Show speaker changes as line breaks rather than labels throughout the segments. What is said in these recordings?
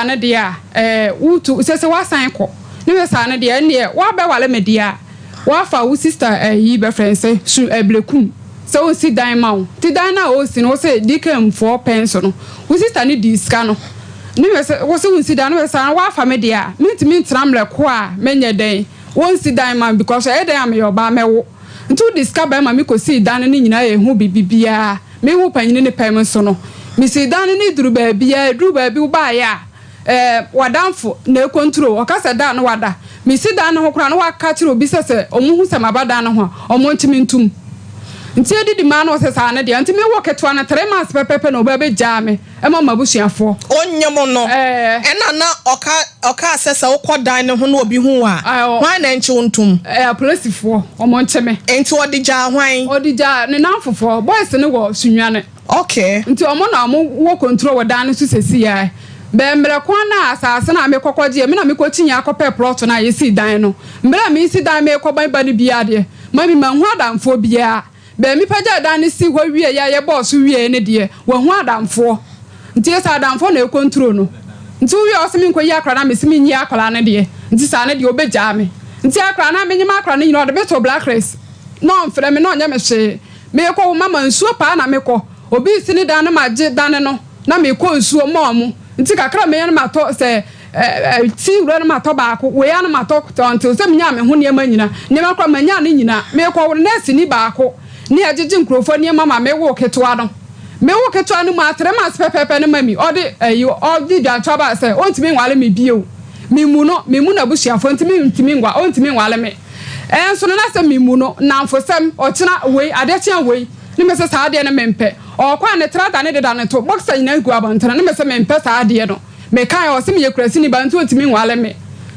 saa no deɛ a, ɛɛ, wotu, sɛ sɛ woasan kɔ, ne sɛ saa no deɛ, ɛnneɛ woabɛwale me deɛ a, woafa wo sista ayi bɛfrɛ no sɛ su ɛblekum sɛ ɔnsi dan ma wo. Nti dan no a ɔresi no, wo se DKM foɔ pɛn so no, wo sista no dii sika no, ne sɛ wo se wonsi dan no, sɛ saa no woafa me deɛ a, mentumi ntena mmerɛ ko a menyɛ dɛn, wɔnsi dan ma me because ɛyɛ dɛn a meyɛ ɔbaa mɛwo. Nti wode sika bae ma me kosii dan no ne nyinaa yɛ ho biribiara. Me wo panyini ne pɛm nso no, mesii dan no ne duru baabiara, eduru baabi wobaeɛ a, eh, w'adamfo na ekontro, ɔka sɛ da a na wada. Mesi dan no ho koraa na waka kyerɛ obi sɛ sɛ ɔmo hu sɛ maba dan no ho a, ɔmo nkye me ntom. Nti edidi maa no ɔsɛ saa no deɛ, nti me wo ketewa no 3 months pɛpɛpɛ na ɔba bɛgyaa me ma m'abusuafoɔ.
Onyem no,
Eh.
ɛna na ɔka ɔkaa sɛ sɛ wokɔ dan no ho na obi hu wo a, hwan na ɛnkye wo ntom?
Eh, apolisifoɔ, ɔmo nkye me.
Nti ɔde gyaa hwan?
Ɔde gyaa ne namfofoɔ, boys no wɔ Sunyani. Nti ɔmo na ɔmo wɔ control wɔ dan no so sesei ara. Bɛɛ mmerɛ ko no a asaase no a mekɔ kɔgyeɛ, me na mekɔ kyinyɛ akɔpɛɛ plot no a yɛsii dan no. Mmerɛ a mesi dan meekɔ ban ba no biara deɛ, mami manhu adamfoɔ biara. Bɛɛ me pagyaa dan no sii hɔ wieɛ a yɛbɔɔ so wieɛ no deɛ, wahu adamfoɔ. Nti sɛ adamfoɔ na ɛcontrol no. Nti wowie a ɔse menkɔ yi akwadaa no a mese menyi akwadaa no deɛ, nti saa no deɛ ɔbɛgyaa me. Nti akwadaa no a menyem akwadaa no nyinaa ɔde me too blacklist. Na ɔmfrɛ me na ɔnyɛ me hwee. Mekɔ wo mama nsuo paa na mekɔ. Obi resi ne dan na magye dane no na mekɔ nsuo ma ɔmo. Nti kakra a menya no matɔ sɛ tea wura no matɔ baako, wei ara na matɔ until sɛ menyaa me ho nneɛma nyina. Nneɛma koraa mannya ne nyina. Mekɔ wo nɛɛseni baako ne ɛgyegye nkurɔfoɔ nneɛma ma me woo ketewa no. Me woo ketewa no mu a 3 months pɛpɛɛpɛ no mami ɔde ɛyi ɔde dwantoa baa sɛ ɔntumi nwale me bio. Memu no, memu n'abusuafoɔ nti mentumi nwa ɔntumi nwale me. Ɛnso no na sɛ memu no, nnamfosɛm, ɔkyena wei, adeɛ kye a wei, ne mese saa adeɛ no mempɛ. Ɔɔkɔ a ne trada ne deda ne to, boxer nyinaa gu abɔntene, ne mese mempɛ saa adeɛ no. Mekaeɛ, ɔse meyɛ kurasini ba nti ɔntumi nwale me.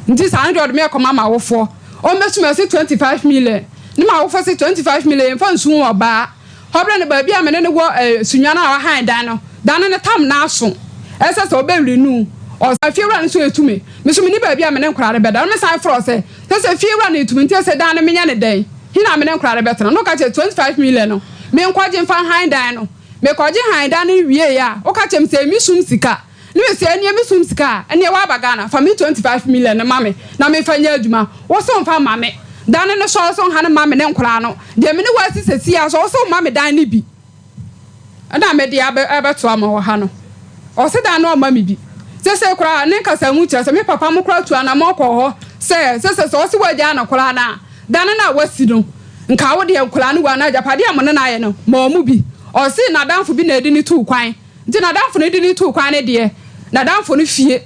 Nti saa no deɛ ɔde me rekɔma m'awofoɔ. Ɔmmɛsu me, ɔse 25 million. Ne m'awofoɔ se 25 million yɛmfa nsu ɔbaa. Hɔ berɛ no baabi a me ne no wɔ eh, Sunyani a ɔhan dan no, dan no ne tam no aso. Ɛsɛ sɛ ɔbɛ renew. Ɔse fiewura no nso retu me. Me nso menni baabi a me ne nkwadaa no bɛda. Na mesan frɛ ɔsɛ, sɛ sɛ fiewura no retu me nti ɛsɛ dan no menyɛ no dɛn? He na me ne nkwadaa no bɛtena? Na ɔka kyerɛ 25 million no, menkɔgye mfa nhan dan no. Mekɔgye han dan no wieeɛ a, woka kyerɛ me sɛ mesum sika. Ne me se ɛneɛ me sum sika a, ɛneɛ woaba Ghana, fa me 25 million no ma me na me nfa nyɛ adwuma. Wo se wonfa mma me. Dan no sɔ wo se wonha no mma me ne nkoraa no. Deɛ me ne wo asi sɛsi ara sɔ wo se womma me dan no bi. Ɛna me de abɛ ɛbɛtoa ma wɔ ha no. Ɔse dan no ɔmma me bi. Sesei koraa ne nkasamu kyerɛ sɛ me papa mo koraa tu anamɔn kɔɔ hɔ sɛ sesei sɛ ɔse wagyaa no koraa no a, dan no a wasi no nka wo deɛ nkoraa no wu anaa agyapadeɛ a mo ne no ayɛ no ma ɔmo bi. Ɔse nadamfo bi na ɛde no tuu kwan. Nti n'adamfo no de no tuu kwan no deɛ, n'adamfo no fie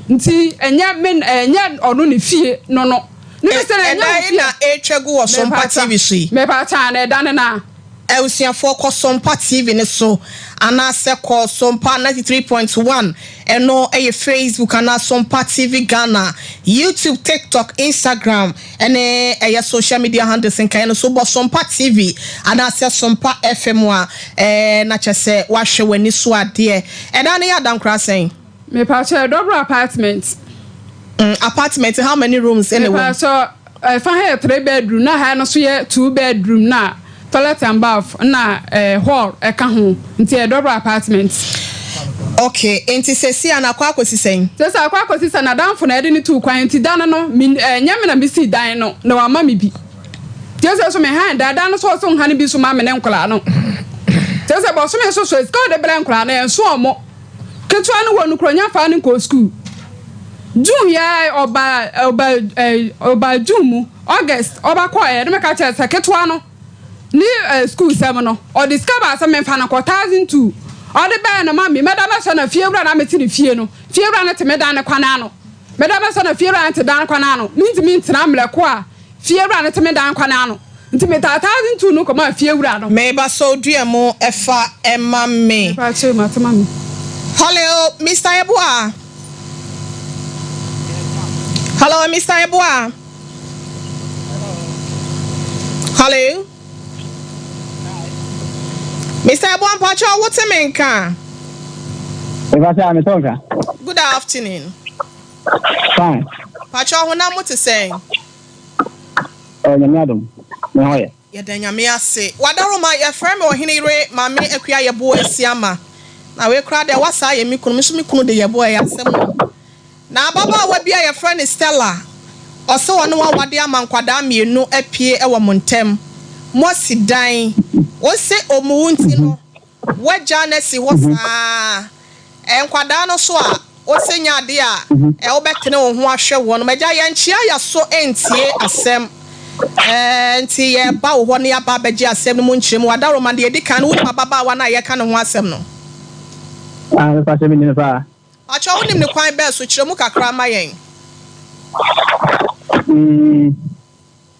nti ɛnyɛ me ɛnyɛ ɔno ne fie no no. Ne me sɛ ɛnyɛ
Ɛda
wo
yi
fie.
na ɛretwa gu wɔ Sompa TV so yi.
Mepakyɛ na ɛda no na.
Abusuafoɔ kɔ Sompa TV no so anaasɛ kɔ Sompa 93.1 ɛno yɛ Facebook anaa Sompa TV Ghana, YouTube, TikTok, Instagram ɛne ɛyɛ social media handles nkaeɛ no so bɔ Sompa TV anaasɛ Sompa FM a ɛɛ na kyɛ sɛ wahwɛ w'ani so adeɛ. Ɛdan no yɛ adankora sɛn?
Mepakyɛ double apartment.
Apartment how many rooms ɛna ɛwɔ mu?
Mepakyɛ ɛfa ha yɛ three bedroom na ha no so yɛ two bedroom na toilet and bath na hall ɛka ho nti ɛyɛ double apartment.
Okay, nti sɛsi a na akɔ akɔsi sɛn?
Sɛsi akɔ akɔsi sɛ n'adamfo na ɛde ne tuu kwan nti dan no me ɛnyɛ me na me sii dan no na wama me bi. Kyerɛ sɛ so me han dan dan no so ɔso nha no bi so ma me ne nkwadaa no. Kyerɛ sɛ bɔsome so so sika ɔde brɛ nkwadaa no ɛnso ɔmo. Ketewa no wɔ no kura nya faa no nkɔɔ school. June yɛ ɔba ɔba ɔba June mu August ɔba kɔɔ yɛ ne meka kyerɛ sɛ ketewa no ne school sɛm no ɔde sika baa sɛ memfa no kɔ 1,200 ɔde bɛɛ no ma me mɛda bɛsɔ na fie wura na mete ne fie no fie wura no te me dan ne kwan ano mɛda bɛsɔ na fie wura no te dan kwan ano mentumi ntena mmerɛ ko a fie wura no te me dan kwan ano nti metaa 1,200 no kɔma fie wura no.
Meba sɛ odua mu ɛfa ɛma me.
Mepa kyɛw mate ma me.
Hello, Mr. Yeboah. Hello, Mr. Yeboah. Hello. Mr. Yeboah, mpacho wote me nka?
Mepa kyɛw me nka.
Good afternoon.
Fine.
Mpacho honam mo te sɛn?
Oh, nyame adom. Me ho yɛ.
Yɛda Nyame ase. Wadaroma, yɛfrɛ me ɔhene yere Maame Akua Yeboah Asiama. Na wei koraa deɛ wasa ayɛ me kunu, me nso me kunu de Yeboah, ɛyɛ asɛm o. Na ababaawa bi a yɛfrɛ no Stella, ɔse ɔne wo awade ama nkwadaa mienu apue wɔ mo ntɛm. Moasi dan. Wose ɔmu wo nti no, woagyaa no asi hɔ saa. Nkwadaa no nso a, wose nyɛ adeɛ a wobɛtene wo ho ahwɛ wɔn. Agya, yɛnkyea yɛaso ntie asɛm. Nti yɛreba wo hɔ na yɛaba abɛgye asɛm no mu nkyerɛmu. Adaworoma, deɛ ɛdi kan no, wonim ababaawa no a yɛreka ne ho asɛm no?
Ah, mepa kyɛ, menim no paa.
Pakyɛ, wonim no kwan bɛn so? Kyerɛ mu kakra ma yɛn.
Mm,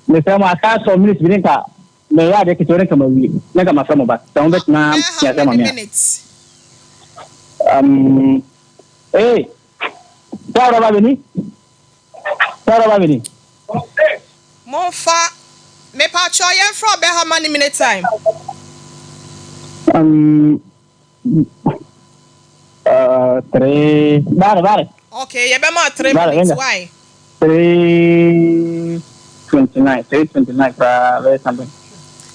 mesrɛ mo, aka some minutes bi ne nka meyɛ adeɛ ketewa ne nka mawie, ne nka mafrɛ mo ba. Sɛ mobɛtena
Bɛyɛ
ase
how
ama
many
me a.
minutes?
Hey, sɛ ɔrɔba bɛni? Sɛ ɔrɔba bɛni?
Momfa, mepakyɛ yɛmfrɛ ɔbɛ how many minute time?
3, bare, bare.
Okay, yɛbɛma 3
Bare,
minutes,
venga.
why?
3:29, 3:29 koraa bɛyɛ something.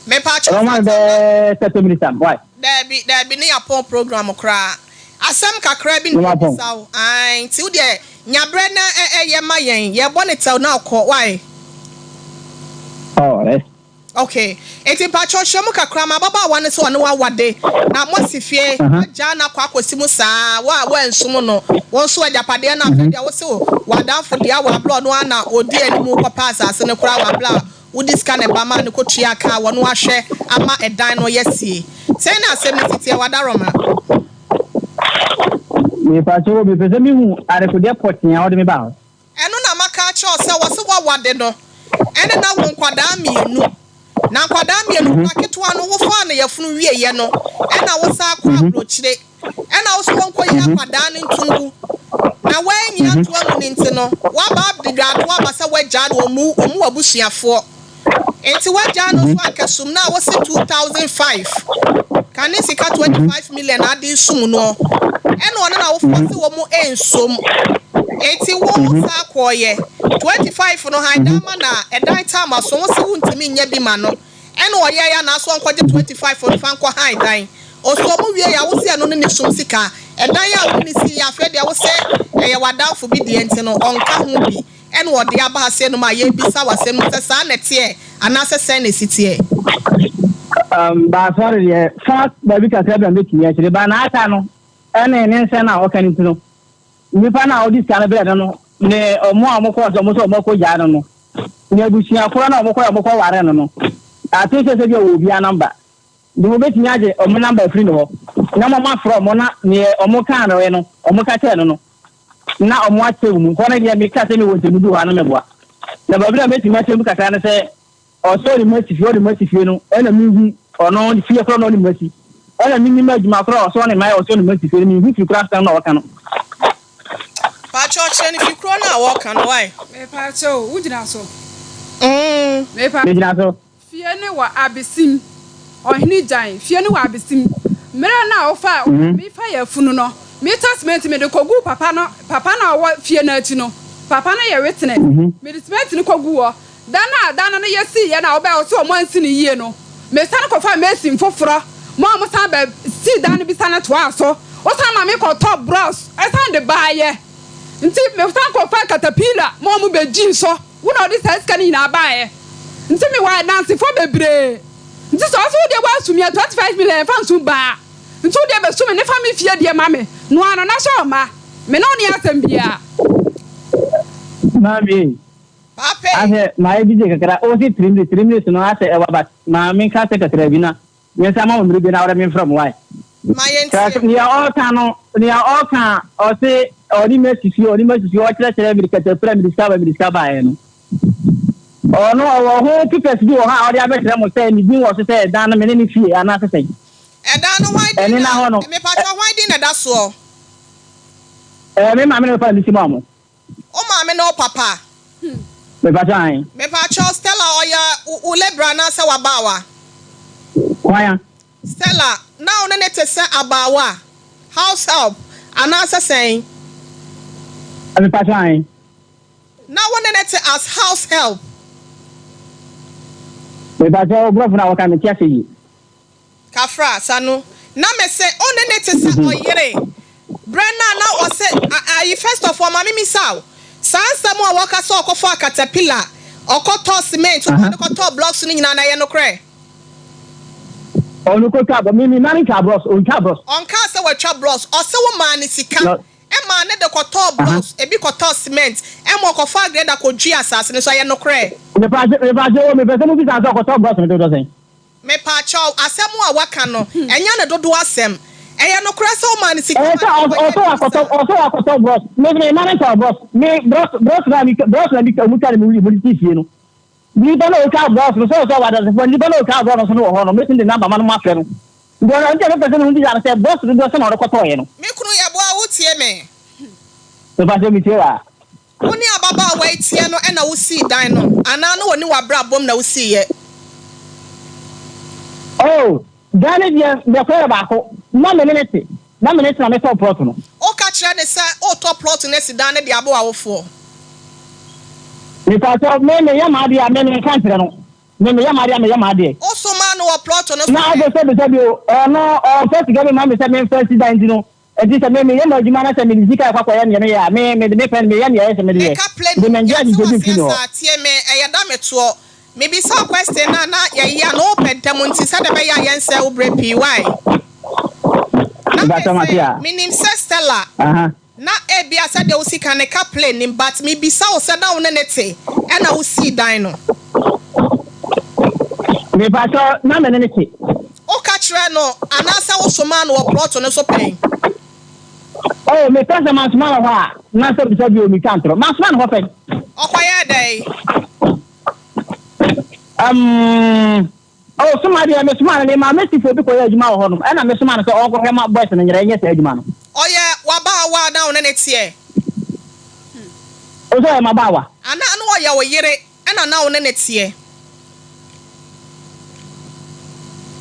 Mepakyɛ
Ɛbɛma no bɛyɛ 30 minutes am, why?
Daabi, daabi, ne yɛapɔn program koraa. Asɛm kakra bi
Ne
na
wapɔn.
yɛbisa wo. Ae, nti wo deɛ, nyaberɛ na ɛyɛ ma yɛn. Yɛbɔ ne tɛw na ɔkɔ, why?
Oh, yes.
Okay. Enti mpakyɛw kyerɛ mu kakra ma ababaawa no sɛ ɔne wo awade na moasi fie, woagyaa no akɔ akɔsi mu saa, wo a woansum no, wo nso agyapadeɛ no afei deɛ wose w'adamfo dea wɔ aberɛ a ɔno ara na ɔdi anim kɔpɛ asase no koraa wɔ aberɛ a wode sika na ɛba maa no kɔtuaa ka a wɔno ahwɛ ama ɛdan no yɛasie. Sɛn na asɛm no si teɛ Wadaroma?
Mepakyɛw mepɛ sɛ mihu adekodeɛ pɔtee a wɔde me baa hɔ.
Ɛno na maka akyerɛ wo sɛ wɔse woawade no ɛne no awo nkwadaa mienu na nkwadaa mienu koraa ketewa no wofaa no yafunu wieɛ no ɛna wosan kɔ abrokyire ɛna wose wɔnkɔyi akwadaa no nto ngu na woanyi anto angu no nti no woaba de dwaatoa aba sɛ woagyaa no ɔmmu ɔmmu w'abusuafoɔ Enti w'agyaa no nso anka sum no a wose 2005 kane sika 25 million a ade sum noɔ ɛna ɔne n'awofoɔ se wɔn nsom enti wo saa kɔɔyɛ 25 no han dan ma na ɛdan tam aso wose wontumi nyɛ bi ma no ɛna ɔyɛɛ anaaso ɔnkɔgye 25 no fa nkɔ han dan ɔsɔ mu wie a wose ɛno ne ne sum sika ɛdan a wo ne si yɛ afei deɛ wose ɛyɛ w'adamfo bi deɛ nti no ɔnka ho bi ɛna ɔde aba ha sɛ nom a yɛbisa w'asɛm no sɛ saa na ɛteɛ anaasɛ sɛn na ɛsi teɛ.
Baasɔre deɛ fa baabi kakra bi a mɛtumi akyerɛ ba na aka no ɛne ne nsɛm a ɔka no nti no nnipa no a ɔde sika no brɛ no no ne ɔmo a ɔmo kɔɔ sɛ ɔmo sɛ ɔmo akɔ gyaa no no ne abusua korɔ na ɔmo kɔ ɔmo kɔ ware no no ate sɛ sɛ bi a ɔwɔ obiara number de wɔbɛtumi agye ɔmo number afiri ne hɔ na mo afrɛ ɔmo na neɛ ɔmo kaa no no ɔmo ka kyerɛ no no na ɔmo akyɛ mu hɔ no deɛ meka sɛ mewɔ ntɛmu bi wɔ ha no mɛboa na baabi a mɛtumi akyɛ mu kakra no sɛ ɔsɛ ɔde mu asi fie ɔde mu asi fie no ɛna mehu ɔno fie korɔ na ɔde mu asi ɛna menim adwuma korɔ ɔsɛ ɔne mayɛ ɔsɛ ɔde mu asi fie no mehu fi korɔ asɛm na ɔka no.
Pakyɛ ɔkyerɛ no fi korɔ no a wɔka no wae.
Mepakyɛ o, wogyina so? Mepa
Megyina so.
Fie ne wɔ Abesim, Ɔhene Gyan fie ne wɔ Abesim. Mmerɛ no a wofa mefa yɛ afunu no, metɔ cement mede kɔguu papa no, papa no a ɔwɔ fie no akyi no, papa no yɛ witness. Mede cement no kɔguu hɔ. Da no a da no no yɛsiiɛ no a wobɛɛ wo sɛ ɔmo ansi no yie no, mesane kɔfaa mason foforɔ ma ɔmo san bɛ sii dan no bi sane toaa so. Wosan ma me kɔtɔ blocks ɛsan de baayɛ. Nti mesan kɔfaa katapila ma ɔmo bɛgyii so. Wo na ɔde saa sika no nyinaa baeɛ. Nti mewɔ adansefoɔ bebree. Nti sɛ ɔse wo deɛ woasu me a 25 million yɛmfa nsu baa. Nti wo deɛ bɛsu me ne fa me fie deɛ ma me. Noa no na hyɛ ɔma. Me ne wo nni asɛm biara.
Maame,
Pape.
asɛ mayɛ busy kakra o si 3 minutes 3 minutes no asɛ ɛwɔ but maame nka sɛ kakra bi na yɛnsa ma wo mmere bi na wɔde me mfrɛ mo wae.
Ma yɛntie.
Nea ɔka no nea ɔka ɔse ɔne me asi fie ɔne me asi fie ɔkyerɛkyerɛ mede katapira mede sika ba mede sika baeɛ no ɔno ɔwɔ ho papers bi wɔ hɔ a ɔde abɛkyerɛ mo sɛ ne din wɔ so sɛ ɛdan no me ne ne fie anaasɛ sɛn.
Ɛdan no hwan din
Ɛne na hɔ no.
Mepakyɛ hwan din na ɛda soɔ?
Me maame na mefa na mesi maa mo.
Wo maame ne wo papa?
Mepakyɛ an.
Mepakyɛ Stella ɔyɛ wo labourer anaasɛ w'abaawa?
Hwan a?
Stella, na wo ne ne te sɛ abaawa, house help, anaasɛ sɛn?
Mepakyɛ an.
Na wo ne ne te as house help?
Mepakyɛ oborɔfo na wɔka mete ase yi.
Kafra, Sanu, na me se wo ne ne te sɛ ɔyere. Berɛ no a na ɔse Ayi first of all ma me misa wo, saa nsɛm a wɔka sɛ ɔkɔfaa caterpillar, ɔkɔtɔɔ cement, ɔde kɔtɔɔ blocks no nyinaa no ɛyɛ nokorɛ?
Ɔno kotwa bɔ me me ma no twa blocks, ɔntwa blocks.
Ɔnkaa sɛ watwa blocks, ɔse wo maa no sika maa no de kɔtɔɔ blocks, ebi kɔtɔɔ cement, ɛma ɔkɔfaa grader kɔdwii asase no so, ɛyɛ nokorɛ?
Mepaakyɛw mepaakyɛw o, mepɛ sɛ mobisa no sɛ ɔkɔtɔɔ blocks no dodoɔ sɛn?
Mepaakyɛw, asɛm a waka no, ɛnyɛ ne dodoɔ asɛm. Ɛyɛ nokorɛ sɛ womaa no sika
Ɛyɛ
ma
sɛ
no de kɔyɛɛ
ɔsɛ
biribi
wakɔtɔ
saa?
ɔsɛ wakɔtɔ blocks, me me ma no ntɔɔ blocks, me blocks blocks na me blocks na me twa ɔmo twa no me mo de si fie no. Nipa no a otwaa bɔs no, sɛ ɔsɛ ɔwɔ adansefo a, nipa no a otwaa bɔs no nso no wɔ hɔ no, mɛtumi de number ma no mafrɛ no. Nti ɔno nti a mepɛ sɛ mehu bisa no sɛ bɔs dodoɔ sɛn na ɔde kɔtɔeɛ no.
Me kunu yɛboa wo tie me.
Mepakyɛw metie wo a.
Wo ne ababaawa yi teɛ no na wo sii dan no anaa na ɔne w'abrabɔm na wo siiɛ?
Oh, dan no deɛ mɛkɔyɛ baako, na me ne no te, na me ne no te na metɔɔ plot no.
Woka kyerɛ no sɛ woretɔ plot no asi dan no de ama w'awofoɔ?
Mepakyɛw, me meyɛ m'adeɛ a, me menka nkyerɛ no. Me meyɛ m'adeɛ a, meyɛ m'adeɛ.
Wosomaa no wɔ plot no so
Na
pɛn?
afei sɛbisɛbi o, ɔno ɔmfa sika bi mma me sɛ memfa nsi dan nti no, enti sɛ me meyɛ m'adwuma na sɛ mede sika rekɔ akɔyɛ nea meyɛ a, me mede me pɛ no meyɛ nea ɛyɛ sɛ mede yɛ.
Meka plane
Nti
mu,
mennye
yɛnte
adesua bi
waseɛ
mfiri ne hɔ.
saa, tie me, ɛyɛ da me toɔ. Mebisa wo question no a na yɛyɛ a na wopɛ ntɛm nti sɛdeɛ ɛbɛyɛ a yɛnsɛe wo berɛ pii why? Na
Mepakyɛw mate
mese
a.
menim sɛ Stella
Aha.
na ebia sɛdeɛ wosi ka no ka plane nim but mebisa wo sɛ na wo ne no te ɛna wosii dan no?
Mepakyɛw na me ne no te.
Woka kyerɛɛ no anaasɛ wosomaa no wɔ plot no so pɛn?
Oh, mepɛ sɛ mansoma no hɔ a na sɛ bisa bio metwa ntorɔ. Mansoma no hɔ pɛn.
Ɔkɔyɛɛ dɛn?
Um, oh, soma deɛ mesomaa no, memaa Mexifoɔ bi kɔyɛ adwuma wɔ hɔnom, ɛna mesomaa no sɛ ɔnkɔhwɛ ma boys no nyera nyɛ saa adwuma no.
Ɔyɛ w'abaawa a na wo ne no teɛ?
O sɛ ɔyɛ m'abaawa.
Anaa na ɔyɛ wo yere ɛna na wo ne no teɛ?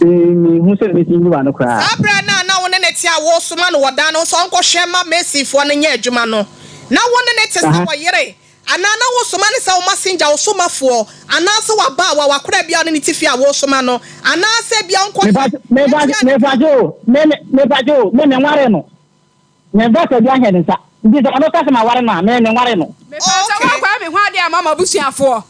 Menhu sɛ mɛsi nyi w'ano koraa.
Saa berɛ no a na wo ne no te a woresoma no wɔ dan no ho sɛ ɔnkɔhwɛ mma Masonfoɔ no nyɛ adwuma no, na wo ne no te sɛ ɔyere Anaa na wosoma no sɛ wo massenger, wo somafoɔ, anaasɛ w'abaawa, w'akoraa bi a wo ne no te fie a wosoma no, anaasɛ ebia ɔnkɔhwɛ
Mepa
atua ne
mepa
ka.
kyɛw o, me me mepa kyɛw o, me menwaree no. Memfa sɛ bi ahyɛ ne nsa. Nti sɛ ɔno ka sɛ maware no a, me menwaree no.
Mepa kyɛw
Okay.
woakɔyɛ me ho adeɛ ama m'abusuafoɔ.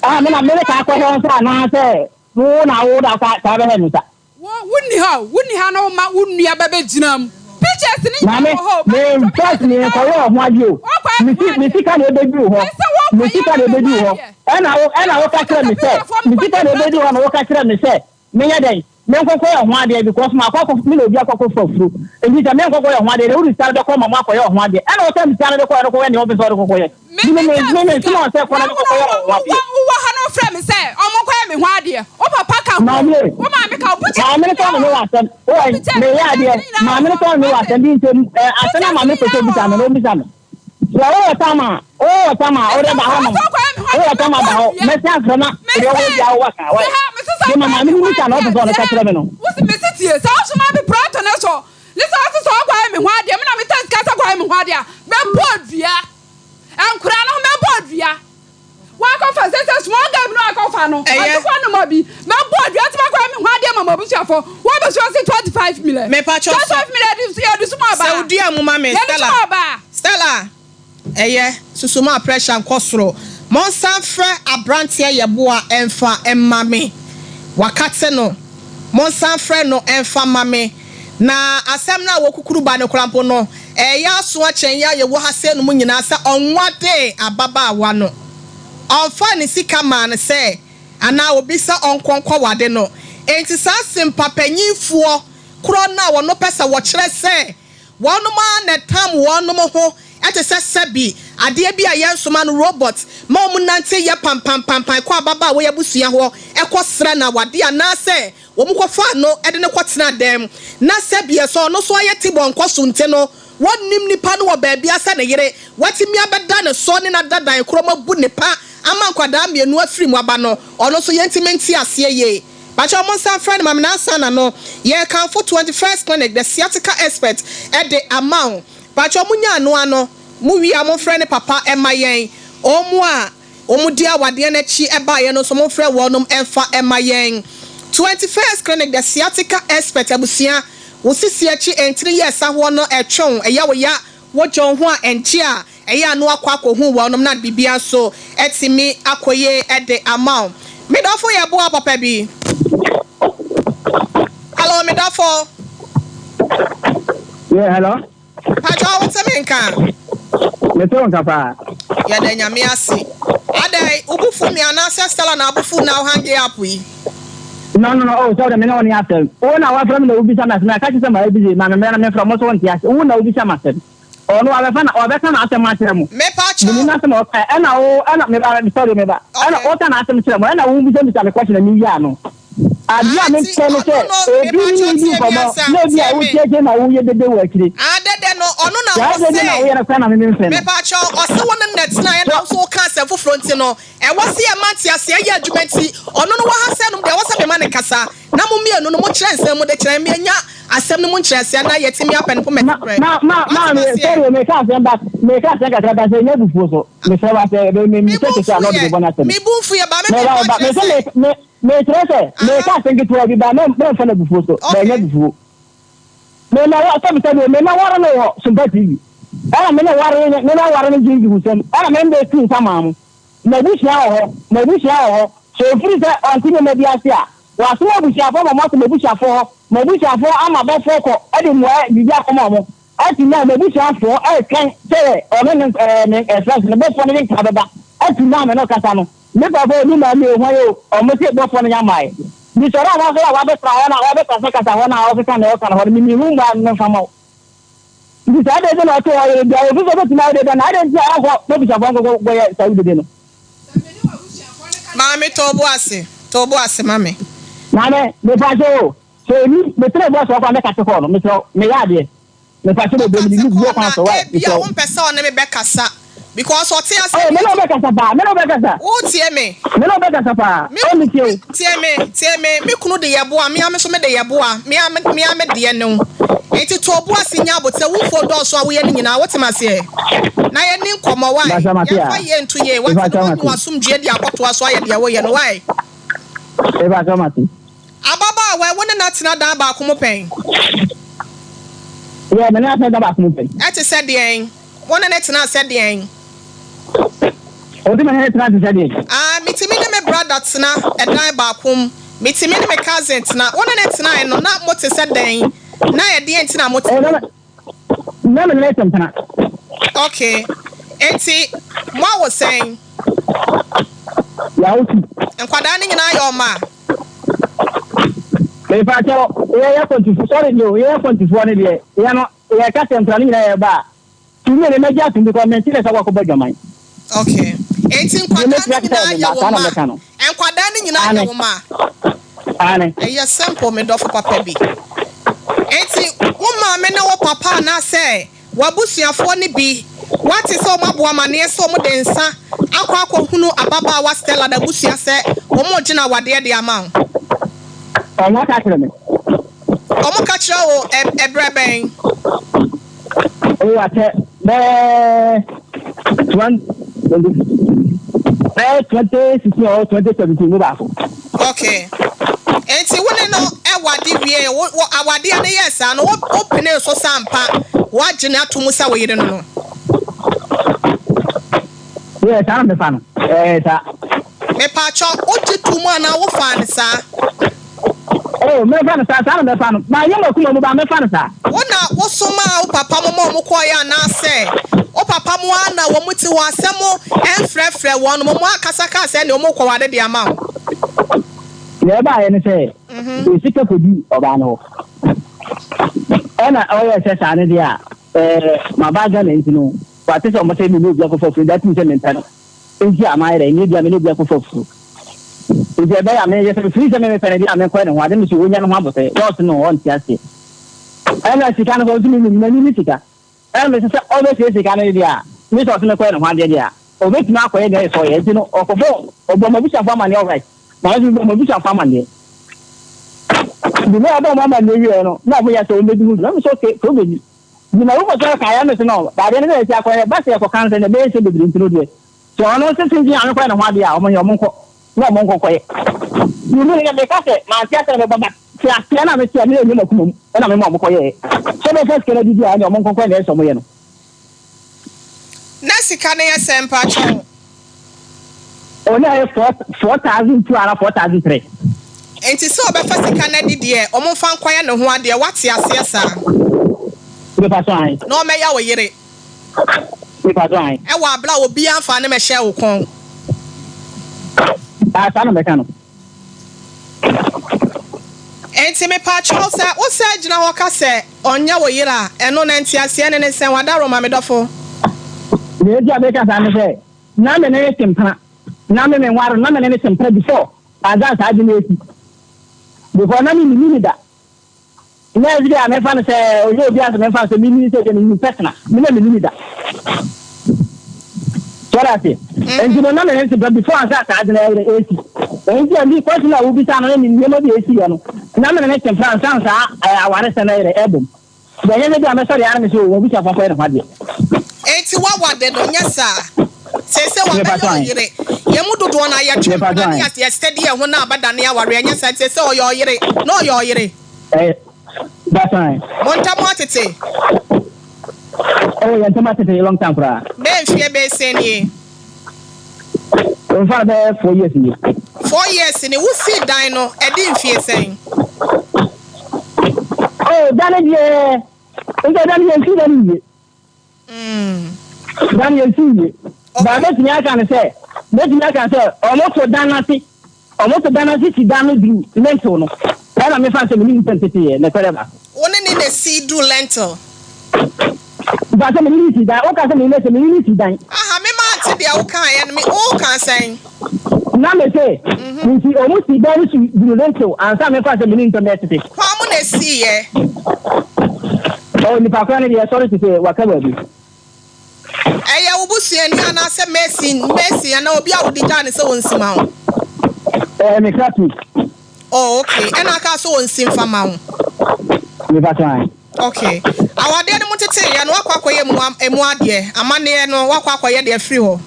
Ah, me na me ne kaa kɔhwɛ wo nsa anaasɛ wo na wo da ka kaa bɛhwɛ me nsa.
Wo wo nni ha o, wo nni ha na wo ma wo nua ba bɛ gyina mu. Pictures ne nyinaa
Maame,
wɔ hɔ o,
me
ba bɛ twa
first
pictures
me
nyinaa wɔ
nkɔyɛ
hɔ.
ɔho adeɛ o.
Wo kɔ ayɛ
Me
me ho
si me
adeɛ.
sika na ebedi wo hɔ.
Me se wo
Me
kɔ yɛ
sika
ma
na
me
ebedi
ho
wo hɔ.
adeɛ.
Ɛna wo ɛna
Me
wo
se
ka kyerɛ me sɛ
caterpillar foɔ
me
mo kɔ
sika
gye
na ebedi
plot
hɔ na wo ka kyerɛ me sɛ menyɛ dɛn? Me nkɔkɔ yɛ ho adeɛ because makɔ akɔ me na obi akɔ akɔfa furo. Nti sɛ me nkɔkɔ yɛ ho adeɛ deɛ wode sika no bɛkɔ ma mo akɔyɛ ɔho adeɛ. Ɛna ɔsan de sika no de kɔɛ no kɔyɛ nea ɔpɛ sɛ ɔde kɔkɔyɛ.
Me
Nti me
me
me
kaa
me me
sika
nsoma wo sɛ kɔ
na
na de
wo na
kɔkɔyɛ
wo
ɔho adeɛ.
wo wɔ ha na wofrɛ me sɛ ɔmo nkɔyɛ me ho adeɛ. Wo papa ka ho,
Maame,
wo maame ka ho, pictures
maame no
nyinaa
sɛ
wɔ
me wɔ
hɔ.
asɛm. Wɔ
Pictures
meyɛ
pictures
adeɛ.
ne nyinaa wɔ
Maame no
hɔ.
sɛ me wɔ
Wate?
asɛm bi nti ɛ asɛm a
Pictures
maame
ne
pɛ sɛ
nyinaa wɔ
obisa me
hɔ.
no obisa me. Sɛ wowɔ tam a wowɔ tam a
Mese
wode ba
wo
hɔnom.
sɛ wokɔyɛ me ho
Wowɔ
adeɛ
tam a
mɛbɔ
ba hɔ.
dua.
Mɛsi afrɛ na deɛ
Mese
wowɔ biara wowɔ ka.
te
Wai.
ha mese sɛ
De ma
wokɔyɛ
maame
me
no
ho
bisa na
adeɛ
ɔpɛ sɛ
te
ɔno ka
ha.
kyerɛ me no.
Wo se mese tie sɛ wosoma me prɔto ne so ne sɛ wose sɛ wokɔyɛ me ho adeɛ me na metɔ sika sɛ kɔyɛ me ho adeɛ a mɛbɔ dua. Nkwadaa no ho mɛbɔ dua. Wakɔfa sɛ sɛ small girl bi na wakɔfa no.
Ɛyɛ.
Ɔde kɔ noma bi. Mɛbɔ dua nti makɔyɛ me ho adeɛ ma m'abusuafoɔ. Wɔbɛsua se 25 million.
Mepakyɛw sɛ.
25 million yɛde yɛde sum ɔbaa.
Sɛ wodua mu ma me
Yɛde sum
Stella.
ɔbaa.
Stella, ɛyɛ, susu ma pressure nkɔ soro. Monsan mfrɛ abranteɛ Yeboah mfa mma me. Wakate no. Monsan mfrɛ no mfa mma me. Na asɛm no a wɔkukuru ba no koraa mpo no, ɛreyɛ aso akyɛn yɛn a yɛwɔ ha sei nom nyinaa sɛ ɔnwadee ababaawa no. Ɔmfaa ne sika maa no sɛ anaa obi sɛ ɔnkɔ nkɔwade no. Enti saa Simpa panyinfoɔ korɔ no a wɔn pɛ sɛ wɔkyerɛ sɛ wɔnom ara na ɛtam wɔnom ho te sɛ sɛbi adeɛ bi a yɛnsoma no, robot, ma wɔn nante yɛ pampampampan kɔ ababaawa yi abusua hɔ kɔ srɛ no awadeɛ anaasɛ Wɔkɔfaa no de no kɔtenaa dan mu, na sɛdeɛ sɛ ɔno nso ayɛ tibɔ nkɔso nti no, wɔnnim nipa no wɔ baabiara sɛ ne yere. Watumi abɛda ne so ne no ada dan korɔ mu abu ne pa ama nkwadaa mmienu afiri mu aba no, ɔno nso yɛntumi nte aseɛ yie. Pakyɛw monsan mfrɛ no ma me na ansa na no, yɛrekamfo 21st Clinic, the sciatica expert, de ama wo. Pakyɛw monya ano ano, mowie a momfrɛ ne papa mma yɛn. Wɔn a. Wɔn di awadeɛ no akyi baeɛ no nso momfrɛ wɔnom mfa mma yɛn. 21st Clinic The Sciatica Expert Abusua, wo sisi akyi ntini yɛ ɛsahoɔ no ɛtwe wo, ɛyɛ wo ya, Wogye wo ho a ɛnkye a ɛyɛ a na woakɔ akɔhu wɔnom na biribiara nso atumi akɔ yie de ama wo. Me dɔfo yɛ boa papa bi. Hello me dɔfo.
Yeah, hello.
Pakyɛ wo te me nka?
Me te wo nka paa.
Yɛda Nyame ase. Adɛn, wo bo fu me anaasɛ Stella na abo fu na wo hange up yi?
No no no oh sorry me ne wo ni asɛm. Wo na wafrɛ me na wobisa me asɛm. Aka kyerɛ sɛ mayɛ busy ma me mmerɛ na memfrɛ mo so wonte ase. Wo na wobisa me asɛm. Ɔno wabɛfa na wabɛka n'asɛm akyerɛ mo.
Mepa kyɛw.
Menim n'asɛm a ɔkae ɛna wo ɛna meba sorry meba. Ɛna ɔka n'asɛm kyerɛ mo ɛna wo bisa bisa me question na meyi ano. Adeɛ a mepɛ ne sɛ obi ne me di nkɔmmɔ na ebi a wotiatia na woyɛ dede wɔ akyire.
Ah dede no ɔno na
Saa dede na woyɛ no koraa na me memfɛ no.
Mepa kyɛw ɔse wo ne no na ɛtenaeɛ na wo nso woka asɛm foforɔ nti no ɛwɔ se yɛma nteaseɛ yɛ adwuma nti ɔno no wɔ ha sɛ nom deɛ ɛwɔ sɛ mema no kasa na mo mmienu no mokyerɛ nsɛm mu de kyerɛ me anya asɛm no mu nkyerɛaseɛ na yɛatumi apɛ no poma
Ma ma ma
Wate
maame
aseɛ?
sorry o meka asɛm but meka asɛm kakra but sɛ ɛnyɛ abufuo so mesrɛ wo asɛ me me
Me
me
bo
sɛ kɛkɛ a na ɔde
mfuiɛ
me bɔ no asɛm
me bo mfuiɛ but me
meba
mepɛ
meba
akyerɛ
mese
sɛ
me me mekyerɛ sɛ meka
aha
asɛm ketewa bi but mɛmfa no abufuo so but ɛnyɛ
okay.
abufuo me na wɔ sɛbi sɛbi o me na ware no wɔ Sumpa TV ɛna me ne ware ne me na ware no gyingyi ho sɛm ɛna me mbɛ tu nsa maa mo m'abusua wɔ hɔ m'abusua wɔ hɔ sɛ ofiri sɛ ɔnte nneɛma bi ase a Wɔasoma abusuafoɔ ma wɔakɔ m'abusuafoɔ hɔ, m'abusuafoɔ ama abɔfoɔ kɔ de mmuaeɛ biribi akɔma wɔn. Ati now m'abusuafoɔ retwɛn sɛ ɔne ne ɛɛ ne ɛfrɛ sɛ ne bɔfoɔ no de nkra bɛba. Ati now me ne ɔkasa no, me papa o, me maame o, hwan o, wɔn se bɔfoɔ no nya mmaeɛ. Mesɔre a wɔasɔre a wɔabɛsra hɔ no a wɔabɛkasakasa hɔ no a wɔkeka nea wɔka no hɔ no, me menhu mmuaeɛ no memfa mma wo. Nti saa dede na ɔte hɔ yɛ bia ofi sɛ obetumi ayɛ dede na adɛn nti a ɔnkɔ n'abusuafoɔ nkɔkɔ kɔyɛ saa dede no.
Maame tɔ wo bo ase, tɔ wo bo ase ma me.
Maame, mepakyɛ o, sɛ emi metere bɔ sɛ ɔkwan mɛkate kɔɔ no, mesrɛ wo, meyɛ adeɛ. Mepakyɛ bebree mede
Wokate
look bi
kɔɔ
ɔkwan
na
so, why,
ebia
mesrɛ wo.
wompɛ sɛ ɔne me bɛkasa because ɔte
Oh,
asɛm
me
yi
ne wo
nti.
bɛkasa paa, me ne wo bɛkasa.
Wotie me?
Me ne wo bɛkasa paa,
Me
oh metie
me
wo.
tie me, tie me, me kunu de yɛ boa, me ara me nso me de yɛ boa, me ara me me ara me deɛ ne wo. Enti to wo bo ase nya aboterɛ, wo mfuo dɔɔso a woyɛ no nyinaa, wote me aseɛ? Na yɛnni nkɔmmɔ, wai?
Mpakyɛ mate
Yɛmfa
a.
yie nto yie, wate? Na
Mepakyɛ
woanya
mate.
w'asomdwoeɛ de akɔtoa so ayɛ deɛ woyɛ no, wai?
Mepakyɛ mate.
Ababaawa yi, wo ne no atena dan baako mu pɛn?
Yeah, me ne no atena dan baako mu pɛn.
Ɛte sɛ deɛn? Wo ne no tenaa sɛ deɛn?
Ɔse me ne no tena te sɛ deɛn?
Ah, metumi ne me brada tena ɛdan baako mu. Metumi ne me cousin tena. Wo ne no tenae no, na mote sɛ dɛn? Na ɛdeɛn nti na mote?
Oh, na me, na me ne no te mpena.
Okay. Enti, moawo sɛn?
Yɛawo tu.
Nkwadaa no nyinaa yɛ ɔma?
Mepakyɛw, yɛyɛ kwantifo, sorry o, yɛyɛ kwantifoɔ no deɛ, yɛ no, yɛka sɛ nkwadaa no nyinaa yɛ ba a, Tumi no mɛgye atom because mente dɛ sɛ wakɔbɔ adwaman.
Okay. Enti
Deɛ
nkwadaa
mɛtumi
no
aka sɛ
nyinaa
me
yɛ
mma,
wo
saa na
mma?
mɛka no.
Nkwadaa no nyinaa yɛ
Aane.
wo mma?
Aane.
Ɛyɛ simple me dɔfo papa bi. Enti wo maame ne wo papa anaasɛ w'abusuafoɔ no bi woate sɛ wɔabɔ amaneɛ sɛ wɔde nsa akɔ akɔhunu ababaawa Stella n'abusua sɛ wɔregye no awadeɛ de ama wo?
Wɔaka akyerɛ me.
Wɔka kyerɛ wo ɛberɛ bɛn?
Oh, akyɛ bɛyɛ twenty bɛyɛ 2016 or 2017 mu baako.
Okay. Enti wo ne no wade wie, wo wo awadeɛ no yɛɛ saa no, wo wo penee so sɛ ampa woagye no ato mu sɛ wo yere no no?
Yeah, saa na mefa no. Ɛɛ saa.
Mepaakyɛw, wogye to mu anaa wofaa no saa?
Oh, mɛfa no saa, saa na mɛfa no. Manyɛ m'akoma mu ba, mɛfa no saa.
Wo na wosomaa wo papa mo ma wɔkɔeɛ anaasɛ wo papa mo ara na wɔn te hɔ asɛm mfrɛfrɛ wɔn mo akasa kaa sɛ ɛnneɛ wɔrekɔware de ama wo?
Deɛ ɛbaeɛ ne sɛ, sika kɔdii ɔbaa no hɔ. Ɛna ɔyɛɛ sɛ saa no deɛ a, ɛɛ, maba Ghana nti no, wate sɛ wɔsɛ me ne obi akɔfa funu, that means sɛ mempɛ no. Nti a mayɛ dɛ, nyɛ bi a me ne obi akɔfa funu. Nti ɛbɛyɛ a meyɛ sɛ mefiri sɛ me mepɛ no deɛ a menkɔyɛ ne ho ade, me so ɔnya ne ho abotɛ, na ɔse no ɔnte aseɛ. Ɛna sika no nso ɔse menim, m'ani ne sika. Ɛna mese sɛ ɔbɛsie sika no deɛ a, me sɛ ɔse mekɔyɛ ne ho adeɛ deɛ a, ɔbɛtumi akɔyɛ deɛ ɛsɛ sɛ ɔyɛ. Nti no ɔkɔbɔ, ɔbɔ m'abusuafoɔ amaneɛ alright, na me nso mebɔɔ m'abusuafoɔ amaneɛ. Nti na ɔbɔɔ wɔn amaneɛ wieɛ no, na wɔyɛ sɛ wɔbɛdi ho dwuma. Na mese okay, sɛ wobɛdi. Nti na wokɔ sɛ ɔkaeɛ mese no, adeɛ no sɛ yɛsi akɔyɛ, ba sɛ yɛkɔka no sɛ na ɛbɛyɛ nsɛm bebree nti no deɛ, Sɛ ɔno nso se nti a mekɔyɛ ne ho adeɛ a, wɔn yɛ wɔn nkɔ na wɔn nkɔ nkɔyɛ. Mimi no deɛ meka sɛ mante aseɛ na mebɔ ba te aseɛ na mete a meyɛ nyɛ m'akoma mu ɛna mema wɔn kɔyɛɛ. Sɛ bɛfa sika no adidi a ɛne wɔn nkɔ nkɔyɛ nea ɛsɛ sɛ wɔyɛ no.
Na sika no yɛ sɛn mpakyɛw?
Oh na ɛyɛ 4002 anaa 4003.
Nti sɛ ɔbɛfa sika no adi deɛ ɔmo nfa nkɔyɛ ne ho adeɛ wate aseɛ saa?
Mepakyɛw ae.
Na ɔmɛya wo yere.
Mepakyɛw ae.
Ɛwɔ abere a obiaa nfaa ne mɛhyɛɛ wo kɔn.
Ah saa na mɛka no.
Enti mepakyɛw sɛ wo sɛ gyina hɔ ka sɛ ɔnyɛ wo yere a, ɛno na nteaseɛ ne ne sɛn? W'adaworoma me dɔfo.
Deɛ enti a meka saa ne sɛ, na me ne no te mpena, na me menware no, na me ne no te mpena before ansa na saa ade no asi, because na me menni no da. Na ɛsɛ bi a memfa no sɛ ɔyɛ obi a sɛ memfa no sɛ menni no sɛ deɛ menim personal, me na menni no da. So ɔda ase? Nti no na me ne no te mpena before ansa na saa ade no ayɛ dɛ asi. Nti a mi question a wobisa no ne nneɛma bi a ɛsi yɛ no, na me ne no te mpena ansa na saa awaresɛm no ayɛ dɛ ɛbom. Deɛ ɛnyɛ sɛ bi a mɛsɔre ara na mese o wɔn abusuafoɔ nkɔyɛ ne ho adeɛ.
Enti woawade no, nyɛ saa? Seesei wabɛyɛ ɔyere. Yɛn mu dodoɔ no ara yɛtwe mpena ne yɛ steady yɛn ho na abɛdane awareɛ, nyɛ saa? Nti seesei ɔyɛ ɔyere, na ɔyɛ ɔyere. Mo ntam atete?
Oh, yɛn ntam atete long time koraa.
Bɛyɛ mfeɛ bɛyɛ sɛn nie?
Nfa bɛyɛ 4 years nie.
4 years ni, wosii dan no, ɛdi mfeɛ sɛn?
Oh, dan no deɛ, nka dan no yɛnsi dan no wie. Dan no yɛnsi wie. Ba mɛtumi aka no sɛ, mɛtumi aka sɛ ɔmo to dan no ase, ɔmo to dan no ase si dan no duru lintel no. Ɛna mefa sɛ mene nipa ntete yɛ, nɛkɔrɛ ba.
Wo ne ne na si duru lintel?
Ba sɛ mene ne si dan, woka sɛ mene ne sɛ mene ne si dan.
Aha, me maa nte deɛ wokaeɛ no, me woka sɛn?
Na me se, nti ɔmo si dan no si duru lintel ansa mefa sɛ mene nipa mɛtete.
Hwan mo na esi yɛ?
Oh, nipa kora no deɛ sɔre te sɛ waka baabi.
Ɛyɛ wo busuani anaasɛ mason, mason anaa obi a wode gyaa no sɛ ɔnsi ma wo?
Ɛyɛ me classmate.
Oh, okay. Ɛna aka sɛ ɔnsi mfa ma wo?
Mepa kyɛw ae.
Okay. Awadeɛ no mu teteeɛ no, woakɔ akɔyɛ emu, emu adeɛ, amanneɛ no, woakɔ akɔyɛ deɛ afiri hɔ?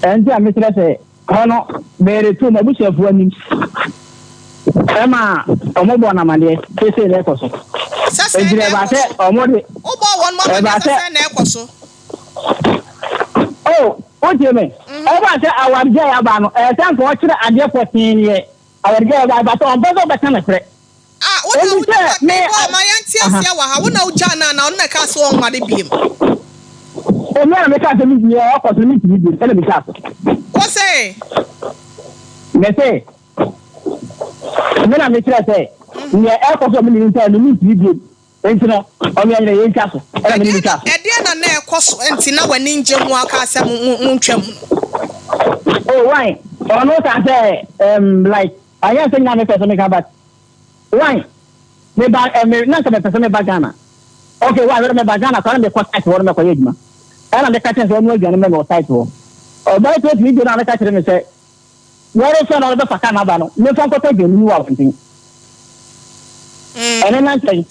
Ɛnti a mekyerɛ sɛ hɔ no, mereto m'abusuafoɔ anim ɛma wɔn bɔ no amaneɛ sɛ sei na ɛkɔ so.
Sɛ sɛn
Enti
na
ɛbaa
ɛkɔ
sɛ
so?
wɔn de,
Wobɔɔ wɔn amaneɛ
ɛbaa
sɛ
sɛ,
sɛn na ɛkɔ so?
Oh, wotie me? Ɛbaa sɛ awaregyaeɛ aba no, ɛyɛ sɛ anka ɔkyerɛ adeɛ pɔtee neɛ awaregyaeɛ aba, ɛbaa sɛ ɔmpɛ sɛ ɔbɛka nokorɛ.
Ah, wo na
Enti
wo
sɛ me,
mebɔ ma yɛnte
aha.
aseɛ wɔ ha. Wo na wogyaa no anaa ɔno na ɛkaa sɛ ɔnware biem?
O, me a mekaa sɛ mentumi, ɔkɔ so no mentumi biem, ɛna metwaa so.
Wo se?
Mese, me na mekyerɛ sɛ nea ɛrekɔ so a me ne no ntam no mentumi biem. Enti no, ɔno yɛn nyinaa yɛntwa so. Ɛna me ne no twaa so.
Ɛdeɛn na na ɛrekɔ so nti na w'ani ngye ho a wokaa sɛ mo, mo, montwa mu no?
Oh, why? Ɔno kaa sɛ, um, like, anyɛ sɛ nyina mepɛ sɛ meka but why? Meba, eh, me, na nka mepɛ sɛ meba Ghana. Okay, why? Wɛrɛ meba Ghana koraa na mekɔ site hɔ no mɛkɔyɛ adwuma. Ɛna meka kyerɛ sɛ ɔno aduane mɛ me wɔ site hɔ. Ɔbaa yi tumi gyina na meka kyerɛ me sɛ, wɔrefrɛ na ɔrebɛfa kaa no aba no, memfa nkɔtɔ aduane ni wɔ abɔnten. Ɛno na nkyɛn,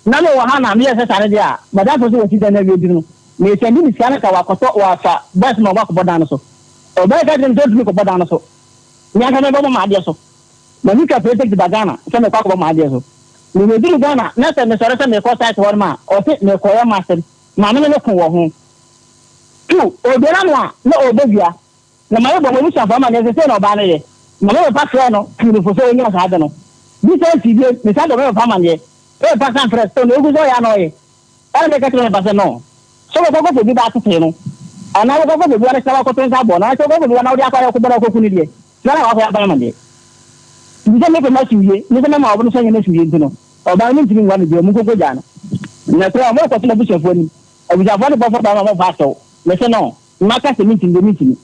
na mewɔ ha na meyɛ sɛ saa no deɛ a, madamfo nso wɔsi dan no awie nti no, mesɛnde ne sika no ka wakɔtɔ, wafa bus ma wɔakɔbɔ dan no so. Ɔbaa yi ka kyerɛ me sɛ ɔntumi nkɔbɔ dan no so. Me ankasa mebɛbɔ m'adeɛ so. Na metwa plane ticket ba Ghana sɛ mekɔ akɔbɔ m'adeɛ so. Mebɛduru Ghana na sɛ mesɔre sɛ mekɔ site hɔ nom a, ɔse mekɔyɛ m'asɛm. Maame ne no ko wɔ ho. Two, ɔdua n'ano a, na ɔrebɔ dua. Na mayɛ bɔ m'abusuafo amanneɛ sɛ sei na ɔbaa no yɛ. Na me papa frɛɛ no tuu no fo sɛ ɔnnya saa ade no. Bi san sii bio, mesan bɔɔ me papa amanneɛ. Me papa san frɛɛ sɛ na ogu so ɔyɛ a na ɔyɛ. Ɛnna meka kyerɛɛ me papa sɛ, No. Sɛ wobɛkɔ akɔfa obi ba atetee no, anaa wobɛkɔ akɔfa obi ba no sɛ wakɔto nsa abɔ no, anaasɛ wobɛkɔ akɔfa obi ba na wode akɔ ayɛ ɔkobɔ na wakɔku no deɛ, saa na wakɔyɛ aba no amanneɛ. Nti sɛ mepɛ m'asiw ye, ne sɛ mɛma ɔbo no so anyɛ m'asiw ye nti no, ɔbaa no mentumi nware no bio, monkɔkɔgyaa no. Na koraa morekɔto m'abusuafoɔ anim. Abusuafoɔ no bɔfo baa ma mɔfa akyɛw. Mese no. Maka sɛ mentumi deɛ mentumi.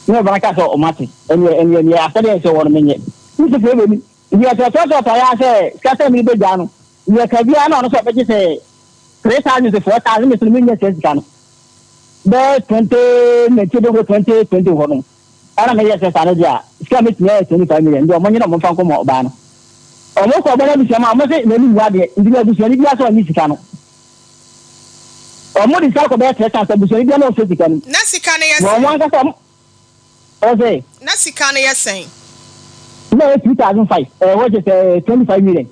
Ne ɔba no kaa sɛ ɔmate, ɛneɛ ɛneɛ neɛ asɛdeɛ ɛsɛ wɔ no menyɛ. Me sɛ fei w'anim. Nti yɛtoatoatoatoa yɛ ara sɛ sika sɛ mede bɛgyaa no. Deɛ ɛka biara na ɔno nso ɔbɛgye sɛ 3000 sɛ 4000 me so no mennya saa sika no. Bɛyɛ 2019 bɛkɔ 2020 hɔ nom. Ɛna meyɛ sɛ saa no deɛ a sika a mɛtumi ayɛ 25 million deɛ ɔmo nye na ɔmo mfa nkɔmɔ ɔbaa no. Ɔmo kɔ ɔbaa no abusua mu a ɔmo se n'anim wɔ adeɛ nti na abusuani biara sɛ ɔnye sika no. Wɔn de sika kɔ bɛyɛ 3 times abusuani biara na ɔsɔ sika no mu.
Na sika no yɛ
Na
sɛn?
wɔn ankasa wɔn ɔsɛ.
Na sika no yɛ sɛn?
Na ɛyɛ 2005 ɛɛ which is ɛɛ 25 million.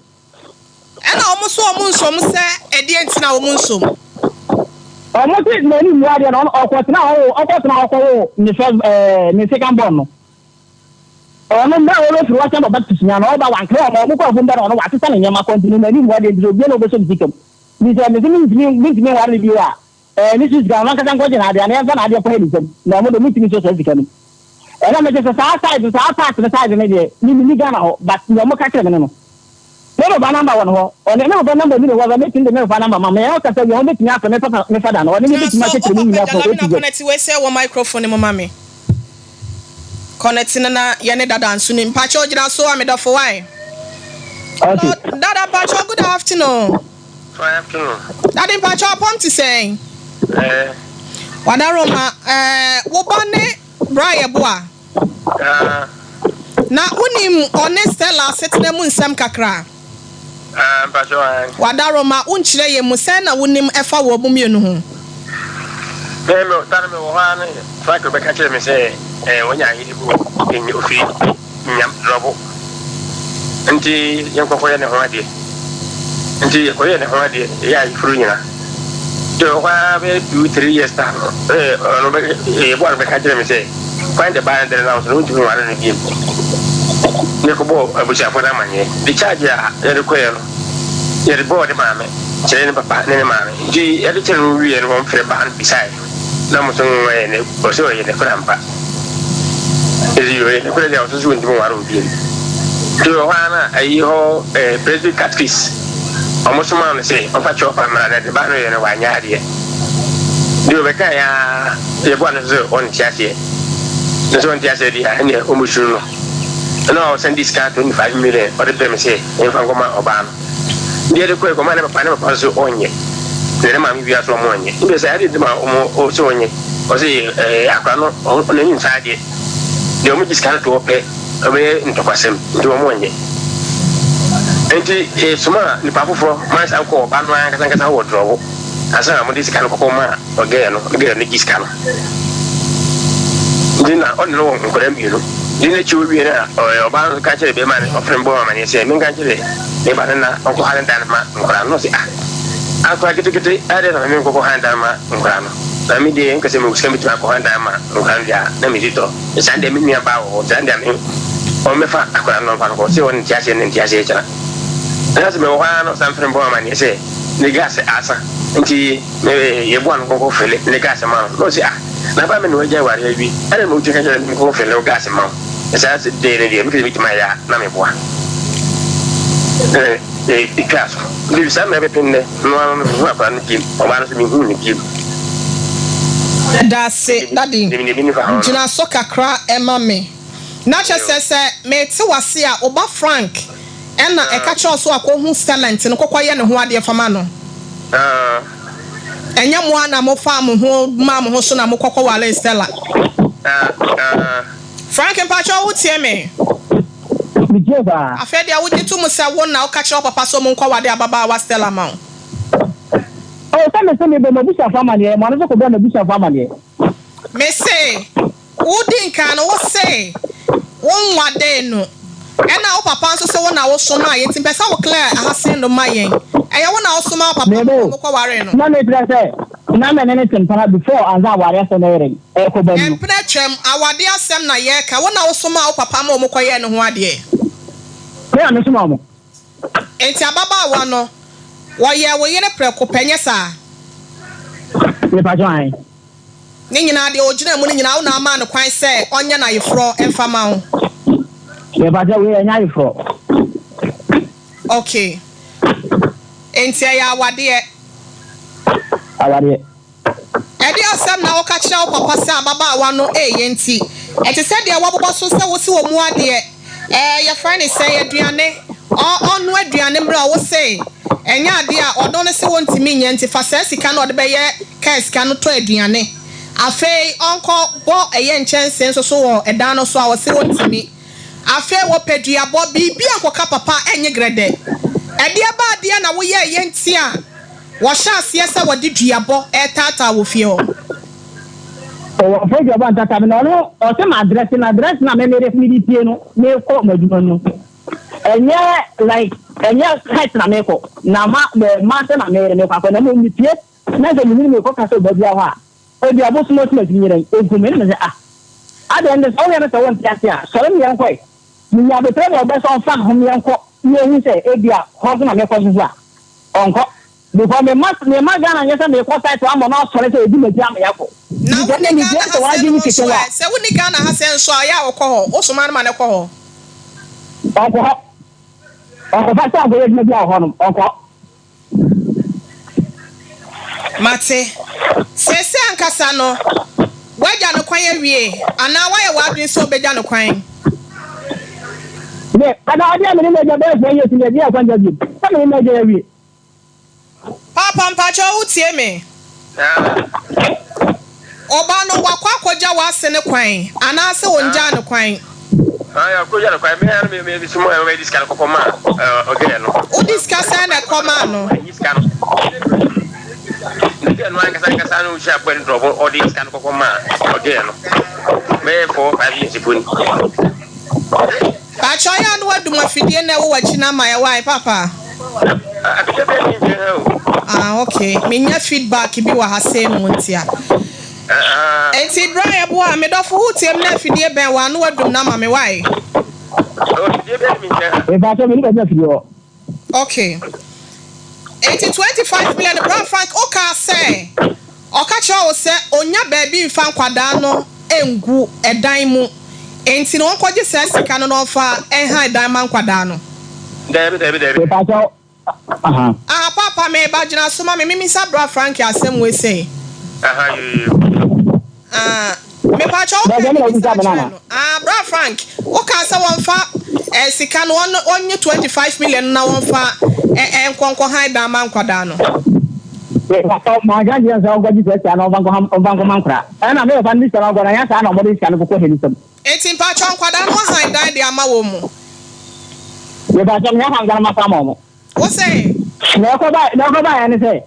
Ɛna wɔn nso wɔn nsom sɛ ɛdeɛn nti na wɔn nsom?
Ɔmo se n'ani mmu adeɛ na ɔno ɔkɔtena hɔ wo ɔkɔtena hɔ kɔwoo ne first ɛɛ ne second born no. Ɔno mmerɛ a ɔbɛfiri hɔ sɛ ɔba Sunya no ɔba wankra ɔmo ɔmo kɔ afum bɛ na ɔno wasesa ne nneɛma kɔ nti no n'ani mmu adeɛ nti sɛ obia na ɔbɛsɔ ne sika mu. Nti sɛ mese mentumi mentumi nware no bio a ɛɛ ne so sika no ɔno ankasa nkɔgye n'adeɛ anaa yɛmfa n'adeɛ kɔyɛ ne nsam na ɔmo de ɔmo ntumi nsɔ saa sika no mu. Ɛna mete sɛ saa side saa part no side no deɛ me menni Ghana hɔ but nea ɔmo ka kyerɛ me no no. Me papa number wɔ ne hɔ ɔne me papa number ni ne hɔ sɛ mɛtumi de me papa number ma me ɛna ɔkasa wie a ɔbɛtumi afrɛ me papa me father no ɔne me
Gyina
bɛtumi
so, wo
akyekyere me
papa
nyinaa from
Jalami
A
na
to Z.
connect wei sɛ wɔ microphone mu ma me. Connect no na yɛne dada nso ni. Mpakyɛw gyina so a medɔfo why?
Okay.
Hello, dada mpakyɛw good afternoon.
Fine afternoon.
Daddy mpakyɛw apɔm te sɛn?
Eh.
Wadaroma, eh, wo ba ne Bra Yeboah?
Ah.
Na wonim ɔne Stella asetena mu nsɛm kakra?
Ah, mpakyɛw ae.
Wadaroma, wonkyerɛ yɛn mu, sɛn na wonim ɛfa wɔn mmienu ho?
Me, me, da no mewɔ hɔ ara ne Frank bɛka kyerɛ me sɛ, eh, wanya ayere bi wɔ, ofiri. Nyam drɔbo nti yɛnkɔkɔyɛ ne ho adeɛ nti yɛkɔyɛɛ ne ho adeɛ yɛyɛ ayeforo nyina nti ɔhɔ ara bɛyɛ 2 3 years time no ɛɛ ɔno bɛ yɛboa no bɛka kyerɛ me sɛ kwan de baa ne dɛrɛ nam so no wontumi nware no bio ne kɔbɔɔ abusuafoɔ no amanneɛ de charge a yɛde kɔɛ no yɛde bɔɔ ne maame kyerɛ ne papa ne ne maame nti yɛde kyerɛ no wieɛ no wɔmfrɛ baa no bisae Na mo so ɔyɛ ne ɔsɛ ɔyɛ ne kora ampa. Ezi ɔyɛ ne kora deɛ ɔso so ntumi nware obi mu. Nti wɔ hɔ ara na ayi hɔ ɛɛ Presby Catechist ɔmo somaa no sɛ ɔmfa kyerɛwpa mmra na ne ba no yɛ no wanyɛ adeɛ. Deɛ ɔbɛka yɛ ara yɛboa no so sɛ ɔnte aseɛ. Na sɛ ɔnte aseɛ deɛ a ɛneɛ ɔmmɛsuru no. Ɛna ɔsan de sika 25 million ɔde brɛ me sɛ memfa nkɔma ɔbaa no. Deɛ de kɔɛ kɔma ne papa, ne papa nso ɔnyɛ. Na ne maame bia nso ɔmo ɔnyɛ. Nti sɛ ade de ma ɔmo sɛ ɔnyɛ. Ɔsɛ ɛɛ akora no n'ani nsa adeɛ. Deɛ ɔmo gye sika no to hɔ pɛ ɔbɛyɛ ntɔkwasɛm nti ɔmo ɔnyɛ. Nti esoma nipa foforɔ ma nsa nkɔ ɔba no ankasa ankasa wɔ drɔbo. Ansa na ɔmo de sika no kɔkɔ ma ɔgɛɛ no, ɔgɛɛ no gye sika no. Nti na ɔne no wɔ nkwadaa mmienu. Di n'akyi owie no a ɔbaa no ka kyerɛ bɛrima no ɔfrɛ me bɔ amaneɛ sɛ menka nkyerɛ Me ba no na ɔnkɔ han dan ma nkwadaa no. Na ɔse ah, akwadaa ketekete adɛn na me nkɔkɔ han dan ma nkwadaa no? Na me deɛ nka sɛ mewɔ sika mɛtumi akɔ han dan ma nkwadaa no deɛ a, na mesi tɔ. Saa deɛ me nua baa wɔ hɔ, saa deɛ me ɔmmɛfa akwadaa no ɔmfa no kɔ. Sɛ ɔne nte aseɛ ne nte aseɛ kyena. Na sɛ mewɔ hɔ ara na ɔsan frɛ me bɔ amaneɛ sɛ ne gas asa nti me yɛboa no nkɔkɔ fele ne gas ma no. Na ɔse ah, na ba me na wagyae wareɛ awie, adɛn na wotumi ka kyerɛ me nkɔkɔ fele wo gas ma wo? Saa de no deɛ, mepɛ sɛ mɛtumi ayɛ a, na meboa. Ɛtwaa so. Nti saa mmerɛ bɛpem nnɛ, no ara no, menhuu akwadaa no bio. Ɔbaa no nso, menhuu no bio.
Medase daddy, gyina so kakra ma me. Na kyerɛ sɛ sɛ mete wase a, wo ba Frank na ɛka kyerɛ wo sɛ wakɔhu Stellent no kɔkɔ yɛ ne ho adeɛ fa ma no? Ɛnyɛ mo ara na mofaa mo ho maa mo ho so na mokɔ kɔwaree Stella? Frank mpakyɛw wo tie me?
Me tie paa.
Afei deɛ wo gye to mu sɛ wo na wo ka kyerɛ wo papa sɛ ɔmo nkɔ wade ababaawa Stella ma wo?
Oh sɛ me se me bɔ m'abusuafo amaneɛ ma ɔno nso kɔ bɔ n'abusuafo amaneɛ.
Me se wo di nkan no wo se wo nwadee no ɛna wo papa nso se wo na wo somaa yɛ nti mpɛ sɛ wo clear aha sen no ma yɛn ɛyɛ wo na wo somaa wo papa ma
Mebo
ɔmo kɔ waree no?
na me kyerɛ sɛ na me ne no te mpena before ansa aware asɛm no yɛ dɛn ɛkɔ ba mu no.
Mpena twam, awadeɛ asɛm na yɛreka, wo na wosomaa wo papa ma wɔkɔyɛɛ ne ho adeɛ?
Me na mesomaa wɔn.
Enti ababaawa no, wɔyɛɛ wo yere prɛko pɛ, nyɛ saa?
Mepakyɛw, ae.
Ne nyinaa, deɛ ɔgyinaa mu no nyinaa, wo na womaa no kwan sɛ ɔnyɛ no ayeforɔ mfa ma wo?
Mepakyɛw, wei ɛnyɛ ayeforɔ.
Okay. Enti ɛyɛ awadeɛ?
Awadeɛ.
Ɛdeɛn asɛm na woka kyerɛ wo papa sɛ ababaawa no reyɛ nti? Ɛte sɛ deɛ woabobɔ so sɛ wose wɔ mu adeɛ, ɛɛ, yɛfrɛ no sɛn, aduane, ɔ, ɔnnoa aduane mmerɛ a wose ɛnyɛ adeɛ a ɔno no se wɔntumi nyɛ nti fa saa sika no a ɔde bɛyɛ kaa sika no tɔ aduane. Afei ɔnkɔ bɔ ɛyɛ nkyɛnsee nso so wɔ ɛdan no so a ɔse wɔntumi. Afei wɔpɛ duabɔ, biribi a nkɔka papa ɛnye grɛdɛ. Ɛdeɛ ba adeɛ na woyɛɛyɛ nti a Wɔhyɛ aseɛ sɛ wɔde duabɔ retaataa wɔ fie hɔ.
Wɔmfa duabɔ antaataa me na ɔno ɔse ma address na address na me mede mede pie no mekɔ m'adwuma no ɛnyɛ like ɛnyɛ height na mekɔ na ma ma sɛ na meyere mekɔ akɔ na mmom mepie. Na sɛ menyini mekɔka sɛ ɔba biara hɔ a, ebia abosom atum atumi nyɛ dɛn? Ɛnku me. Ɛna mese, Ah, adɛn nti? Sɛ woyɛ no sɛ wonte ase a, sɔre ne yɛnkɔ ɛ. Menya aboterɛ na ɔbɛ sɛ ɔmfa ne ho me yɛnkɔ na yɛhu sɛ ebia hɔ nso na mekɔ nso so a, ɔnkɔ. Because mema, mema Ghana nyɛ sɛ mekɔ site hɔ ama no asɔre sɛ ɔdi m'akyi ama yɛakɔ.
Na
Nti
wonni
ɛnna metie
Ghana
sɛ
ha sɛɛ
w'adwene
no
mu
nso
keke wo
ɛ?
a.
Sɛ wonni Ghana ha sɛɛ nso a, ɔyɛ a wokɔ hɔ? Wosoma no ma no kɔ hɔ?
Ɔnkɔ hɔ. Ɔnkɔfa sɛ ɔnkɔyɛ adwuma biara wɔ hɔnom. Ɔnkɔ.
Mate. Seesei ankasa no, woagya no kwan awie, anaa woayɛ w'adwene sɛ wobɛgya no kwan?
Me, ada adeɛ a me ne m'agya bɛyɛ fo yɛ ti deɛ, deɛ ɛkwan gya bio. Sɛ me ne m'agya awie.
Paapa mpakyɛw wo tie me? Ɔba no wakɔ akɔgya w'ase no kwan anaasɛ ɔngyaa no kwan? Wode sika sɛn na ɛkɔ maa no? Pakyɛ ɔyɛ a na wadum afidie no a ɛwɔ w'akyi no ama yɛ why papa? Ah ok menya feedback bi wɔ ha sei mu ntia. Enti bra yɛboa me dɔfo wo tie me na afidie bɛn wo a na wadum no ama me why?
Mepakyɛ me ni baabi afidie wɔ.
Ok enti 25 million bra Frank wo kaa sɛ ɔka kyerɛ wo sɛ ɔnya baabi nfa nkwadaa no ngu ɛdan mu enti no ɔnkɔgye saa sika no na ɔnfa nhan dan ma nkwadaa no.
Daabi daabi daabi.
Mepakyɛw aha.
Aha paapa meba gyina so ma me memisa bra Frankie asɛm wei sei.
Aha yoo.
Ah mepakyɛw wo kaa biribi saa kyerɛɛ no ah bra Frank wo kaa sɛ wɔnfa eh sika no wɔn wɔnye 25 million no na wɔnfa eh eh nkɔ nkɔ han dan ma nkwadaa no.
Mepakyɛw manka nkyerɛ no sɛ ɔnkɔgye saa sika no ɔmfa nkɔ ɔmfa nkɔma nkwadaa ɛna me papa no de sika no ɔkɔ no anyɛ saa na wɔde sika no kɔkɔ hɛn nsam.
Enti mpakyɛw nkwadaa no wɔhan dan de ama wɔn mu.
Mepakyɛw menya han dan masa ama wɔn.
Wo se.
Na ɛkɔba na ɛkɔbaeɛ ne sɛ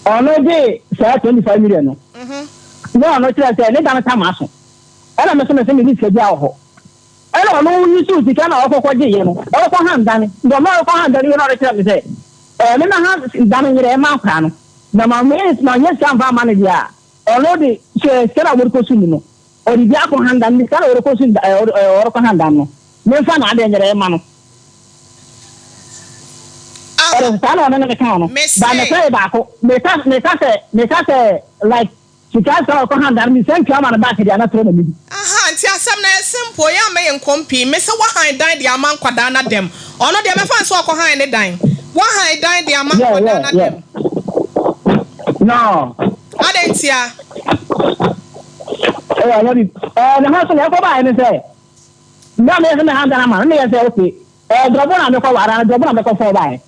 ɔno gyee saa 25 million no na ɔno kyerɛ sɛ ne da no tam aso ɛna me so me se me ne sika biara wɔ hɔ ɛna ɔno yusuu sika na ɔkɔkɔ gyeeɛ no ɔkɔ han dane nti ɔmo ɔkɔ han dane wie na ɔde kyerɛ me sɛ ɛɛ me ma han dane nyerɛ ɛma nkora no na ma me ma nyɛ sika mfa ama no deɛ a ɔno de sɛ sika na wɔde kɔ sum no ɔde bi akɔ han dane sika na wɔde kɔ sum ɛɛ ɔrekɔ han dan no memfa na adeɛ nyerɛ ɛma no. Ɔde saa na ɔne no meka no. Ba me sɛ baako. Meka meka sɛ meka sɛ like sika sɛ ɔkɔ hand no mesɛ ntua ma no back deɛ na toro na medi.
Aha nti asɛm no ɛyɛ simple yɛ a mɛyɛ nkɔm pii mese wahan dan de ama nkwadaa no adɛm ɔno deɛ mɛfa no sɛ ɔkɔ han ne dan wahan dan de ama
Yeah
nkwadaa
yeah
no
yeah.
adɛm.
No.
Adɛn ntia?
Ɛyɛ ɔnyɛ bi ɛɛ ne ho so na ɛkɔ baayɛ ne sɛ. Berɛ a meyɛ sɛ mɛhan dan ama no, na meyɛ sɛ okay, ɛyɛ drɔbo na mekɔ ware anaa drɔbo na mekɔ fɔɔ baeɛ.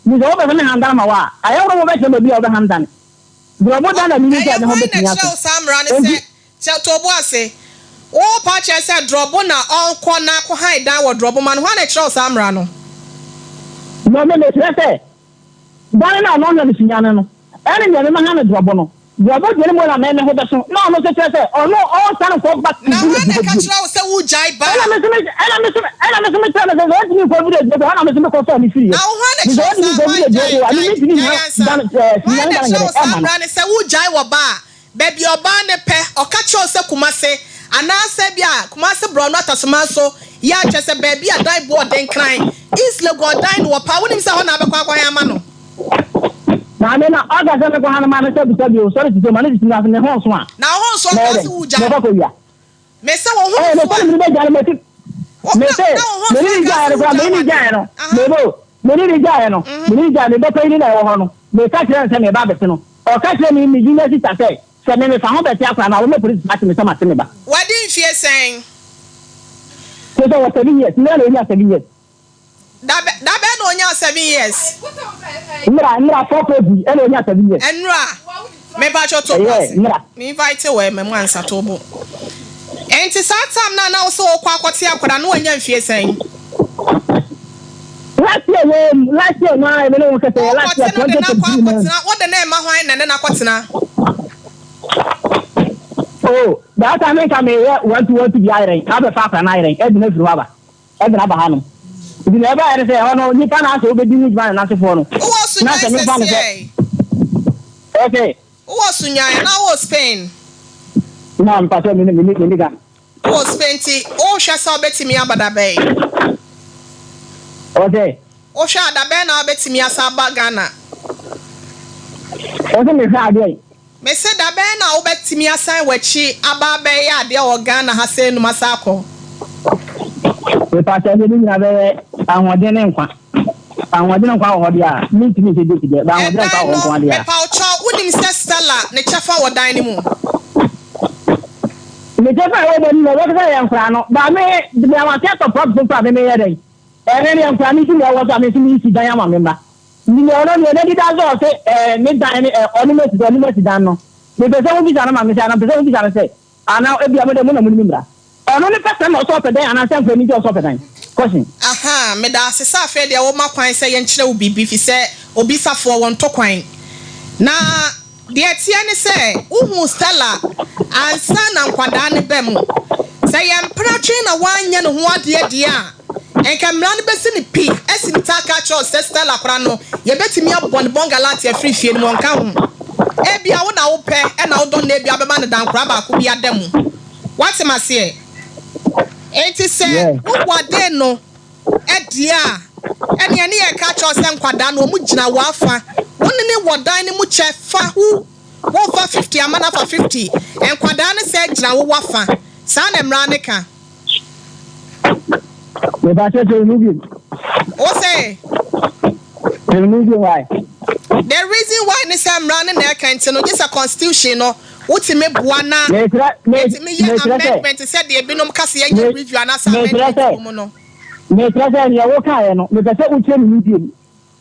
Nti sɛ wopɛ sɛ mehan dan ma wo a, ayɛ wo na wobɛkyerɛ baabi a wobɛhan dan. Drɔbo dan na menim
Ɛyɛ
sɛ ne ho
hwan na
bɛtumi
ɛkyerɛ
aso.
wo saa mmara no
Enti.
sɛ kyɛ to bo ase? Worepa akyerɛ sɛ drɔbo na ɔnkɔ na akɔhan dan wɔ drɔbo ma no? Hwan na ɛkyerɛ wo saa mmara no?
No, me mekyerɛ sɛ Dan no a ɔno ɔhwɛ no sunyane no, ɛne deɛ mema ha no drɔbo no. Drɔbo deɛ no mu na me me ho bɛso, na ɔno nso kyerɛ sɛ ɔno ɔnsan nkɔ back to
Na hwan
village
na
hɔ
ɛka
bio.
kyerɛ wo sɛ wogyae ba
Ɛna
a?
me nso me ɛna me nso ɛna me nso me kyerɛ no sɛ sɛ ɔntumi nkɔ village hɔ bio, ɛna me nso mekɔ faa ne firiiɛ.
Na wo hwan na
Nti sɛ
ɛkyerɛ wo
ɔntumi
saa?
nkɔ
Hwan?
village hɔ
Gyae,
bio a, me
gyae,
mentumi
gyae
nha
ansa.
dan ɛɛ
Hwan
sunyane
na
dan
ɛkyerɛ
nyɛ
wo
dɛ
saa
ɛmma no.
mmara no sɛ wogyae wɔ ba a, baabi a ɔbaa no pɛ, ɔka kyerɛ wo sɛ Kumase, anaasɛ ebia Kumase borɔno Atasoman so, yɛ a kyerɛ sɛ baabi a dan boɔ den kran, East Legon dan no wɔ paa, wonim sɛ ɛhɔ na abɛkɔ akɔhan ama no?
Maame na ɔka sɛ mekɔ ha no ma no sɛ bisa bio, sɔre tete ma no tete na ne ho nso a.
Na wo ho nso
Mɛyɛ
ɔka
dɛn?
sɛ wogyae.
Mɛkɔ akɔwia.
Mese wo ho
Ɛɛ,
nso
mese
a.
mene bɛgyae no, mese,
Wo, na,
mese,
na wo ho
mene
nso
ne
ɔka
gyaeɛ
sɛ
no koraa,
wogyae
mene ne
w'ade.
gyaeɛ no,
Aha.
mebo, mene ne gyaeɛ no, mene ne gyaeɛ, me ba panyin na ɛwɔ hɔ no, meka kyerɛɛ no sɛ meba abɛte no, ɔka kyerɛɛ me, me junior sister sɛ, sɛ me mefa ho bɛte akwadaa no a, wɔma polisi ate me sɛ mate me ba.
Wadi mfie sɛn?
Kyerɛ sɛ ɔwɔ seven years, nnɛ na ɔnya seven years.
Da bɛ, da bɛn na ɔnyaa seven years?
Nnora, nnora 4:40 ɛna ɔnyaa seven years.
Nnora, mepakyɛw to bo
Ɛyɛ,
ase.
nnora.
Me invite wo ɛ, ma mu ansa to bo. Ɛnti saa time no a na wo sɛ wokɔ akɔte akwadaa no wanya mfie sɛn?
Last year wɔ mu, last year no ara me ne wo kasa yɛ last year
Wokɔte no de no akɔ
2023 mu.
akɔtena, wode no rema hwan na ne no akɔtena?
Oh, that time nka meyɛ one to one to bi ayerɛn, abɛfa akwadaa no ayerɛn, ɛde no afiri hɔ aba. Ɛdena aba hanom. Nti nea ɛbaeɛ ne sɛ, ɛhɔ no, nnipa no asɛ wobɛdi ho dwuma ne n'asefoɔ no.
Wowɔ so
Na sɛ
nyan
memfa no sɛ,
sɛsiɛi?
Okay.
Wowɔ Sunyani anaa wowɔ Spain?
Na mpakyɛw me me me ni Ghana.
Wowɔ Spain nti wohwɛ sɛ wobɛtumi aba da bɛn?
Ɔsɛ.
Wohwɛ a da bɛn na wobɛtumi asan aba Ghana?
Ɔsɛ mehwɛ adeɛ.
Mese da bɛn na wobɛtumi asan w'akyi aba abɛyɛ adeɛ wɔ Ghana ha sɛ num asan akɔ?
Mepakyɛw sɛ ne nyinaa bɛyɛ ahoɔden ne nkwa. Ahoɔden ne nkwa wɔ hɔ deɛ a, mentumi nhyɛ date deɛ, but ahoɔden ne nkwa
Ɛdan
wɔ hɔ
no,
nko ara deɛ a.
mepawkyɛw, wonim sɛ Stella ne kyɛfa wɔ dan no mu?
Ne kyɛfa a ɛwɔ dan no mu no, wɔbɛka sɛ ɛyɛ nkoraa no, but me, deɛ mate atɔ props foforɔ a me meyɛ dɛn? Ɛno deɛ nkoraa no nti na ɛwɔ so a me nso meresi dan ama me mma. Nti deɛ ɔno deɛ n'ani da so ɔse ɛɛ ne dan ne ɛɛ ɔne masi ɔne masi dan no, mepɛ sɛ mobisa no ma me sɛ anaa mepɛ sɛ mobisa no sɛ anaa ebia mo deɛ mo na monim mmara. Ɔno ne pɛ sɛ na ɔsɛ ɔpɛ dan anaa sɛ nkoraa no nti ɔsɛ ɔpɛ dan? Question.
Ahaa, medaase sɛ afei deɛ woma kwan sɛ yɛnkyerɛ wo biribi fisɛ obisafoɔ wɔntɔ kwan. Na Deɛ ɛteɛ ne sɛ, wohuu Stella ansa na nkwadaa no ba mu. Sɛ ɛyɛ mpratwe na wanyɛ ne ho adeɛ deɛ a, nka mmara no bɛsi no pi asi ne ti aka akyerɛ wo sɛ Stella koraa no, yɛbɛtumi abɔ no bɔngalate afiri fie no mu, ɔnka ho. Ebia wo na wopɛ na wodɔ no na ebia wobɛma no dankoraa baako bi ada mu. Woate m'aseɛ? Enti sɛ wowade no deɛ a, ɛneɛ ne yɛreka akyerɛ wo sɛ nkwadaa no wɔn gyina w'afa, wo ne no wɔ dan no mu kyɛ fa hu, wofa 50 ama no afa 50, nkwadaa no sɛ gyina wo w'afa, saa na mmara no ka.
Mepa kyɛ sɛ emu bi.
Wo se?
Emu bi why?
The reason why ne sɛ mmara no na ɛka nti no, gye sɛ constitution no wotumi boa na yɛtumi yɛ amendment sɛ deɛ ebinom ka sɛ yɛnyɛ review anaasɛ amendment wɔ mu no.
Mekyerɛ sɛ nea wokaeɛ no, mepɛ sɛ wokyerɛ me mu bio.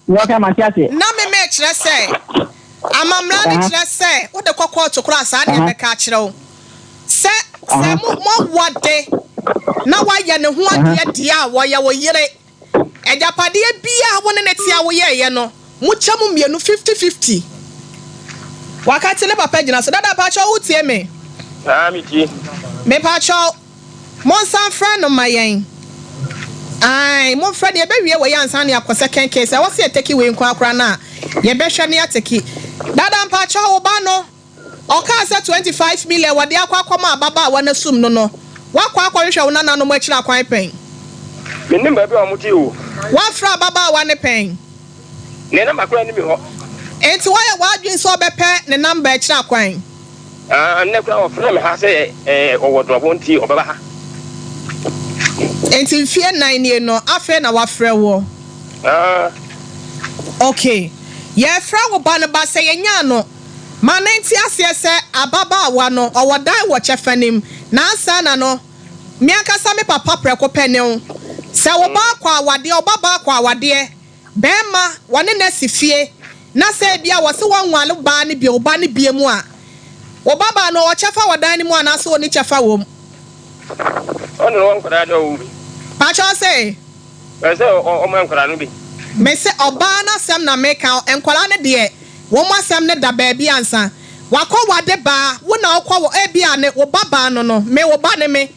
Nea wokae mante aseɛ.
Na me mekyerɛ sɛ, amammara no kyerɛ sɛ wode kɔ kɔɔto koraa a, saa na yɛbɛka akyerɛ wo. Sɛ sɛ mo moawade na woayɛ ne ho adeɛ deɛ a, wɔyɛ wo yere. Agyapadeɛ biara a wo ne no te a woyɛeɛ no, mokyɛ mu mmienu, fifty-fifty. Waka te ne papa gyina so. Dada, mpakyɛw wotie me?
Aa, metie.
Mepakyɛw, monsan mfrɛ no ma yɛn. Ae, momfrɛ no, yɛbɛwie wei ansa na yɛakɔ second case. Ɛwɔ sɛ yɛtake wei nko ara koraa no a, yɛbɛhwɛ na yɛatake. Dada, mpakyɛw, wo ba no, Ɔkaa sɛ 25 million wɔde akɔ akɔma ababaawa no asum no no, woakɔ akɔhwehwɛ wo nananom akyiri akwan pɛn?
Mennim baabi a wɔte o.
Woafrɛ ababaawa no pɛn?
Ne namba koraa nni me hɔ.
Enti woayɛ w'adwene sɛ ɔbɛpɛ ne namba akyiri akwan?
Ah, nnɛ koraa ɔfrɛɛ me ha sɛ ɔwɔ Drɔbo nti ɔbɛba ha.
Enti mfeɛ nnan nie no, afei na wafrɛ woɔ?
Ah.
Ok. Yɛrefrɛ wo ba no ba sɛ yɛnyaa no Ma no nte aseɛ sɛ ababaawa no ɔwɔ dan wɔ kyɛfa no mu, na ansa na no, me ankasa me papa prɛko pɛ ne wo. Sɛ wo ba akɔ awadeɛ, wo babaa akɔ awadeɛ, barima, wɔne no asi fie, na sɛ ebia wɔse wɔnware baa no bio, wo ba no bie mu a, wo babaa no ɔwɔ kyɛfa wɔ dan no mu anaasɛ ɔnni kyɛfa wɔ mu?
Ɔne no wɔ nkwadaa deɛ ɔwɔ bi.
Pakyɛ ɔse?
Ɛsɛ sɛ ɔma nkwadaa no bi.
Mese ɔbaa no asɛm na meka, nkwadaa no deɛ wɔn asɛm no da baabi ansa. Wakɔ wade baa, wo na wokɔ wɔ, ebia ne wo ba baa no no, me wo ba ne me.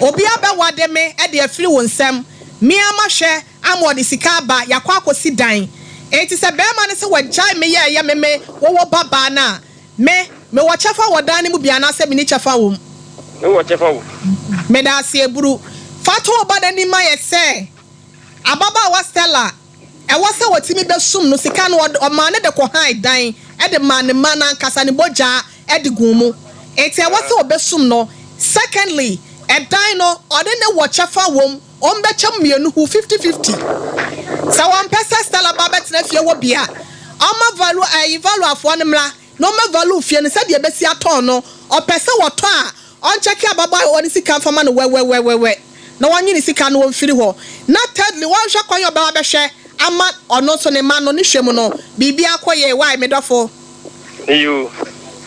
Obi abɛwade me de afiri wo nsam, me ara mahwɛ ama ɔde sika aba, yɛakɔ akɔsi dan. Enti sɛ barima no se wagyae me yɛ ɛyɛ me me wo wo ba baa no a, Me, mewɔ kyɛfa wɔ dan no mu bi anaasɛ menni kyɛfa wɔ mu?
Mewɔ kyɛfa wɔ mu.
Meda ase, Aburu. Fa to wo ba no anim ma yɛ sɛ ababaawa Stella a ɛwɔ sɛ wɔtumi bɛsum no sika no, ɔmaa no de kɔhan dan de maa ne mma no ankasa, ne bɔgyaa de guu mu. Enti ɛwɔ sɛ ɔbɛsum no. Secondly, ɛdan no, ɔne no wɔ kyɛfa wɔ mu. Wɔbɛkyɛ mu mmienu hu, fifty-fifty. Sɛ wɔmpɛ sɛ Stella ba bɛtena fie hɔ bi a, ɔmma value ɛyi valuafoɔ no mmra na ɔmmɛ value fie no sɛdeɛ ɛbɛsi atɔn no. Ɔpɛ sɛ wɔtɔ a, ɔnkyɛke ababaawa no sika mfa ma no wɛwɛwɛwɛwɛ na wɔnnye ne sika no ɔmfiri hɔ. Na thirdly, wɔnhwɛ kwan a ɔbɛba abɛhwɛ ama ɔno nso ne mma no ne hwɛ mu no biribi akɔ yie. Wai me dɔfo?
Eyoo.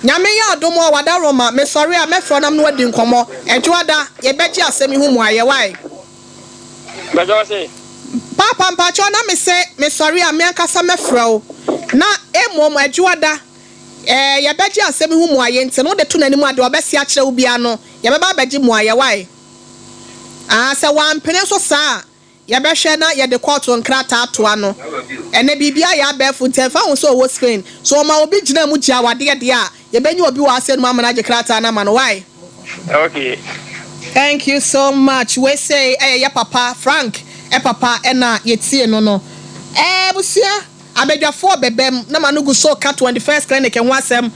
Nyame yɛ adom a wadaworoma me sɔre a mɛfrɛ wo na me ne wo adi nkɔmmɔ Ɛdwoada yɛbɛgye asɛm yi ho mmuaeɛ wai.
Mpakyɛw ɔse.
Paapa mpakyɛw na me se me sɔre a me ankasa mɛfrɛ wo na mmom Ɛdwoada eh yɛbɛgye asɛm yi ho mmuaeɛ nti no wode to n'anim a deɛ ɔbɛse akyerɛ wo biara no yɛbɛba abɛgye mmuaeɛ wai. Ah sɛ wampene nso saa a. Yɛbɛhwɛ na yɛde kɔɔto nkrataa ato ano. Ɛnnɛ biribiara yɛ abɛɛfo nti ɛmfa ho sɛ ɔwɔ Spain. So ɔma obi gyina mu gye awadeɛ deɛ a, yɛbɛnya obi wɔ ha sɛ no mu ama no agye krataa no ama no. Wai?
Okay.
Thank you so much. Wei sei ɛyɛ yɛ papa Frank papa ɛna yɛtie no no. Ɛɛ abusua, abadwafoɔ bɛbam na m'ano gu so reka 21st Clinic ho asɛm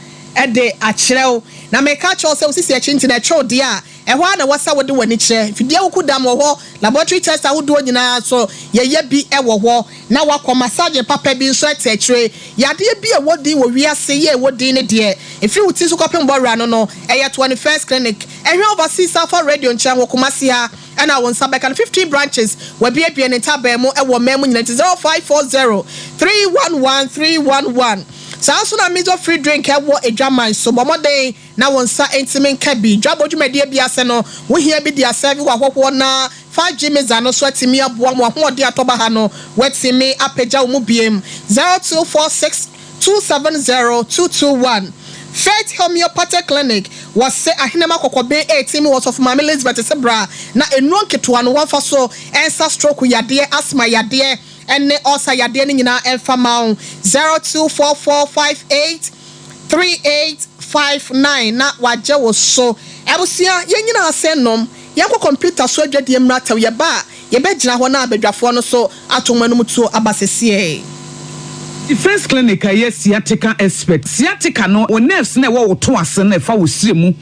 de akyerɛ wo. Na meka akyerɛ wo sɛ wo sisi akyi nti na ɛtwe wo deɛ a, Ɛhɔ ara na ɛwɔ sɛ wode w'ani kyerɛ. Mfidie awukudam wɔ hɔ, laboratory test ahodoɔ nyinaa nso, yɛyɛ bi wɔ hɔ. Na woakɔ massage papa bi nso te akyire. Yadeɛ bi a ɛwɔ din wɔ wiase yi a ɛwɔ din no deɛ, ɛfiri wo ti so kɔpem bɔwerɛ ano no, ɛyɛ 21st Clinic. Ɛhwɛ Overseas Alpha Radio nkyɛn wɔ Kumasi ha na wo nsa bɛka no. 15 branches, wɔabuebue ne ntaban mu wɔ ɔman mu nyinaa nti 0540 311 311. Saa ara nso na Mizo Free Drink wɔ Adwaman so. Bɔ mmɔden na wo nsa ntumi nka bi. Dwabɔ dwumadie bi ase no, wo hia bi de asɛve w'ahɔhoɔ na 5G Mixer no nso atumi aboa ma w'ahoɔden atɔ ba ha no woatumi apagya wo mu biem. 0246 270 221 Faith Homeopathic Clinic, Wɔse Ahenema Kɔkɔben 18 mu wɔ Sɔfo Maame Elizabeth se bra na nnuro nketewa no wɔmfa so nsa stroke yadeɛ, asthma yadeɛ ne ulcer yadeɛ no nyinaa mfa ma wo. 0244 58 3859 na wagye wo so. Abusua, yɛn nyinaa ase nnom. Yɛnkɔ kɔmputa so adwadie mmra tɛw. Yɛba a, yɛbɛgyina hɔ na abadwafoɔ no nso ato wɔn anom tuo aba sesiei.
Defence Clinic a ɛyɛ sciatica expert. Sciatica no, wo nerves no a ɛwɔ wo to ase no a ɛfa wo srɛ mu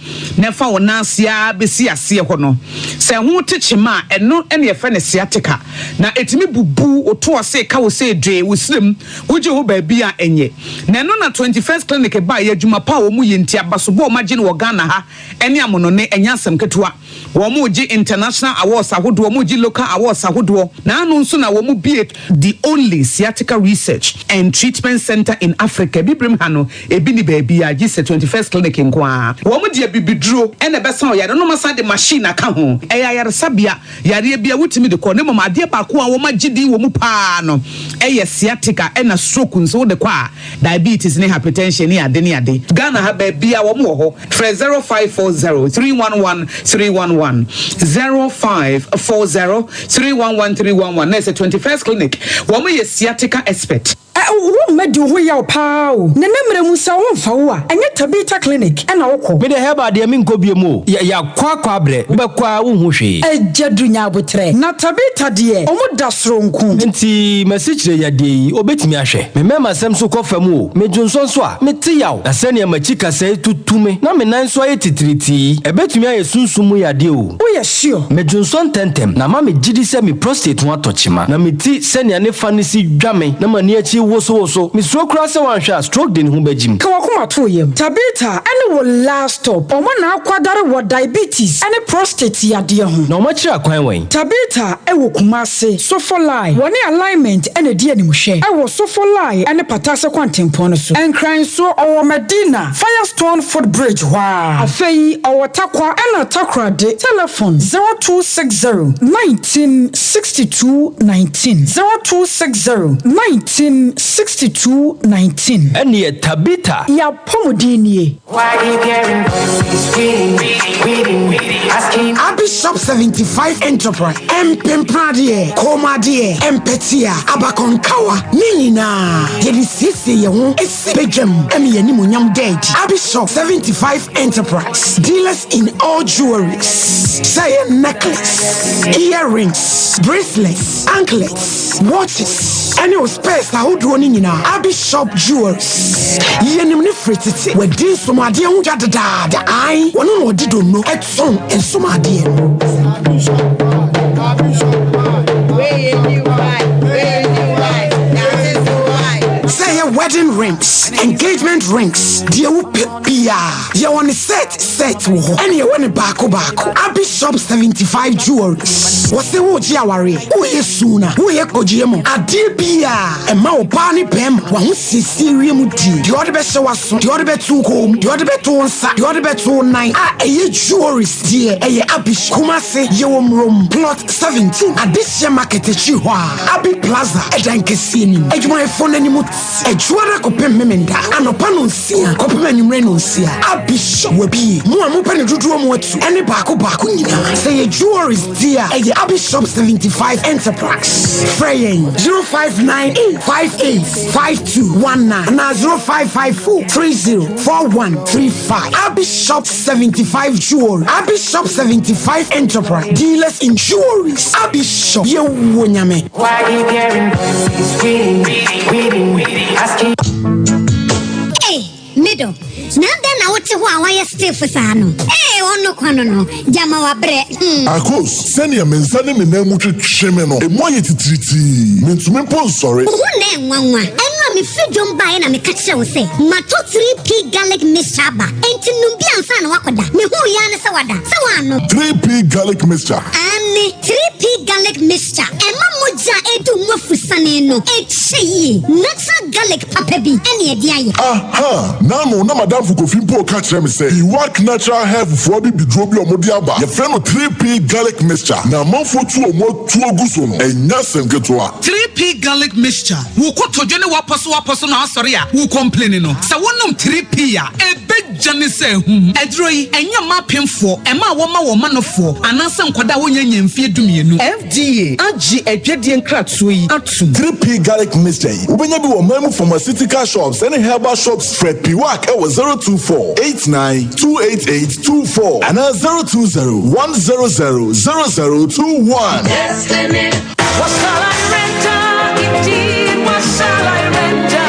na ɛfa wo nan ase ara bɛsi aseɛ hɔ no, sɛ ɛho te kyema a, ɛno na yɛfrɛ no sciatica. Na ɛtumi bubu wo to ase, ka wo sɛ dwee, wo srɛ mu, wogye hɔ baabi a ɛnyɛ. Na ɛno na 21st Clinic baeɛ, adwuma pa a wɔn yɛ nti, abasobɔ a wɔn agye no wɔ Ghana ha ne amonone, ɛnyɛ asɛm ketewa. Wɔn regye international awards ahodoɔ, wɔn regye local awards ahodoɔ. Na ano nso na wɔn bue the only sciatica research and treatment centre in Africa. Abibirem ha no, ebi nni baabiara gye sɛ 21st Clinic nko ara. Wɔn de abibiduro na ɛbɛsa ɔyare no na wɔasan de machine aka ho. Ɛyɛ ayaresabea. Yareɛ biara wotumi de kɔ na mmom adeɛ baako a wɔagye din wɔ mu pa ara no yɛ sciatica ɛna stroke nso wode kɔ a diabetes ne hypertension ne ade ne ade. Ghana ha baabiara wɔn wɔ hɔ frɛ 0540 311 311 0540 311 311 na ɛsɛ 21st clinic wɔn yɛ sciatica expert.
Ɛ wo mma di wo ho yaw paa o. Nene mmerɛ mu sɛ wo ho mfa wo a, ɛnyɛ Tabitha clinic na wo kɔ.
Me deɛ herbal deɛ menkɔ biom o, yɛ yakɔ akɔ abrɛ, wobɛkɔ a wonhu hwee.
Agya Duru nya aboterɛ. Na Tabitha deɛ ɔmo da soronko.
Nti m'asikyire yadeɛ yi obetumi ahwɛ? Me mmarima sɛm nso kɔ fam o, me dwonsɔ nso a, mete yaw, na sɛnea m'akyi kasɛe tutu me na me nan nso ayɛ titiritii yi, ɛbɛtumi ayɛ sunsum mu yadeɛ o.
Woyɛ sure?
Me dwonsɔ ntɛmntɛm, na ama me gyidi sɛ me prostate ho atɔ kyema, na me ti sɛnea ne fa no si dwa me na m'ani akyi wosowoso. Misuro koraa sɛ wanhwɛ a stroke de ne ho bɛgyim.
Ka w'akoma to wo yam. Tabitha ne wo last stop. Wɔn na akwadare wɔ diabetes ne prostate yadeɛ ho.
Na wɔn akyiri akwan wɛn?
Tabitha wɔ Kumasi, Sofolai. Wɔne Alignment na ɛdi animhwɛ wɔ Sofolai ne Patase kwantempɔn no so. Nkran nso, ɔwɔ Madina, Firestone foot bridge hɔ ara. Afei ɔwɔ Tarkwa ɛna Takoradi. Telefon, 0260 19 62 19. 0260 19 62 19.
Ɛnneɛ Tabitha.
Y'apɔmuden nie.
Abi Shop 75 Enterprise, Mpempradeɛ, kɔnmuadeɛ, mpɛtea, abakɔnkawa, ne nyinaa yɛde siesie yɛn ho si badwam ma yɛn animuonyam da adi. Abi Shop 75 Enterprise, dealers in all jewelries, sɛ ɛyɛ necklace, earrings, bracelets, anklets, watches, ɛne wo spares ahodoɔ no nyinaa. Abi Shop Jewelries, yɛnim no firi tete, wadi nsomadeɛ ho dwa dedaada, ae, wɔno na ɔde donno tɔn nsomadeɛ no. Sɛ ɛyɛ wedding rings, engagement rings, deɛ wopɛ biara, yɛwɔ ne set set wɔ hɔ, ɛne yɛwɔ ne baako baako. Abi Shop 75 Jewelries, wɔse wogye awareɛ, woyɛ suna, woyɛ kɔgyeɛ mu, adeɛ biara ɛma ɔbaa ne bɛrima w'ahosiesie wie mu die, deɛ ɔde bɛhyɛ w'aso, deɛ ɔde bɛto wo kɔn mu, deɛ ɔde bɛto wo nsa, deɛ ɔde bɛto wo nan a ɛyɛ jewelries deɛ ɛyɛ Abi Shop. Kumasi, yɛwɔ Murom, Plot 17, Adehyeɛ Market akyiri hɔ a, Abi Plaza ɛdan kɛseɛ no mu. Adwumayɛfoɔ no anim te. Adwoa. Dwoada kɔpem Memenda, anɔpa nonsia kɔpem anwummerɛ nonsia. Abi Shop wabie. Mo a mopɛ no dodoɔ mu atu ɛne baako baako nyinaa. Sɛ yɛ jewelries di a, ɛyɛ Abi Shop 75 Enterprise. Frɛ yɛn 0598 58 5219 anaa 0554 30 4135. Abi Shop 75 Jewelry. Abi Shop 75 Enterprise. Dealers in jewelries. Abi Shop. Yɛwɔ Nyame.
Why you hearing voices reading, reading, asking?
Hey, middle. Na adɛn na wote hɔ a woayɛ stiff saa no? Ee, ɔno kwa no no, gyama wabrɛ. Hmm.
Akos, sɛnea me nsa ne me nan mu twetwe me no, emu ayɛ titiritii. Mintumi mpo nsɔre.
Wo ho na ɛnwanwa. Ɛno a mefiri dwom baeɛ na meka kyerɛɛ wo sɛ, matɔ 3P Garlic Mixture aba. Enti nom bi ansa na woakɔda. Mehuu yi ara ne sɛ wada. Sɛ woannom.
3P Garlic Mixture.
Aane, 3P Garlic Mixture. Ɛma mogya a ɛredi wo mu afusane no kyɛ yie. Natural garlic papa bi ne ɛde ayɛ.
Aha! N'ano na m'adamfo Kofi mpo reka kyerɛ me sɛ Iwak Natural Health foɔ abibiduro bi a wɔde aba, yɛfrɛ no 3P Garlic Mixture, na amanfoɔ tu wɔn atuo gu so no, ɛnyɛ asɛm ketewa.
3P Garlic Mixture, Wo kotodwe ne w'apɔsowapɔso na asɔre a wo complaini no, sɛ wonom 3P a, ɛbɛgya ne sɛ ahum. Aduro yi, ɛnyɛ mma apemfoɔ, mmaa a wɔma wɔn manofoɔ, anaasɛ nkwadaa a wɔnnya nnya mfeɛ dumienu.
FDA agye adwadie nkratoɔ yi atom.
3P Garlic Mixture yi, wobɛnya bi wɔ ɔman mu pharmaceutical shops ne herbal shops. Frɛ Piwak wɔ 024 89 288 24 anaa 020 100 0021.
Destiny. What shall I render? Indeed, what shall I render?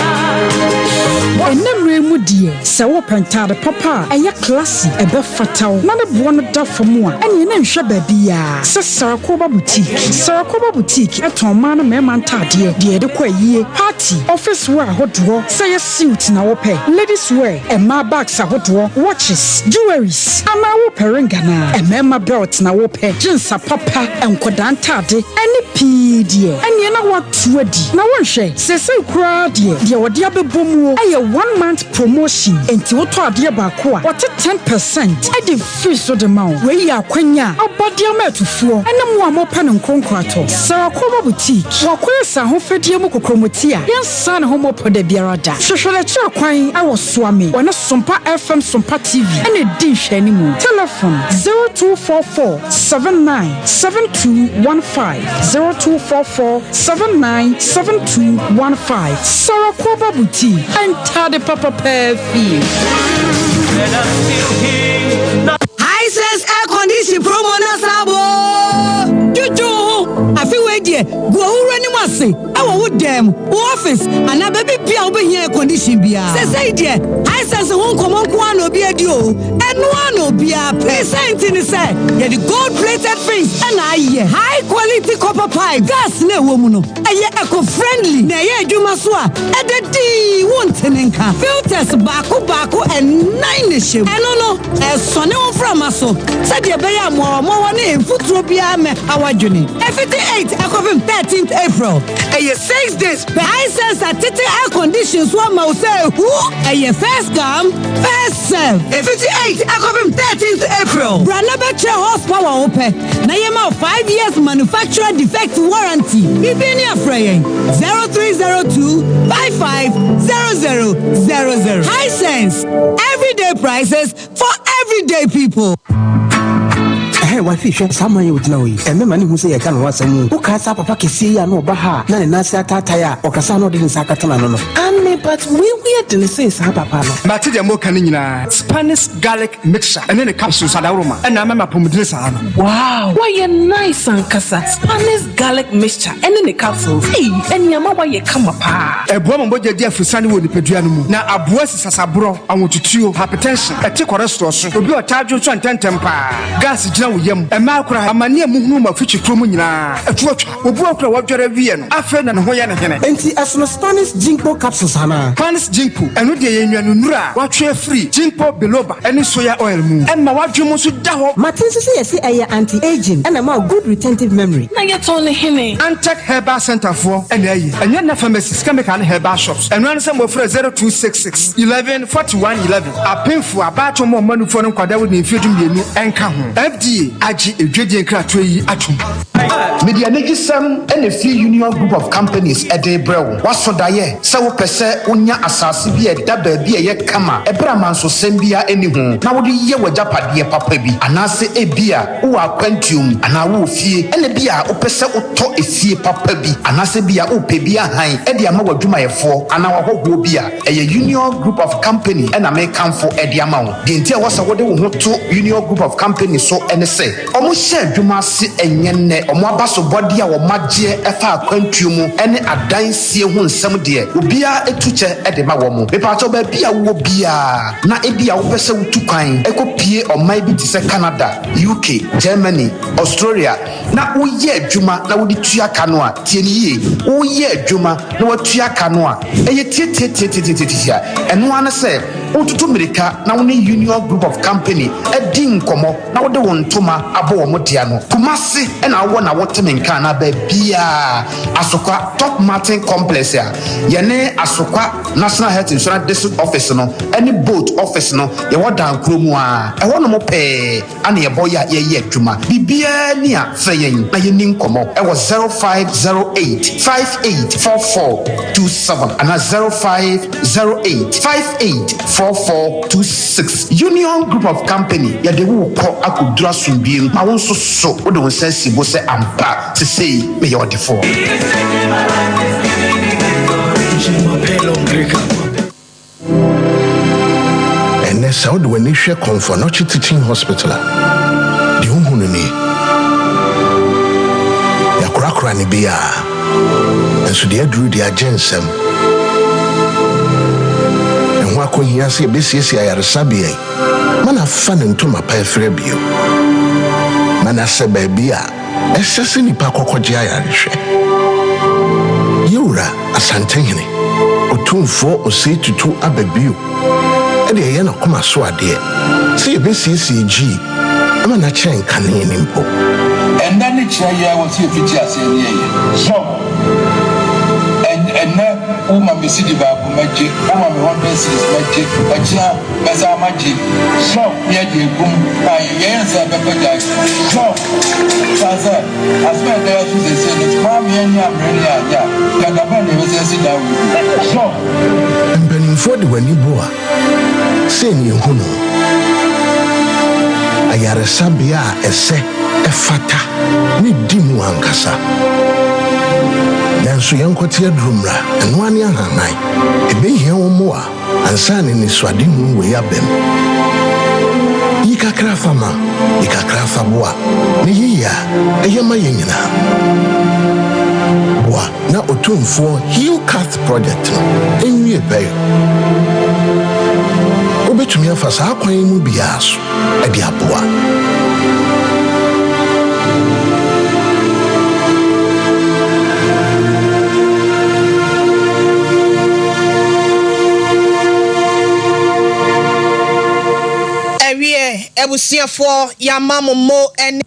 Ɛnnɛ mmerɛ yi mu deɛ, sɛ wopɛ ntaade papa a ɛyɛ classy, ɛbɛfata wo, na ne boɔ no da fam a, ɛneɛ na nhwɛ baabiara sɛ Sarakoba Boutique. Sarakoba Boutique tɔn mmaa ne mmarima ntaadeɛ, deɛ yɛde kɔ ayie, party, office wear ahodoɔ, sɛ ɛyɛ suit na wopɛ, ladies wear, mmaa bags ahodoɔ, watches, jewelries, anaa wopɛ ring anaa mmarima belt na wopɛ, jeans apapa, nkwadaa ntaade, ɛne pii deɛ, ɛneɛ na woato adi. Na wonhwɛ, seesei koraa deɛ, deɛ wɔde abɛbɔ muo yɛ one month promotion, enti wotɔ adeɛ baako a, wɔte 10 percent de firi so de ma wo. Wei yɛ akwanya a aba de ama atufoɔ ne mo a mopɛ no nkonkratɔ. Sarah Boutique, wakɔyɛ sɛ ahofadie mu kokromoti a yɛnsan ne ho mmɔpɔ da biara da. Hwehwɛ n'akyiri akwan wɔ Suame, wɔne Sompa FM Sompa TV ɛna ɛdi nhwɛanimu. Telephone 0244 79 7215, 0244 79 7215. Sarah Koba Boutique, ɛntade papapaa fie.
Hisense air condition promo na sabo. Dwudwu ho afi wei deɛ, gu owura anim ase ɛwɔ wo dan mu, wo office anaa baabi bia a wobɛhia air condition biara. Sɛsɛi deɛ, Hisense ho nkɔmmɔ nko ara na obi adi o, ɛno ara na obiara pɛ. Ne sɛ nti ne sɛ yɛde gold plated fins ɛna ayɛ high quality copper pipe. Gas na ɛwɔ mu no ɛyɛ eco friendly na ɛyɛ adwuma so a ɛda dii, wonte ne nka. Filters baako baako ɛnan na ɛhyɛ mu. Ɛno no ɛsɔne wo mframa so sɛdeɛ ɛbɛyɛ a mmoawammoawa ne mfuturo biara mɛha w'adwene. Ɛfiti 8 ɛkɔpem 13th April, ɛyɛ 6 days pɛ. Hisense atete air condition so ama wo sɛ ehu. Ɛyɛ first come, first serve. Ɛfiti 8 ɛkɔpem 13th April, bra na bɛkyerɛ horsepower wo pɛ na yɛma wo 5 years manufacturer defect warranty. Biribi ne afrɛ yɛn 0302 550000. Hisense, everyday prices for everyday people.
Ɛhɛ, wafi hwɛ saa man yi ogyina hɔ yi, ɛmɛma ne hu sɛ yɛka ne ho asɛm o. Wokaa saa papa kɛseɛ yi a na ɔba ha a na ne nan ase ataatae a ɔkasa na ɔde ne nsa akata n'ano no?
Ane, but weiwei de ne sen saa papa no.
Mate deɛ moka no nyinaa. Spanish garlic mixture ɛne ne capsules adaworoma ɛna ama me apɔmudene saa no.
Wow, wayɛ nice ankasa. Spanish garlic mixture ɛne ne capsules. Ei, ɛnneɛma wayɛ kama paa.
Ɛboa ma mogya di afusane wɔ nipadua no mu na aboa si sasaborɔ, ahotutuo, hypertension, ɛte cholesterol so, obi a ɔtaa dwo nso ntɛntɛm paa, gas gyina wo yam, ɛmaa kora amanne a muhunu ma afikyi kurom nyinaa ɛto atwa. Obi wɔ kora wɔdware awie no, afei na ne ho yɛ ne hene.
Enti ɛsono Spanish ginkgo capsules anaa?
Spanish ginkgo, ɛno deɛ yɛ nnuanennuro a wɔatwe afiri ginkgo biloba ne soya oil mu. Ɛma w'adwene mu nso da hɔ.
Mate nso sɛ yɛse ɛyɛ anti-aging ɛna ma wo good retentive memory.
Na yɛtɔn ne hene?
Antec Herbal Center foɔ ɛna ayi. Ɛnyɛ na pharmacies, chemical ne herbal shops. Ɛno ano sɛ mmɔfra 0266 11 41 11. Apemfo, abaatɔ mu ɔmanufoɔ no nkwadaa wɔ ne mfeɛ 12 ɛnka ho. FDA agye edwadie nkratoɔ yi atom.
Mede anigyesɛm na ɛfiri Union Group of Companies de rebrɛ wo. Woaso daeɛ sɛ wopɛ sɛ wonya asase bi a ɛda baabi a ɛyɛ kama ɛberɛ a mansosɛm biara nni ho na wode yɛ w'agyapadeɛ papa bi? Anaasɛ ebia wowɔ akwantuo mu anaa wowɔ fie na ebia wopɛ sɛ wotɔ efie papa bi anaasɛ ebia wopɛ bi ahan de ama w'adwumayɛfoɔ anaa w'ahɔhoɔ bi a, ɛyɛ Union Group of Company na mekamfo de ama wo. Deɛ nti a ɛwɔ sɛ wode wo ho to Union Group of Company so ne sɛ, Wɔhyɛ adwuma ase ɛnyɛ nnɛ. Wɔn abasobɔdeɛ a wɔagyeɛ ɛfa akwantuo mu ne adansie ho nsɛm deɛ, obiara tu kyɛ de ma wɔn. Mepaakyɛw baabi a wowɔ biara na ebia wopɛ sɛ wotu kwan kɔ pue ɔman bi te sɛ Canada, UK, Germany, Australia na woyɛ adwuma na wode tua ka no a, tie no yie, woyɛ adwuma na woatua ka no a, ɛyɛ tiatiatiatiatiatia. Ɛno ara ne sɛ wotutu mmirika na wo ne Union Group of Company adi nkɔmmɔ na wode wo ntoma abɔ wɔn dea no. Kumasi na wowɔ na wote me nka anaa baabiara, Asokwa Top Martin Complex a yɛne Asokwa National Health Insurance District Office no ne Boat Office no yɛwɔ dan koro mu ara, ɛhɔnom pɛɛ ana yɛbɔ yɛ a yɛyɛ adwuma. Biribiara ni a frɛ yɛn na yɛnni nkɔmmɔ wɔ 0508 584427 anaa 0508 584426. Union Group of Company, yɛde wo rekɔ akɔduru asomdwoeɛ mu ma wo nso so wode wo nsa asi bo sɛ ampa sesei meyɛ ɔdefoɔ.
Ɛnnɛ, sɛ wode w'ani hwɛ Komfo Anokye Teaching Hospital a, deɛ wohu no nie. Yɛakorakora no biara, nanso deɛ aduru deɛ agye nsam. Ɛho akɔhia sɛ yɛbɛsiesie ayaresabea yi ma no afa ne ntoma pa afira bio, ma no asɛ baabi a ɛsɛ sɛ nnipa kɔkɔgye ayarehwɛ. Yɛwura Asantehene, Otumfoɔ Osei Tutu aba bio de ɛyɛ n'akoma so adeɛ sɛ yɛbɛsiesie Gyii ma no akyɛn kane no mpo.
Ɛnnɛ ne kyerɛ yɛ wɔ sɛ yɛfiti aseɛ ne yɛyɛ. So ɛnnɛ wo ma me cedi baako mɛgye, wo ma me hundred cedis mɛgye, ɛkyena mɛsan magye. So ne yɛde agum na yɛyɛ sɛ ɛbɛkɔ gyae. So san sɛ asɛm a ɛda yɛ so seesei no maa me ani ammere ne anyɛ a, nka da bɛn na yɛbɛsan asi dan wei bio. So.
Mpanimfoɔ de w'ani bo a. Sei na yɛhu no, ayaresabea a ɛsɛ, ɛfata, ne di mu ankasa. Nanso yɛnkɔte aduru mmra, ɛno ara ne ahanhan. Ɛbɛhia wo mmoa ansa na anisoadehunu wei abam. Yi kakra fa ma, yi kakra fa boa, na ɛyɛ yie a, ɛyɛ ma yɛn nyinaa. Boa. Na Otumfoɔ Heal Cath Project no nwie pɛyɛ. Wobɛtumi afa saa kwan yi mu biara so de aboa.
Ɛwiɛ abusuafoɔ yɛama mo mo ne.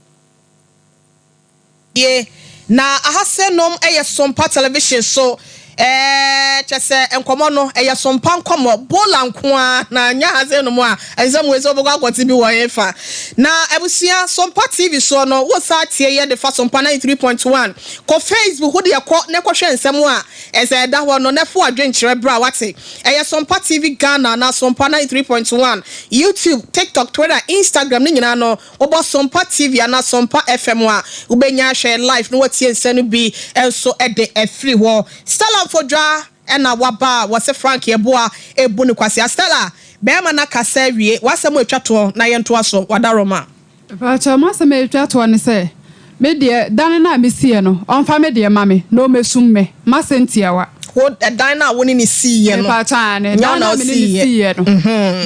Ye, na aha sɛ nom yɛ Sompa television so ɛɛ kyɛ sɛ nkɔmɔ no ɛyɛ Sompa nkɔmɔ bola nko ara na nyɛ aha sɛ nom a nsɛm wei sɛ wobɛkɔ akɔte bi wɔ hefa na abusua Sompa TV soɔ no wo saa tie yɛ de fa Sompa 93.1 kɔ Facebook wo deɛ kɔ na kɔhwɛ nsɛm a ɛsɛ ɛda hɔ no na fo adwenkyerɛ bra wate ɛyɛ Sompa TV Ghana na Sompa 93.1 YouTube TikTok Twitter Instagram ne nyinaa no Wobɔ Sompa TV anaa Sompa FM a, wobɛnya ahwɛ live na woatie nsɛm no bi nso de afiri hɔ. Stella Mfodwa na waba a wɔse Frank Yeboah rebu no kwasea. Stella, barima no akasa awie, w'asɛm a ɛtwa toɔ na yɛntoa so, Wadaroma.
Mpakyɛw m'asɛm a etwa toɔ ne sɛ, me deɛ dan no a me siiɛ no ɔmfa me deɛ ma me na ɔmɛsum me, m'asɛm tiawa.
Wo dan no a wo ne no siiɛ no,
Mepakyɛw aane,
nyɛ wo
dan
na
no a me ne no
wosiiɛ.
siiɛ no,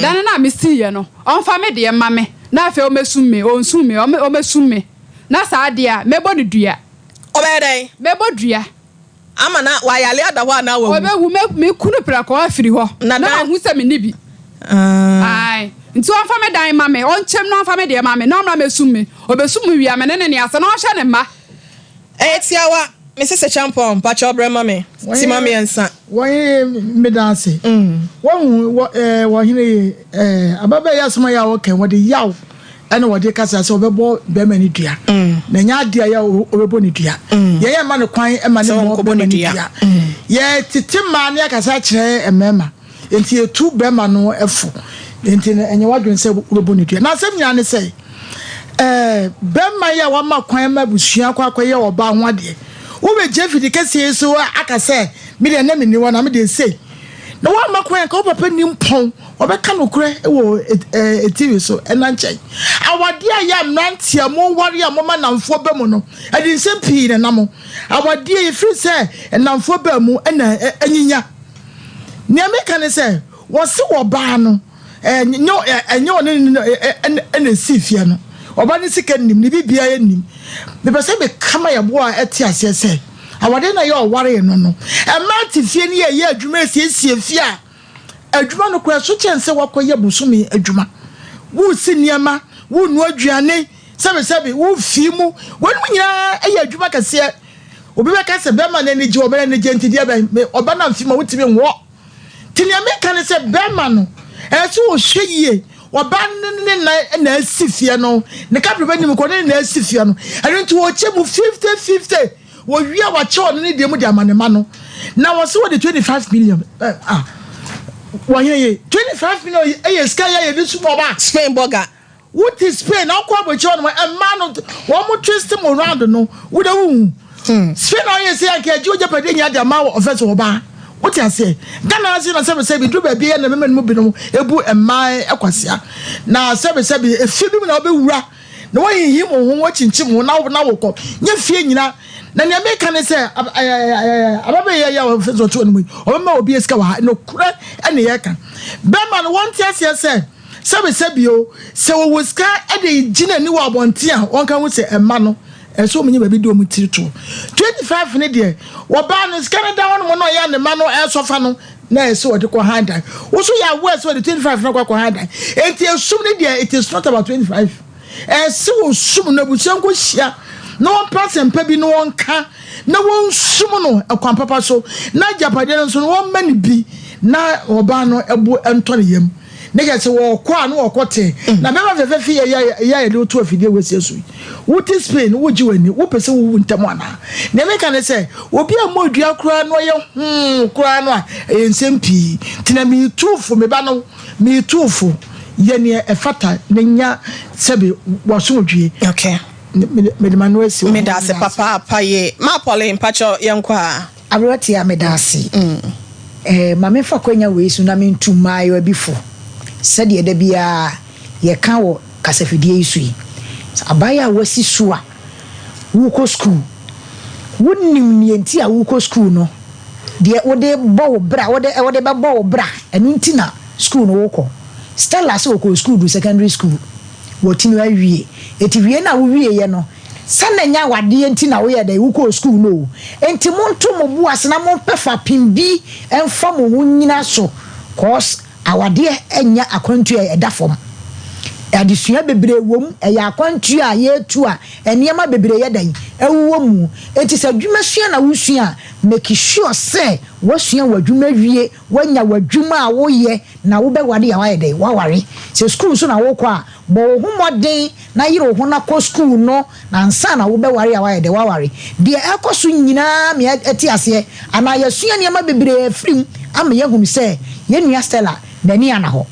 dan no a me siiɛ no ɔmfa me deɛ ma me na afei ɔmɛsum me, ɔnsum me, ɔmɛsum me, na saa deɛ a mɛbɔ no dua.
Ɔbɛyɛ dɛn?
Mɛbɔ dua.
Ama na wayale ada hɔ anaa wawu?
Ɔbɛwu. Mɛ, me kunu prɛko afiri hɔ.
Na
Na
dan.
wahu sɛ menni bi. Ae. Nti ɔmfa me dan mma me. Ɔnkyɛm na ɔmfa me deɛ mma me, na ɔmmra mmɛsum me. Ɔbɛsum me wie a, me ne no nni asɛm, na ɔnhwɛ ne mma.
Ɛyɛ tiawa. Mrs. Acheampong, mpakyɛw brɛ ma me. Tima miɛnsa.
Wɔhene meda ase. Wahu wɔ ɛɛ wɔhene yi ɛɛ ababaa yi asɛm a yɛ a ɔka yi wɔde yaw. ɛna wɔde kasa sɛ ɔbɛbɔ bɛrima no dua mm. Na ɛnyɛ adeɛ a yɛ ɔbɛbɔ ne dua mm. Yɛyɛ mma no kwan ma ne mmɔ bɛrima no dua mm. Yɛtete mmaa ne akasa kyerɛ mmarima nti yɛtu bɛrima no fo nti ɛnyɛ wadwene sɛ wobɛbɔ ne dua na asɛm nyinaa ne sɛ ɛɛ bɛrima yi a wama kwan ma abusua akɔ akɔyɛ ɔbaa ho adeɛ wobɛgye fidi kɛseɛ so aka sɛ medeɛ na menni hɔ na medeɛ sei na woamma kwan anka wo papa nni mpɔn ɔbɛka nokorɛ wɔ TV so ɛna nkyɛn awadeɛ a yɛ mmeranteɛ mo ware a moma namfoɔ ba mu no ɛde nsɛm pii na nam awadeɛ yɛfiri sɛ namfoɔ ba mu ɛna anyinya nea meka ne sɛ wɔse wɔbaa no ɛnyɛ ɔne ne ɛna ɛsi fie no ɔba ne sika nnim ne biribiara nnim mepɛ sɛ meka ma yɛboa a ɛte aseɛ sɛ Awadeɛ na yɛ ɔwaree no no. Mmaa te fie ne yɛyɛ adwuma asiesie fie a, adwuma no koraa ɛso kyɛn sɛ woakɔyɛ bosome adwuma. Woresi nneɛma, worenoa aduane, sɛbesɛbe, worefii mu. Weinom nyinaa yɛ adwuma kɛseɛ. Obi bɛka sɛ bɛrima no ani gye, ɔbaa no ani gye nti deɛ bɛn, ɔba no amfi mu a wontumi nwoɔ. Nti nea meka ne sɛ bɛrima no, ɛsɛ sɛ ɔhwɛ yie. Ɔbaa no ne ne nan na asi fie no, ne kapre bɛnim kɔ ne ne nan asi fie no. Ɛno nti wɔkyɛ mu 50-50. Wɔwie a wakyɛ ɔno ne deɛ mu de ama ne ma no. Na wɔse wɔde 25 million eh, ah, wɔhene ye 25 million ɛyɛ sika yɛ yɛde sum ɔba.
Spain bɔga.
Wote Spain na wokɔ abɔkyɛ hɔ nom mmaa no wɔn twist mo round no wode wohu. Hmm. Spain na ɔyɛ sɛ anka agye ogya pɛde nyɛ de ama ɔfɛ so ɔbaa. Wote aseɛ? Ghana ase na sɛbesɛbe duru baabi yɛ na mmarima no mu binom ebu mmaa kwasia. Na sɛbesɛbe efie bi mu na wobɛwura na woahinhim wo ho, woakyinkyim wo ho na na wokɔ. Nyɛ fie nyina. Na nea meka ne sɛ ababaawa yi a ɔfɛ sɛ ɔte hɔ no mu yi, ɔbɛma obi sika wɔ ha. Nokorɛ ɛne yɛka. Bɛrima no wɔnte aseɛ sɛ sɛbesɛbe o, sɛ wɔwɔ sika de gye n'ani wɔ abɔnten a, wɔnka ho sɛ mma no ɛsɛ wɔn nyɛ baabi de wɔn tiri to. 25 ne deɛ, wɔbaa no sika no da hɔ nom na ɔyɛ ne mma no ɛsɔfa no na ɛsɛ wɔde kɔ han dan. Wo so yɛ aware sɛ wɔde 25 no kɔ akɔ han dan. Enti esum ne deɛ, it is not about 25. Ɛsɛ wɔsum no abusua nkɔ hyia na wɔmpɛ asɛmpa bi na wɔnka na wɔnsum no ɛkwan papa so na agyapadeɛ no nso no wɔmma no bi na ɔbaa no ɛbo ɛntɔ ne yam. Ne kɛ sɛ wɔkɔ a na wɔkɔ te. Mm. Na bɛma fɛfɛ fi yɛ yɛ yɛ yɛde woto afidie wɔasie so yi. Wote Spain wogye w'ani wopɛ sɛ wowu ntɛm anaa? Nea meka ne sɛ obi a mmɔ dua koraa na ɔyɛ hoo koraa no a ɛyɛ nsɛm pii. Nti na metu fo me ba no metu fo yɛ nea ɛfata na nya sɛbe w'asomdwie.
Okay.
Mede m'ano asi hɔ.
Meda ase papaapa ye. Ma Pauline mpakyɛw yɛnkɔ a.
Aberanteɛ meda ase. Eh, ma memfa akwanya wei so na mentu mmaayewa bi fo. Sɛdeɛ da biara yɛka wɔ kasafidie yi so yi, sɛ abaayewa a woasi so a worekɔ sukuu, wonim deɛ nti a worekɔ sukuu no, deɛ wode bɔ wo bra, wode wode bɛbɔ wo bra, ɛno nti na sukuu no wokɔ. Stella sɛ ɔkɔɔ sukuu duru secondary school, watumi awie. Enti wie no a wowieeɛ no, Sɛ na ɛnyɛ awadeɛ nti na woyɛɛ dɛn, wokɔɔ sukuu no o. Enti monto mo bo ase na mompɛ fapem bi mfa mo ho nnyina so cos awadeɛ nyɛ akwantuo a ɛda fam. Adesua bebree wɔ mu, ɛyɛ akwantuo a yɛretu a nneɛma bebree yɛ dɛn, ɛwowɔ mu. Enti sɛ adwuma sua na wosua a, make sure sɛ woasua w'adwuma awie, woanya w'adwuma a woyɛ na wobɛware a woayɛ dɛn, woaware. Sɛ sukuu nso na wokɔ a, Bɔ wo ho mmɔden na yere wo ho na kɔ sukuu no ansa na wobɛware a woayɛ dɛ woaware. Deɛ ɛrekɔ so nyinaa ma yɛte aseɛ anaa yɛasua nneɛma bebree afiri mu ama yɛahunu sɛ yɛn nua Stella n'ani anna hɔ.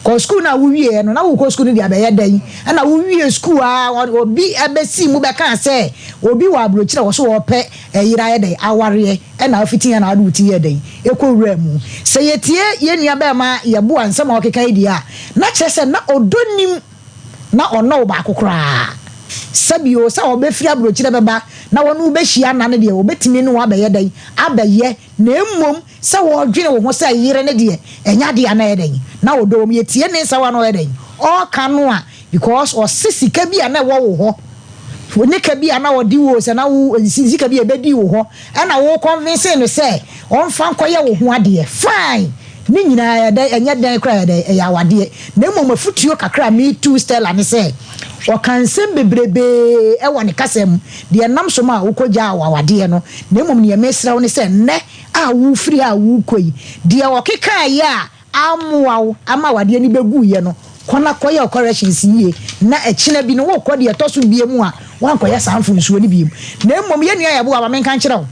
Kɔ sukuu no a wowieɛ no, na worekɔ sukuu no de abɛyɛ dɛn? Ɛna wowie sukuu a obi bɛsii mu bɛkaa sɛ obi wɔ aburokyire a ɔso ɔrepɛ ɛyere ayɛ dɛn awareɛ. Ɛna wofiti he na wode wo ti yɛɛ dɛn kɔ wuraa mu? Sɛ yɛtie yɛn nua bɛɛma Yeboah nsɛm a ɔkeka yi deɛ a, na kyerɛ sɛ na ɔdɔ nnim na ɔnnɔ wo baako koraa. Sɛbio, sɛ ɔbɛfiri aburokyire bɛba na wɔne wo bɛhyia nna no deɛ, ɔbɛtumi ne wo abɛyɛ dɛn abɛyɛ, na mmom sɛ ɔredwene wo ho sɛ yere no deɛ, ɛnyɛ adeɛ a na ɛyɛ dɛn na ɔdɔ wɔ mu. Yɛtie ne nsɛm a na ɔyɛ dɛn ɔreka no a, Because ɔse sika bi a na ɛwɔ wo hɔ, ne ka bi a na ɔde wo sɛ na wo sika bi a ɛbɛdi wo hɔ, ɛna wo convince no sɛ ɔmfa nkɔyɛ wo ho adeɛ. Fine! Ne nyinaa ɛyɛ dɛn, ɛnyɛ dɛn koraa ɛyɛ dɛn, ɛyɛ awadeɛ. Na mmom afutuo kakra a metu Stella ne sɛ, ɔka nsɛm bebrebee wɔ ne kasa mu, deɛ ɛnam so ma wokɔgyaa w'awadeɛ no. Na mmom deɛ mesrɛ wo ne sɛ, nnɛ a wofiri ha a worekɔ yi, deɛ ɔkekaeɛ a ammoa wo ama w'adeɛ no bɛguiɛ no, Kɔ na kɔyɛ wo corrections yie na ɛkyena bi no worekɔ deɛ ɛtɔ so biom a woankɔyɛ saa mfomsoɔ no biom. Na mmom yɛn nua Yeboah ma menka nkyerɛ wo,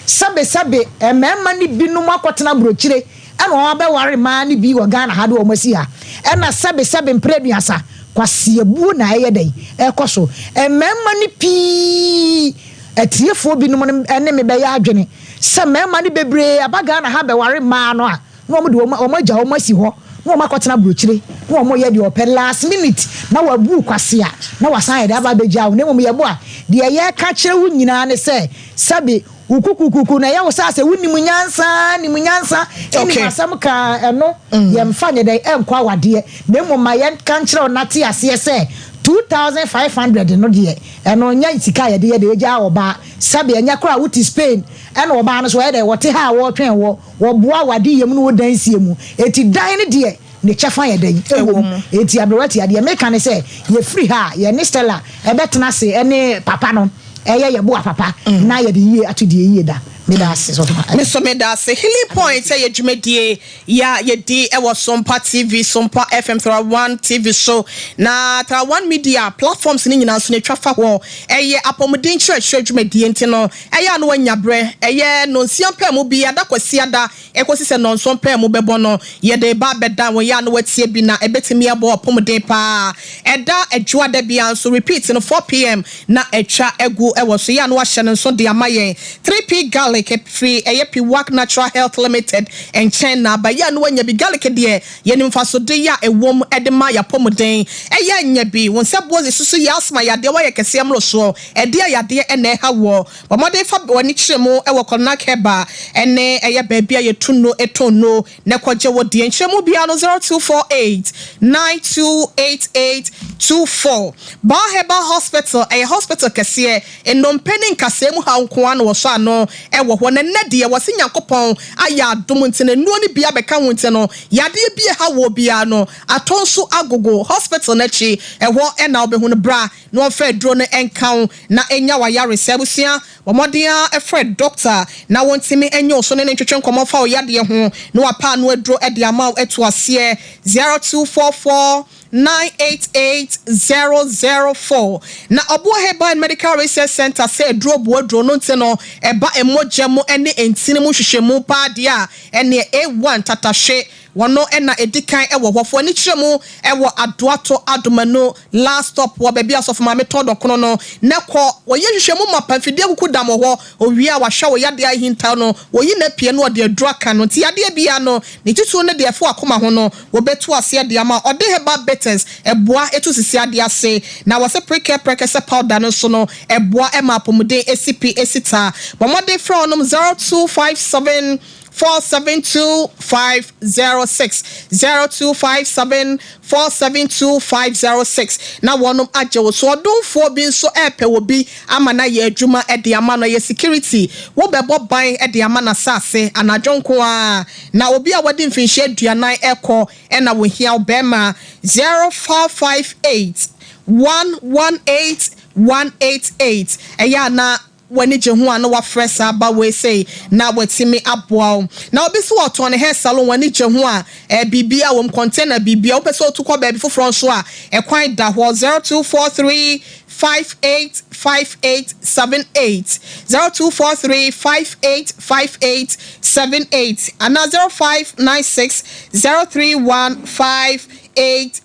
sɛbesɛbe mmarima no binom akɔtena aburokyire ɛna wɔn abɛware mmaa no bi wɔ Ghana ha de wɔn asi ha ɛna sɛbesɛbe mprɛ aduasa kwaseabuo na ɛyɛ dɛn ɛrekɔ so. Mmarima no pii atiefoɔ binom no ne me bɛyɛ adwene sɛ mmarima no bebree aba Ghana ha bɛware mmaa no a na wɔn de wɔn wɔn agya wɔn asi hɔ na wɔn akɔtena abrokyire na wɔn yɛ deɛ ɔpɛ last minute na wabu kwasea na wasan ayɛ dɛ aba abɛgyaa wo na mmom yɛbo a deɛ yɛka kyerɛ wo nyinaa ne sɛ sɛbe wo kukukuku na ɛyɛ wo sɛ asɛ wonim nyansa nim nyansa nim asɛm ka ɛno yɛmfa nyɛ dɛn ɛnkɔ awadeɛ na mmom ma yɛnka nkyerɛ wo na te aseɛ sɛ 2500 no deɛ ɛno nyɛ sika a yɛde yɛ deɛ ɛgyaa ɔbaa sɛbe ɛnyɛ koraa wote Spain ɛna ɔbaa no so ɔyɛ dɛn wɔte ha a wɔretwɛn wɔ Wɔboa wo adeyɛ mu ne wo dansie mu. Enti dan no deɛ, ne kyɛfa yɛ dɛn? Ɛwɔ mu. Enti aberewa tia, deɛ meka ne sɛ, yɛfiri ha a, yɛne Stella bɛtena ase ne papa no, ɛyɛ yɛboa papa na yɛde yie ato deɛ yie da. Meda ase sɔfo ma.
Me nso meda ase. Healing Point yɛ dwumadie yɛ a yɛdi wɔ Sompa TV, Sompa FM, Thra One TV so, na Thra One Media platforms no nyinaa nso no ɛtwa fa hɔ. Ɛyɛ apɔmuden nkyerɛkyerɛ dwumadie nti no, Ɛyɛ a na wanya berɛ. Ɛyɛ nnɔnsia mpaamu bi ada Kwasiada kɔsi sɛ nnɔnson mpaamu bɛbɔ no, yɛde reba abɛdan wo. Ɛyɛ a na watie bi na ɛbɛtumi abɔ w'apɔmuden pa ara. Ɛda Adwoada biara nso, repeat no 4 pm na atwa agu wɔ so. Ɛyɛ a na wahyɛ no nso de ama yɛn. 3P Garlic firi ɛyɛ Piwak Natural Health Limited nkyɛn na aba. Ɛyɛ a na wanya bi. Garlic deɛ, yɛnim mfasode a ɛwom de ma yɛn apɔmuden. Ɛyɛ a nya bi. Wo nsa buo susu yɛ asthma yadeɛ, woayɛ kɛseɛ mmorosoɔ. Ɛdeɛn yadeɛ na ɛha woɔ? Bɔ mmɔden fa w'ani kyerɛ mu wɔ Kɔnak Herbal ne ɛyɛ baabi a yɛtu nnuro tɔn nnuro na kɔgye wo deɛ. Nkyerɛmu biara no 0248 9288 24. Baa Herbal Hospital ɛyɛ hospital kɛseɛ, nnompe ne nkasɛɛ mu haw nko ara na wɔsɔ ano wɔ hɔ. Na nnɛ deɛ wɔse Nyankopɔn ayɛ adom nti no nnuro no bi abɛka ho nti no yadeɛ bi a ɛha woɔ biara no atɔ nso agogo hospital no akyi ɛhɔ na wobɛhu no. Bra na wɔmfa aduro no nka wo na nya w'ayaresa. Abusua, bɔ mmɔden ara frɛ dɔkta na wɔntumi nye wo so ne no ntwetwe nkɔmmɔ mfa wo yadeɛ ho na wapa ano aduro de ama wo atu aseɛ. 0244 988 004. Na Ɔboɔ Herbal and Medical Research Centre sɛ aduro boa aduro no nti no ɛba mogya mu ne ntini mu nhwehwɛmu paa deɛ a ɛneɛ A1 tatahwe Wɔno na edi kan wɔ hɔ. Fo ani kyerɛ mu wɔ Adoato Adomanu last stop wɔ baabi a Asɔfo Maame tɔn dɔkono no na kɔ. Wɔyɛ nhwehwɛmu mapa, mfidie akuku dam wɔ hɔ. Owie a wahwɛ wo yadeɛ a ahintaw no, wɔyi no apue na wɔde aduro aka no. Nti yadeɛ biara no, ne titiriw ne deɛ ɛfa w'akoma ho no, wɔbɛtu aseɛ de ama wo. Ɔde herbal bitters boa tu sisi adeɛ ase. Na wɔse prekɛ prɛkɛsɛ powder no nso no, ɛboa ma apɔmuden si pi si ta. Bɔ mmɔden frɛ wɔnom 0257 472 506 0257 472 506 na wɔnom agye wo so. Ɔdomfoɔ bi nso ɛrepɛ obi ama no ayɛ adwuma de ama no, ɛyɛ security, wo bɛbɔ ban de ama n'asase anadwo nko ara, na obi a wadi mfinhyia aduanan ɛkɔ ɛna wɔhia wo, bɛrima 0558 118 188 ɛyɛ a na w'ani gye ho a na wafrɛ saa ba wei sei na watumi aboa wo. Na obi nso ɔtɔn ne hair salon, w'ani gye ho a ɛɛ biribia wɔ mu, container biribia, wopɛ sɛ otu kɔ baabi foforɔ nso a ɛkwan da hɔ. 0243 585878, 0243 585878 anaa 0596 031 586.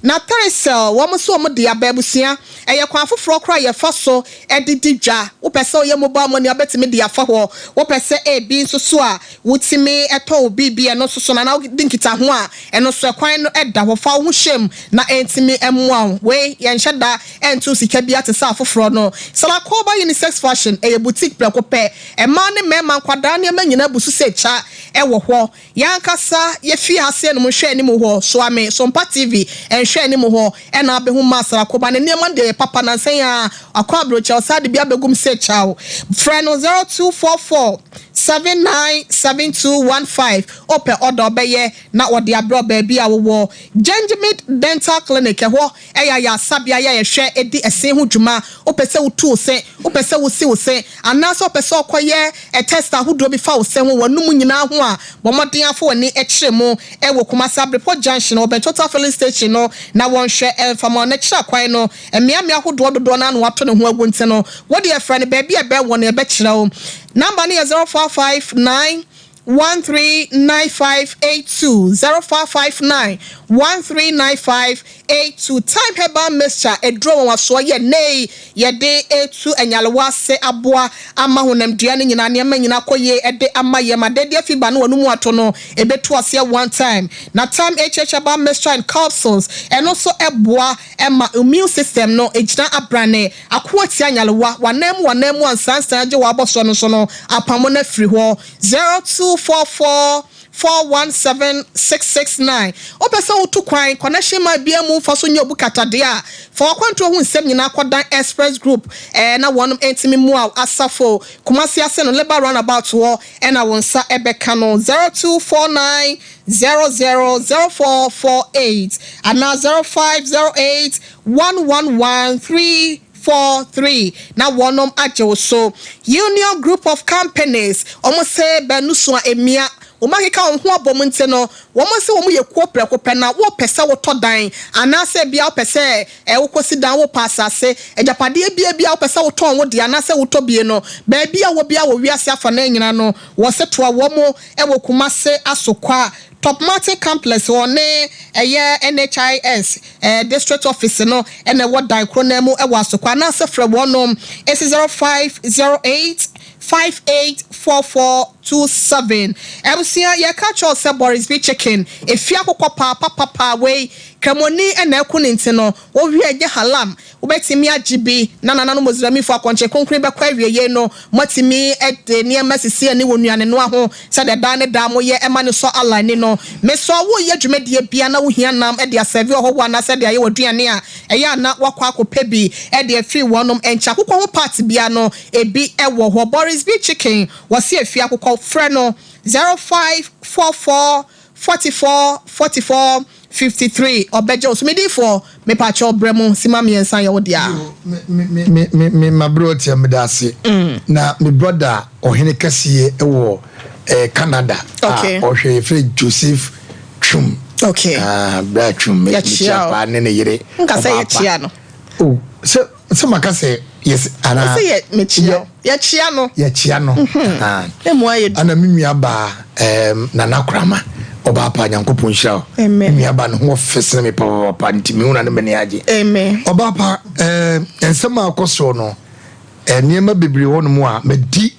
Na Telecel wɔn nso wɔn de aba abusua, ɛyɛ kwan foforɔ koraa yɛfa so de di dwa. Wopɛ sɛ woyɛ mobile money a, wobɛtumi de afa hɔ. Wopɛ sɛ ebi nso so a wotumi tɔ wo biribi ɛno nso so no anaa wodi nkitaho a, ɛno nso ɛkwan no da hɔ. Fa wo ho hyɛ mu na ɛntumi mmoa wo. Wei yɛnhyɛ da nto sika biara te sɛ afoforɔ no. Salakoba Unisex Fashion, ɛyɛ boutique prɛko pɛ. Mmaa ne mmarima, nkwadaa nneɛma nyinaa bu so sɛ kya wɔ hɔ. Yɛn ankasa yɛfii aseɛ nom nhwɛ anim hɔ, Soame, Sompa TV nhwɛ anim hɔ ɛna abɛhu Maa Sarakoba ne nneɛma no deɛ ɛyɛ papa nansa yi ara wakɔ abrokyi a ɔsan de bi abɛgum sɛ kyaw. Frɛ no 0244. 797215 Wopɛ ɔdɔ ɔbɛyɛ na wɔde abrɛ wo baabi a wowɔ. Gengimid Dental Clinic, ɛhɔ yɛ ayaresabea a yɛhwɛ di ɛse ho dwuma. Wopɛ sɛ wotu wo se, wopɛ sɛ wosi wo se, anaasɛ wopɛ sɛ wɔkɔyɛ test ahodoɔ bi fa wo se ho, w'anum nyinaa ho a, bɔ mmɔden ara fa w'ani kyerɛ mu wɔ Kumasi Abrepɔ Junction, wɔbɛn Total Filling Station no na wɔnhwɛ mfa ma wo. Na kyerɛ kwan no, mmeammea ahodoɔ dodoɔ no ara na wɔato ne ho agu nti no, wo deɛ frɛ no baabi a ɛbɛn wo no yɛbɛkyerɛ wo. Number no yɛ 0559 139582 0559 139582 Thyme Herbal Mixture aduro nwanwasoɔ yɛ nnɛ yi yɛde retu nyarewa ase aboa ama honamdua no nyinaa nneɛma nyinaa akɔ yie de ama yɛn ma dadeɛ fiba no wɔn mu ato no ɛbɛtu aseɛ one time. Na Thyme HH Herbal Mixture and Capsules ɛno nso boa ma immune system no gyina abrane ako atia nyarewa w'anan mu w'anan mu ansansan agye w'abɔsoɔ no nso no apamo no afiri hɔ. 0244 417 669. Wopɛ sɛ wotu kwan kɔ na hyemmaa biara mu mfa so nyɛ obu katadeɛ a, fa w'akwantuo ho nsɛm nyinaa kɔdan Express Group na wɔnom ntumi mmoa wo. Asafo, Kumasi ase no, Labour Runabout hɔ na wo nsa bɛka no. 0249 00 0448 anaa 0508 111 3. 43 na wɔnom agye wo so. Union Group of Companies, wɔn se bɛnusu a emia, wɔn akeka wɔn ho abom nti no, wɔn se wɔn yɛ kuo prɛko pɛ na wo pɛ sɛ wo tɔ dan anaasɛ ebia wo pɛ sɛ wo kɔ si dan, wo pɛ asase, agyapadeɛ bia bia wo pɛ sɛ wo tɔn wo deɛ anaasɛ wo tɔ bie no, baabi a wɔ bia wɔ wiase afanaa nyinaa no, wɔ se toa wɔn wɔ Kumase Asokwa Top Martin Complex hɔ ne ɛyɛ NHIS District Office no na ɛwɔ dan koro no ara mu wɔ Asokwa anaasɛ frɛ wɔnom esi 0508 584427. Abusua yɛka kyerɛ wo sɛ Boris B Chicken efie akokɔ paa papapaa wei Kramoni na ɛko ne nti no wowie ɛnyɛ halam Wobɛtumi agye bi na nananom Misraimfo akɔnkye kronkron yi bɛkɔ awiei no, moatumi de nneɛma asisi ani wɔ nnuanenoa ho sɛdeɛ daa ne daa moyɛ ma no sɔ Allah ani no. Mesɔ woreyɛ dwumadie bia na wohia nam de asɛve ɔhɔhoɔ anaasɛ de ayɛ w'aduane a, ɛyɛ a na woakɔ akɔpɛ bi de afiri wɔnom nkyɛn. Akokɔ ho part bia no, ebi wɔ hɔ. Boris B Chicken, wɔse afie akokɔ, frɛ no 0544 44 44 53 ɔbɛgye wo so. Me difoɔ, mepakyɛw brɛ mu sima miensa yɛ wo dea.
Yo, me me me me me mabereɔteɛ meda ase. Na me brother ɔhene kɛseɛ wɔ eh, Canada a
Okay.
ɔhwɛ yɛfrɛ Joseph Twum.
Okay.
Ah, bra Twum me
Yɛkyea
mekyia
wo.
paa ne ne yere.
Nka sɛ
ɔbaa pa.
yɛkyea no.
Oh, sɛ sɛ maka sɛ yes anaa.
Sɛ yɛ mekyia wo. Yɛkyea no.
Yɛkyea no.
Emu ayɛ du.
Ana me nua baa um, Nana Korama ɔbaa pa Nyankopɔn nhyira wo.
Amen.
Me nua baa ne ho ɔfɛ sene me papapapa nti mehu na ne m'ani agye.
Amen.
Ɔbaa pa um, nsɛm a akɔ soɔ no eh, nneɛma bebree hɔ nom a madi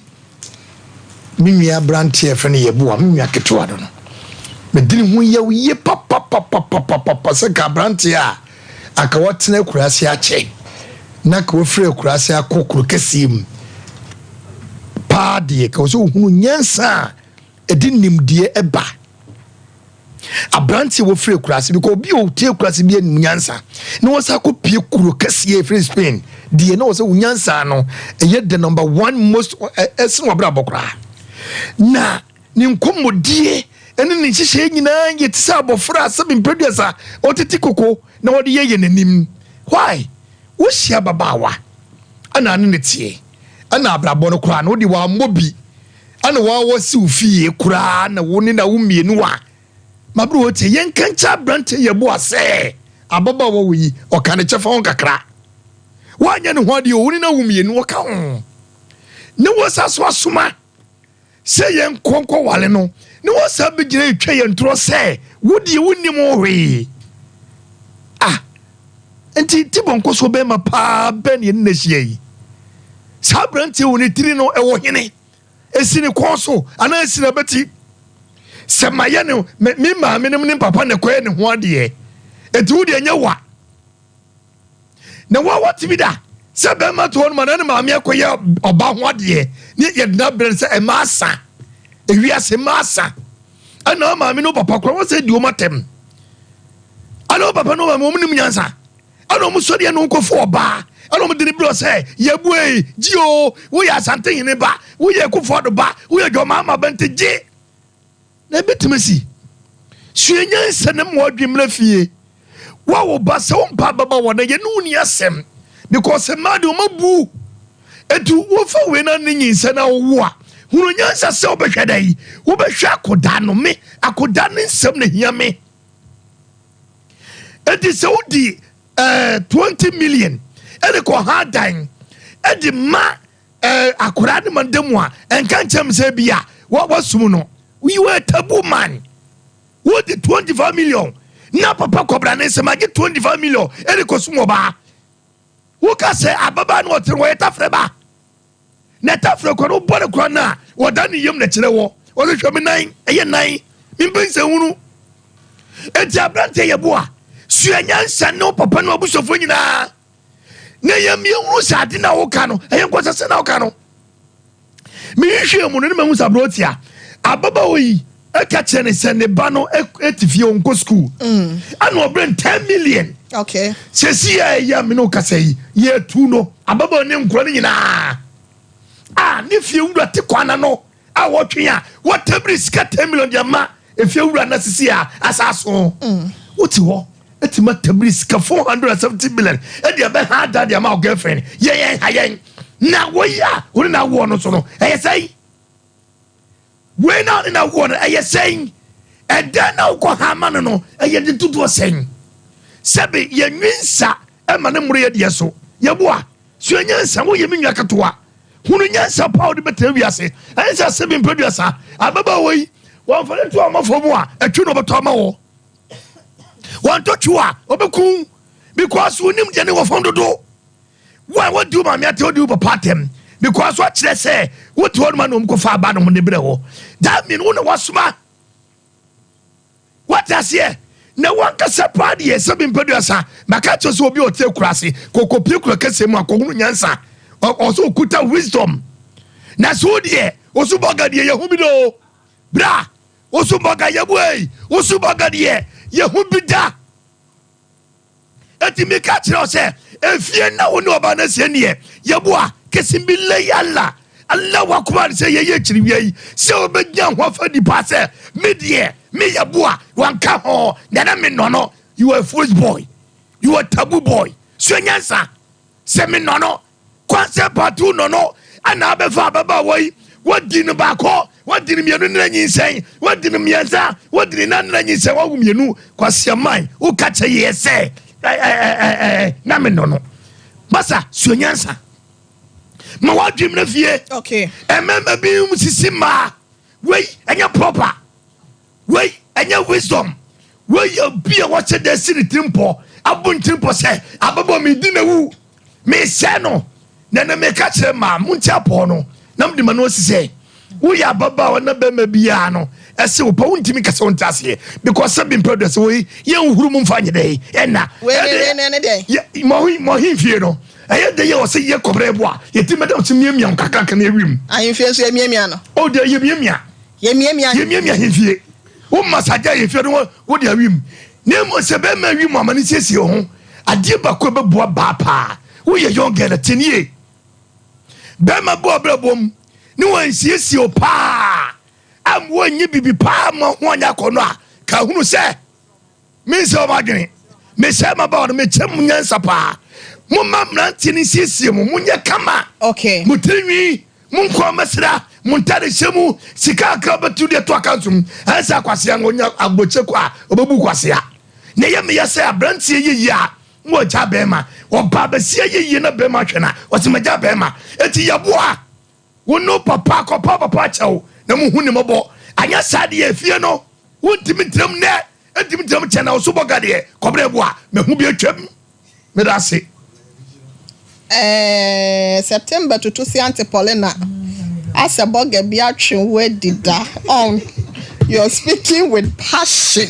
me nua aberanteɛ a yɛfrɛ no Yeboah, me nua ketewa no no, medi ne ho yaw yie papapapapapapa sɛ nka aberanteɛ a anka watena akuraase akyɛ na anka wafiri akuraase akɔ kuro kɛseɛ mu paa deɛ, ka wɔ sɛ ohunu nyansa a ɛde nimdeɛ ɛba. Aberanteɛ a wɔfiri akuraase bi kɔ obi a ɔte akuraase bi anim nyansa na wɔsan akɔ pie kuro kɛseɛ ɛfiri Spain deɛ na wɔsɛ wo nyansa no ɛyɛ the number one most ɛsene wabrabɔ koraa na ne nkɔmmɔdie ɛne ne nhyehyɛeɛ nyinaa yɛ te sɛ abɔfra a sɛbi mprɛduasa ɔtete koko na wɔde yɛ yɛ n'anim why wohyia ababaawa ɛna ne ne teɛ ɛna abrabɔ no koraa no wode wammɔ bi Ɛna wa wɔ si wo fie koraa na wo ne na wo mmienu a mabere wɔ tie yɛn nka nkyɛ aberante yɛ boa sɛ ababaawa wɔ yi ɔka ne kyɛfa ho kakra wanyɛ ne ho adeɛ wo ne na wo mmienu ɔka ho ne wɔ sa so asoma sɛ yɛn nkɔnkɔ wale no ne wɔ sa bɛgyina etwa yɛn torɔ sɛ wo deɛ wo nim ho hwee ah nti ti bɔnkɔ so bɛrima paa bɛn yɛn ne na hyia yi saa aberanteɛ wɔ ne tiri no ɛwɔ hene Esi ne kɔn so anaa esi n'abati? Sɛ mayɛ no, me, me maame nom ne papa na ɛkɔyɛ ne ho adeɛ. Enti wo deɛ nyɛ wa. Na wa watumi da sɛ bɛrima to hɔ nom anaa ne maame akɔyɛ ɔba ho adeɛ ne yɛde no abrɛ no sɛ ɛma asa. Ewiase ma asa. Ɛna wo maame ne wo papa koraa wɔn sɛ di wɔn atɛm. Ɛna wo papa ne wo maame wɔn nim nyansa.
Ɛna ɔmo sɔre ɛna ɔmo kɔfa ɔbaa ɛna ɔmo de ne brɛ sɛ yɛbue gye o woyɛ Asante hene ba woyɛ Akufo Addo ba woyɛ John Mahama ba nti gye na ebetumi si sua nyansa na mu ɔdwe mmerɛ fie wawo ba sɛ wo mpa bɛba wɔ na yɛne wo ni asɛm because mmaa de ɔmo abu etu wofa wei na ne nyinsɛ na wowo a hunu nyansa sɛ wobɛhwɛ dɛ yi wobɛhwɛ akodaa no me akodaa ne nsɛm na hia me Enti sɛ wodi eh, 20 million ɛde kɔ ha dan ɛde ma eh, akwadaa ne ma da mu a ɛnka nkyɛn sɛ bi a wasum no. You are a taboo man. Wodi 25 million na papa kɔbra ne nsɛm agye 25 million ɛde kɔ sum ɔbaa. Woka sɛ ababaa no ɔtere wɔyɛ tafrɛ ba. Na tafrɛ kɔ no wobɔ no kora no a wɔda ne yam na kyerɛ wɔ. Ɔsɛ hwɛ me nan ɛyɛ nan mempɛ nsɛnhunu. Enti aberanteɛ yɛ boa sua nyansa ne wo papa ne w'abusuafoɔ nyinaa na yɛmmiɛhunu sɛ ade na woka no ɛyɛ nkɔsɛsɛ na woka no. Mehwehwɛɛ mu no ne mahu sɛ aberanteɛ ababaawa yi ɛka kyerɛ ne sɛ ne ba no ɛte fie ɔnkɔ sukuu mm. ɛna ɔbrɛ no 10 million
okay.
sɛsi a ɛyɛ me ne wokasa yi yɛtu no ababaawa ne nkora no nyinaa a ne fie wura te kwana no a wɔtwe a wɔtabiri sika 10 million de ama efie wura no asisi a asaso mm. wote hɔ ɛtumi atabiri sika 470 million ɛde ɛbɛha ada de ama wo girlfriend yɛyɛn ha yɛn na wɔyi a wo ne na awoɔ no so no ɛyɛ sɛn Wei na ɔne no awoɔ no, ɛyɛ sɛn? Ɛdɛn na wokɔ ha ama no no, ɛyɛ ne dodoɔ sɛn? Sɛbe yɛnwe nsa ma ne mmoro yɛ deɛ so. Yɛboa, sua nyansa, woyɛ me nua ketewa. Hunu nyansa pa a wode bɛtena wiase. Ɛnyɛ sɛ sɛbe mprɛduasa, ababaawa yi, wɔmfa no to amafo mu a, ɛtwe na ɔbɛtɔ ama wɔ. Wɔntɔ twe a, ɔbɛku because wonim deɛ ne wɔ fam dodo. Wo a wodi wo maame atɛm, wodi wo papa atɛm because wakyerɛ sɛ wote hɔ noma na wɔn kɔfa aba na wɔn de brɛ hɔ. That mean wo na wasoma. Wate aseɛ? Na wankasa paa deɛ sɛ bi mpɛduasa maka kyerɛ sɛ obi a ɔte akura ase kɔkɔpie kura kɛseɛ mu akɔhunu nyansa ɔsɛ ɔkuta wisdom na so wo deɛ woso bɔga deɛ yɛhu bi do bra woso bɔga yɛbu ei woso bɔga deɛ yɛhu bi da. Enti meka kyerɛ wo sɛ, efie na wo ne ɔbaa no asie neɛ, yɛboa, kesim bi lei Allah, Allah wakoma sɛ yɛyɛ akyiriwia yi, sɛ wobɛgyina ho afa di paa sɛ, me deɛ, me yɛboa, wanka ho, na na menɔ no, you are a foolish boy, you are a taboo boy, sua nyansa, sɛ menɔ no, Kwan sɛ patu no no ɛna abɛfa ababaawa yi wadi no baako wadi no mmienu nena nyinsɛn wadi no mmiɛnsa wadi ne nan nena nyinsɛn wawo mmienu kwasiaman woka kyɛ yɛ sɛ ɛɛ na me no no basa sua nyansa ma wadwem na fie
okay.
Ɛmɛma bi sisi mmaa wei ɛnyɛ proper. Wei ɛnyɛ wisdom. Wei yɛ obi a wɔhyɛ da si ne tirim pɔ, abɔ ne tirim pɔ sɛ ababɔ mi di na wu, mesɛe no. Na ɛnɛ meka kyerɛ mmaa, monte apɔw no na mede ma no asi sɛ woyɛ ababaawa na bɛrima biara no ɛse wo pɛ wontumi nkasa wonte aseɛ because sɛ bi mpɛ dɔ sɛ wei yɛnhuru mu mfa nyɛ dɛ ɛna mɔhe fie no ɛyɛ dɛ yɛ wɔ sɛ yɛ kɔbrɛ bo a yɛti mɛdam sɛ miamia wo kakraka na ɛwim
ahemfie nso yɛmiamia no
o deɛ yɛmiamia
Yɛmiamia.
Yɛmiamia ahemfie. Wo massage ahemfie no wo de awim. Na mmom sɛ bɛrima awi mu ama no siesie ho. Adeɛ baako a ɛbɛboa baa paa. Woyɛ young girl tie nie. Bɛrima bɔ abrabɔ mu ne wansiesie wo paa amma wanyɛ biribi paa ma ho anyɛ akɔnnɔ a, ka hunu sɛ Mensɛ wɔn adwene. Mesɛe mmabaawa no, mekyɛ mo nyansa paa. Momma mmeranteɛ no nsiesie mo, monyɛ kama.
Okay.
Mo tiri nwi, mo nkɔn mo ntade hyɛ mu, sika akra bɛtu deɛ to aka nsom. Ɛyɛ sɛ akwasea no ɔnya aburokyire kɔ a, ɔbɛbu kwasea. Na ɛyɛ meyɛ sɛ aberanteɛ yɛ yie a, na wagya bɛrima. Ɔbaa basia yɛ yie na bɛrima ahwɛ no a, ɔse magya bɛrima. Enti yɛboa. Wo ne wo papa kɔpa papa kyɛw na mo hu ne mɔbɔ. Anyɛ saa deɛ efie no wontumi ntena mu nnɛ, ntumi ntena mu kyɛ na wo so bɔga deɛ kɔbrɛ bo a mahu bi atwam. Meda ase.
Eeh September tutu si Auntie Paulina asɛ bɔga bi atwe wo adi da on you're speaking with passion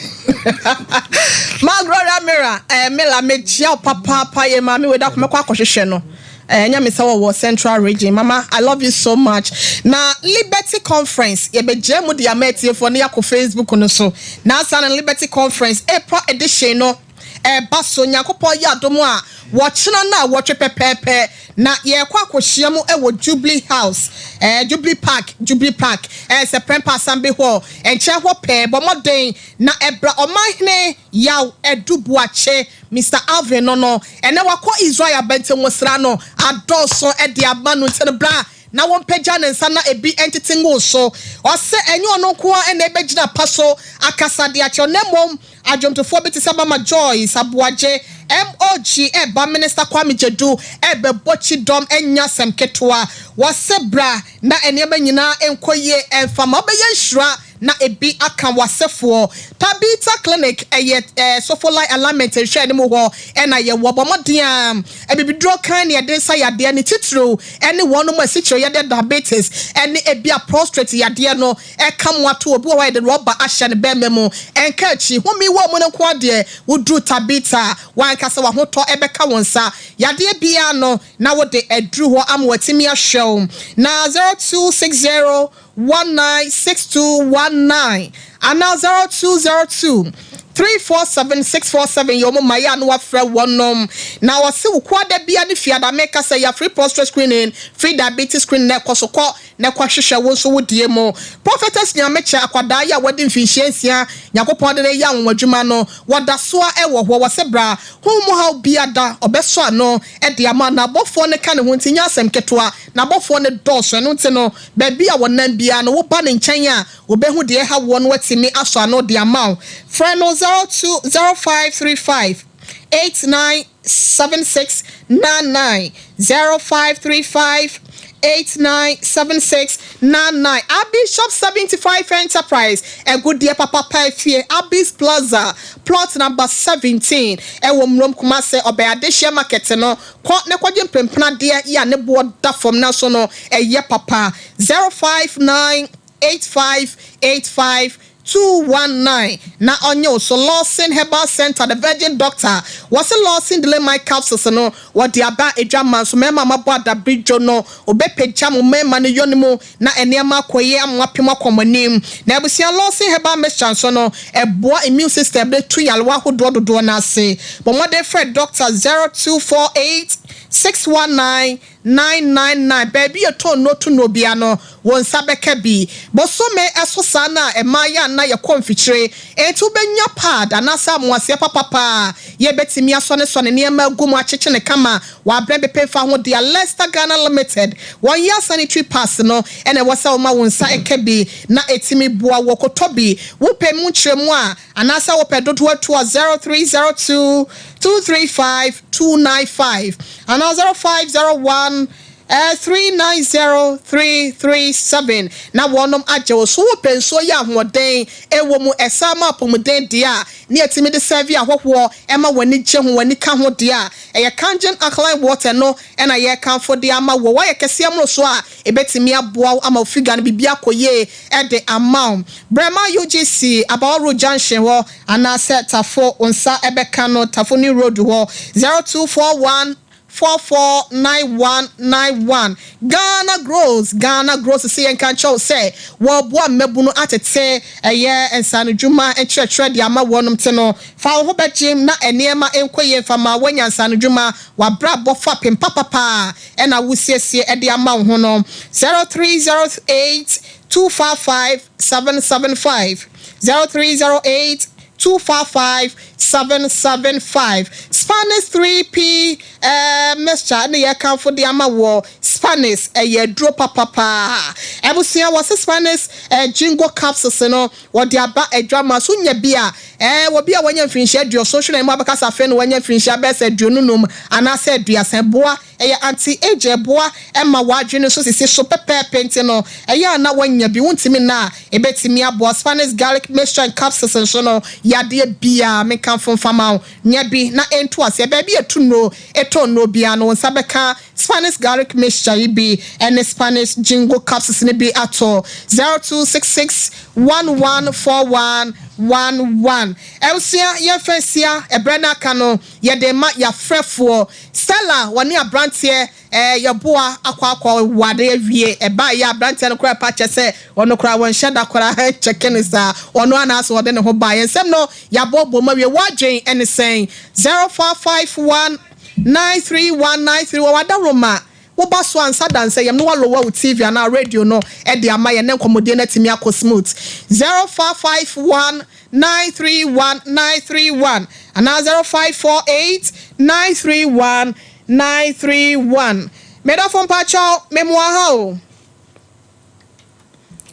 Ma Gloria Mira eh Mila mekyia wo papaapa yɛ maame wei da ko mɛkɔ akɔhwehwɛ no. Ɛnyɛ me sɛ wɔwɔ central region mama I love you so much na liberty conference yɛbɛgyaa mu de ama atiefoɔ na yɛakɔ Facebook no so na asa na liberty conference April edition no. ɛreba so. Nyankopɔn yɛ adom a, wɔkyena nnawɔtwe pɛpɛɛpɛ na yɛrekɔ akɔhyia mu wɔ Jubilee House, ɛɛ Jubilee Park, Jubilee Park, ɛɛ sɛ Prempeh Assembly Hall nkyɛn hɔ pɛɛ. Bɔ mmɔden na ɛbra Ɔmanhene Yaw Adu Boakye, Mister Alvin no no. Ɛnnɛ wakɔ Israel abɛntɛnwosra no adɔɔso de ama no nti no bra na wɔmpagya ne nsa na ebi ntete ngu wo so. Ɔse ɛnyɛ ɔno nko ara na ɛbɛgyina pa so akasa de akyerɛ na mmom adwomtofoɔ bi te sɛ Mama Joyce Aboagye, MOG ɛreba, Minister Kwame Gyadu ɛrebɛbɔ kyidɔm ɛnyɛ asɛm ketewa. Wɔse bra na nneɛma nyinaa nkɔ yie ɛmfa ma wobɛyɛ nhyira na ebi aka w'asefoɔ. Tabitha Clinic ɛyɛ eh, Sofolai Alignment nhwɛɛ no mu hɔ ɛna yɛwɔ. Bɔ mmɔden a abibiduro kan ne yɛde nsa yadeɛ ne titiriw ɛne wɔnom asikyire yadeɛ diabetes ɛne ebia prostrate yadeɛ no ɛka mo ato. Obi wɔ hɔ a yɛde rɔba ahyɛ ne bɛɛma mu ɛnka akyi. Home wɔ mu no nko ara deɛ woduru Tabitha a w'ankasa w'ahotɔ ɛbɛka wo nsa. Yadeɛ biara no na wode aduru hɔ ama watumi ahwɛ wo. Na 0260 196219 anaa 0202 347 647 yɛ wɔn mmaeɛ a na wafrɛ wɔnom. Na wɔse wo kuada bia ne fiada meka sɛ ya free prostate screening, free diabetes screening na ɛkɔ so kɔ na kɔ hwehwɛ wo nso wo deɛ mu. Prophetess Nyamekyɛ akwadaa yi a wadi mfinhyia nsia Nyankopɔn de no reyɛ anwanwadwuma no wɔda soa wɔ hɔ wɔse bra honhom mu haw bia da ɔbɛsɔ ano de ama na abɔfoɔ no ka ne ho nti nyɛ asɛm ketewa na abɔfoɔ no dɔɔso ɛno nti no Baabi a wɔnam biara no, woba ne nkyɛn a, obehu deɛ ɛha woɔ na watumi asɔ ano de ama wo. Frɛ no 02 0535 897699, 0535 897699. Abbey Shop 75 Enterprise, agudeɛ papapa efie, Abbey's Plaza, plot number 17, ɛwɔ Mmrom, Kumasi, ɔbɛn Adehyeɛ Market no. Kɔ na kɔgye mpremprenadeɛ yi a ne boɔ da fam nanso no ɛyɛ papa, 0598585219 na ɔnye wo so. Lawson Herbal Centre, The Virgin Doctor, wɔse Lawson Delamide Capsules no wɔde aba adwamma nso mmarima a moabɔ adabridwo no wɔbɛpagya mo mmarima no yɔne mu na nneɛma akɔ yie ama moapem akɔ mo anim. Na abusua Lawson Herbal Mixture nso no, ɛboa immune system de tu nyarewa ahodoɔ dodoɔ no ase. Bɔ mmɔden frɛ Dɔkta 0248 619 999. Baabi a yɛtɔn nnuro to nnuro biara no, wo nsa bɛka bi. Bosome ɛso saa no a, mmaa yɛ a na yɛkɔ mfikyire, enti wobɛnya pad anaasɛ amoaseɛ papapa a yɛbɛtumi asɔnesɔne nneɛma agu mu akyekye no kama W'abrɛ bepɛ fa ho dea Lester Ghana Limited wɔn yɛ sanitary pads no na ɛwɔ sɛ woma wo nsa ka bi na ɛtumi boa wo kotɔ bi. Wopɛ mu nkyerɛmu a anaasɛ wopɛ dodoɔ atu a 0302 235 295 anaa 0501 390 337 na wɔnom agye wo so. Wopɛ nsuo yɛ ahoɔden ɛwɔ mu ɛsan ma apɔmuden deɛ a ne yɛtumi de sɛɛve ahɔhoɔ ɛma wɔn ani gye ho, wɔn ani ka ho deɛ a, ɛyɛ Kangen Alkaline Water no na yɛrekamfo de ama wo. Woayɛ kɛseɛ mmorosoɔ a, ɛbɛtumi aboa wo ama wo figure no biribi akɔ yie de ama wo. Brɛma UGC, Abawa Road Junction hɔ anaasɛ Tafo, wo nsa bɛka no, Tafo New Road hɔ, 0241 449191 Ghana Grows Ghana Grows se yɛnka nkyerɛ wo sɛ wɔreboa mmabunu atete ɛyɛ nsaanodwuma nkyerɛkyerɛ de ama wɔnom te no fa wo ho bɛgyem na nneɛma nkɔ yie mfa ma woanya nsaanodwuma w'abrabɔ fapem papapa a ɛna wosiesie de ama wo ho no 0308 255 775 0308 255 775 Spanish 3P eh, mixture ne yɛkamfo de ama woɔ. Spanish ɛyɛ aduro papa paa. Abusua wɔse Spanish eh, jingo capsules no wɔde aba adwama so nya bi a eh, obi a wanya mfirinhyia aduɔson hwɛ na mu abɛka sɛ afei na wanya mfirinhyia bɛyɛ sɛ 25 anaasɛ 30 ɛboa Ɛyɛ anti-age, ɛboa ma w'adwene nso sisi so pɛpɛɛpɛ nti no ɛyɛ a na woanya bi, wontumi nna a, ɛbɛtumi aboa. Spanish garlic mixture and capsules nso no, yadeɛ biara menkamfo mfa ma wo, nya bi na ɛntu aseɛ. Baabi a ɛtu nnuro, ɛtɔ nnuro biara no, wo nsa bɛka. Spanish garlic mixture yi bi ne Spanish jingo capsules no bi atɔ. 0266 1141 11. Abusua yɛmfa nsia, ɛberɛ no aka no yɛde rema yɛafrɛfoɔ. Stella wɔne abranteɛ ɛɛ yɛboa akɔ akɔ ware awie. Ɛbaeɛ a abranteɛ no koraa pa kyɛ sɛ ɔno koraa wɔnhyɛ da koraa nkyɛke no saa. Ɔno ara na asɛ ɔde ne ho baeɛ. Nsɛm no yɛabɔbɔ mu awie. W'adwen ne sɛn? 0451 931 931 W'adaworoma Woba so a nsa da nsa yam na woalower wo TV anaa radio no de ama yɛn na nkɔmmɔdie no atumi akɔ smooth. 0551 931 931 anaa 0548 931 931. Me dɔfo mpakyɛw memoa ha o.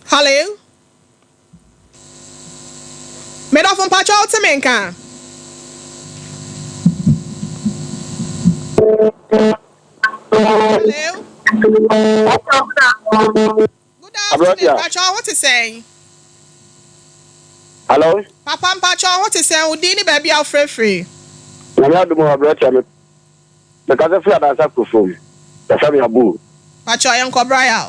Hallo. Me dɔfo mpakyɛw wote me nka? Hello. Good afternoon. Mpakyɛw wo te sɛn?
Hello.
Papa mpakyɛw wo te sɛn? Wo din ne baabi a wofrɛfiri?
Nyame adom o aberanteɛ me mekasa firi Adansa Kurofom yɛfrɛ me Abu.
Pakyɛw yɛnkɔ bra yaw.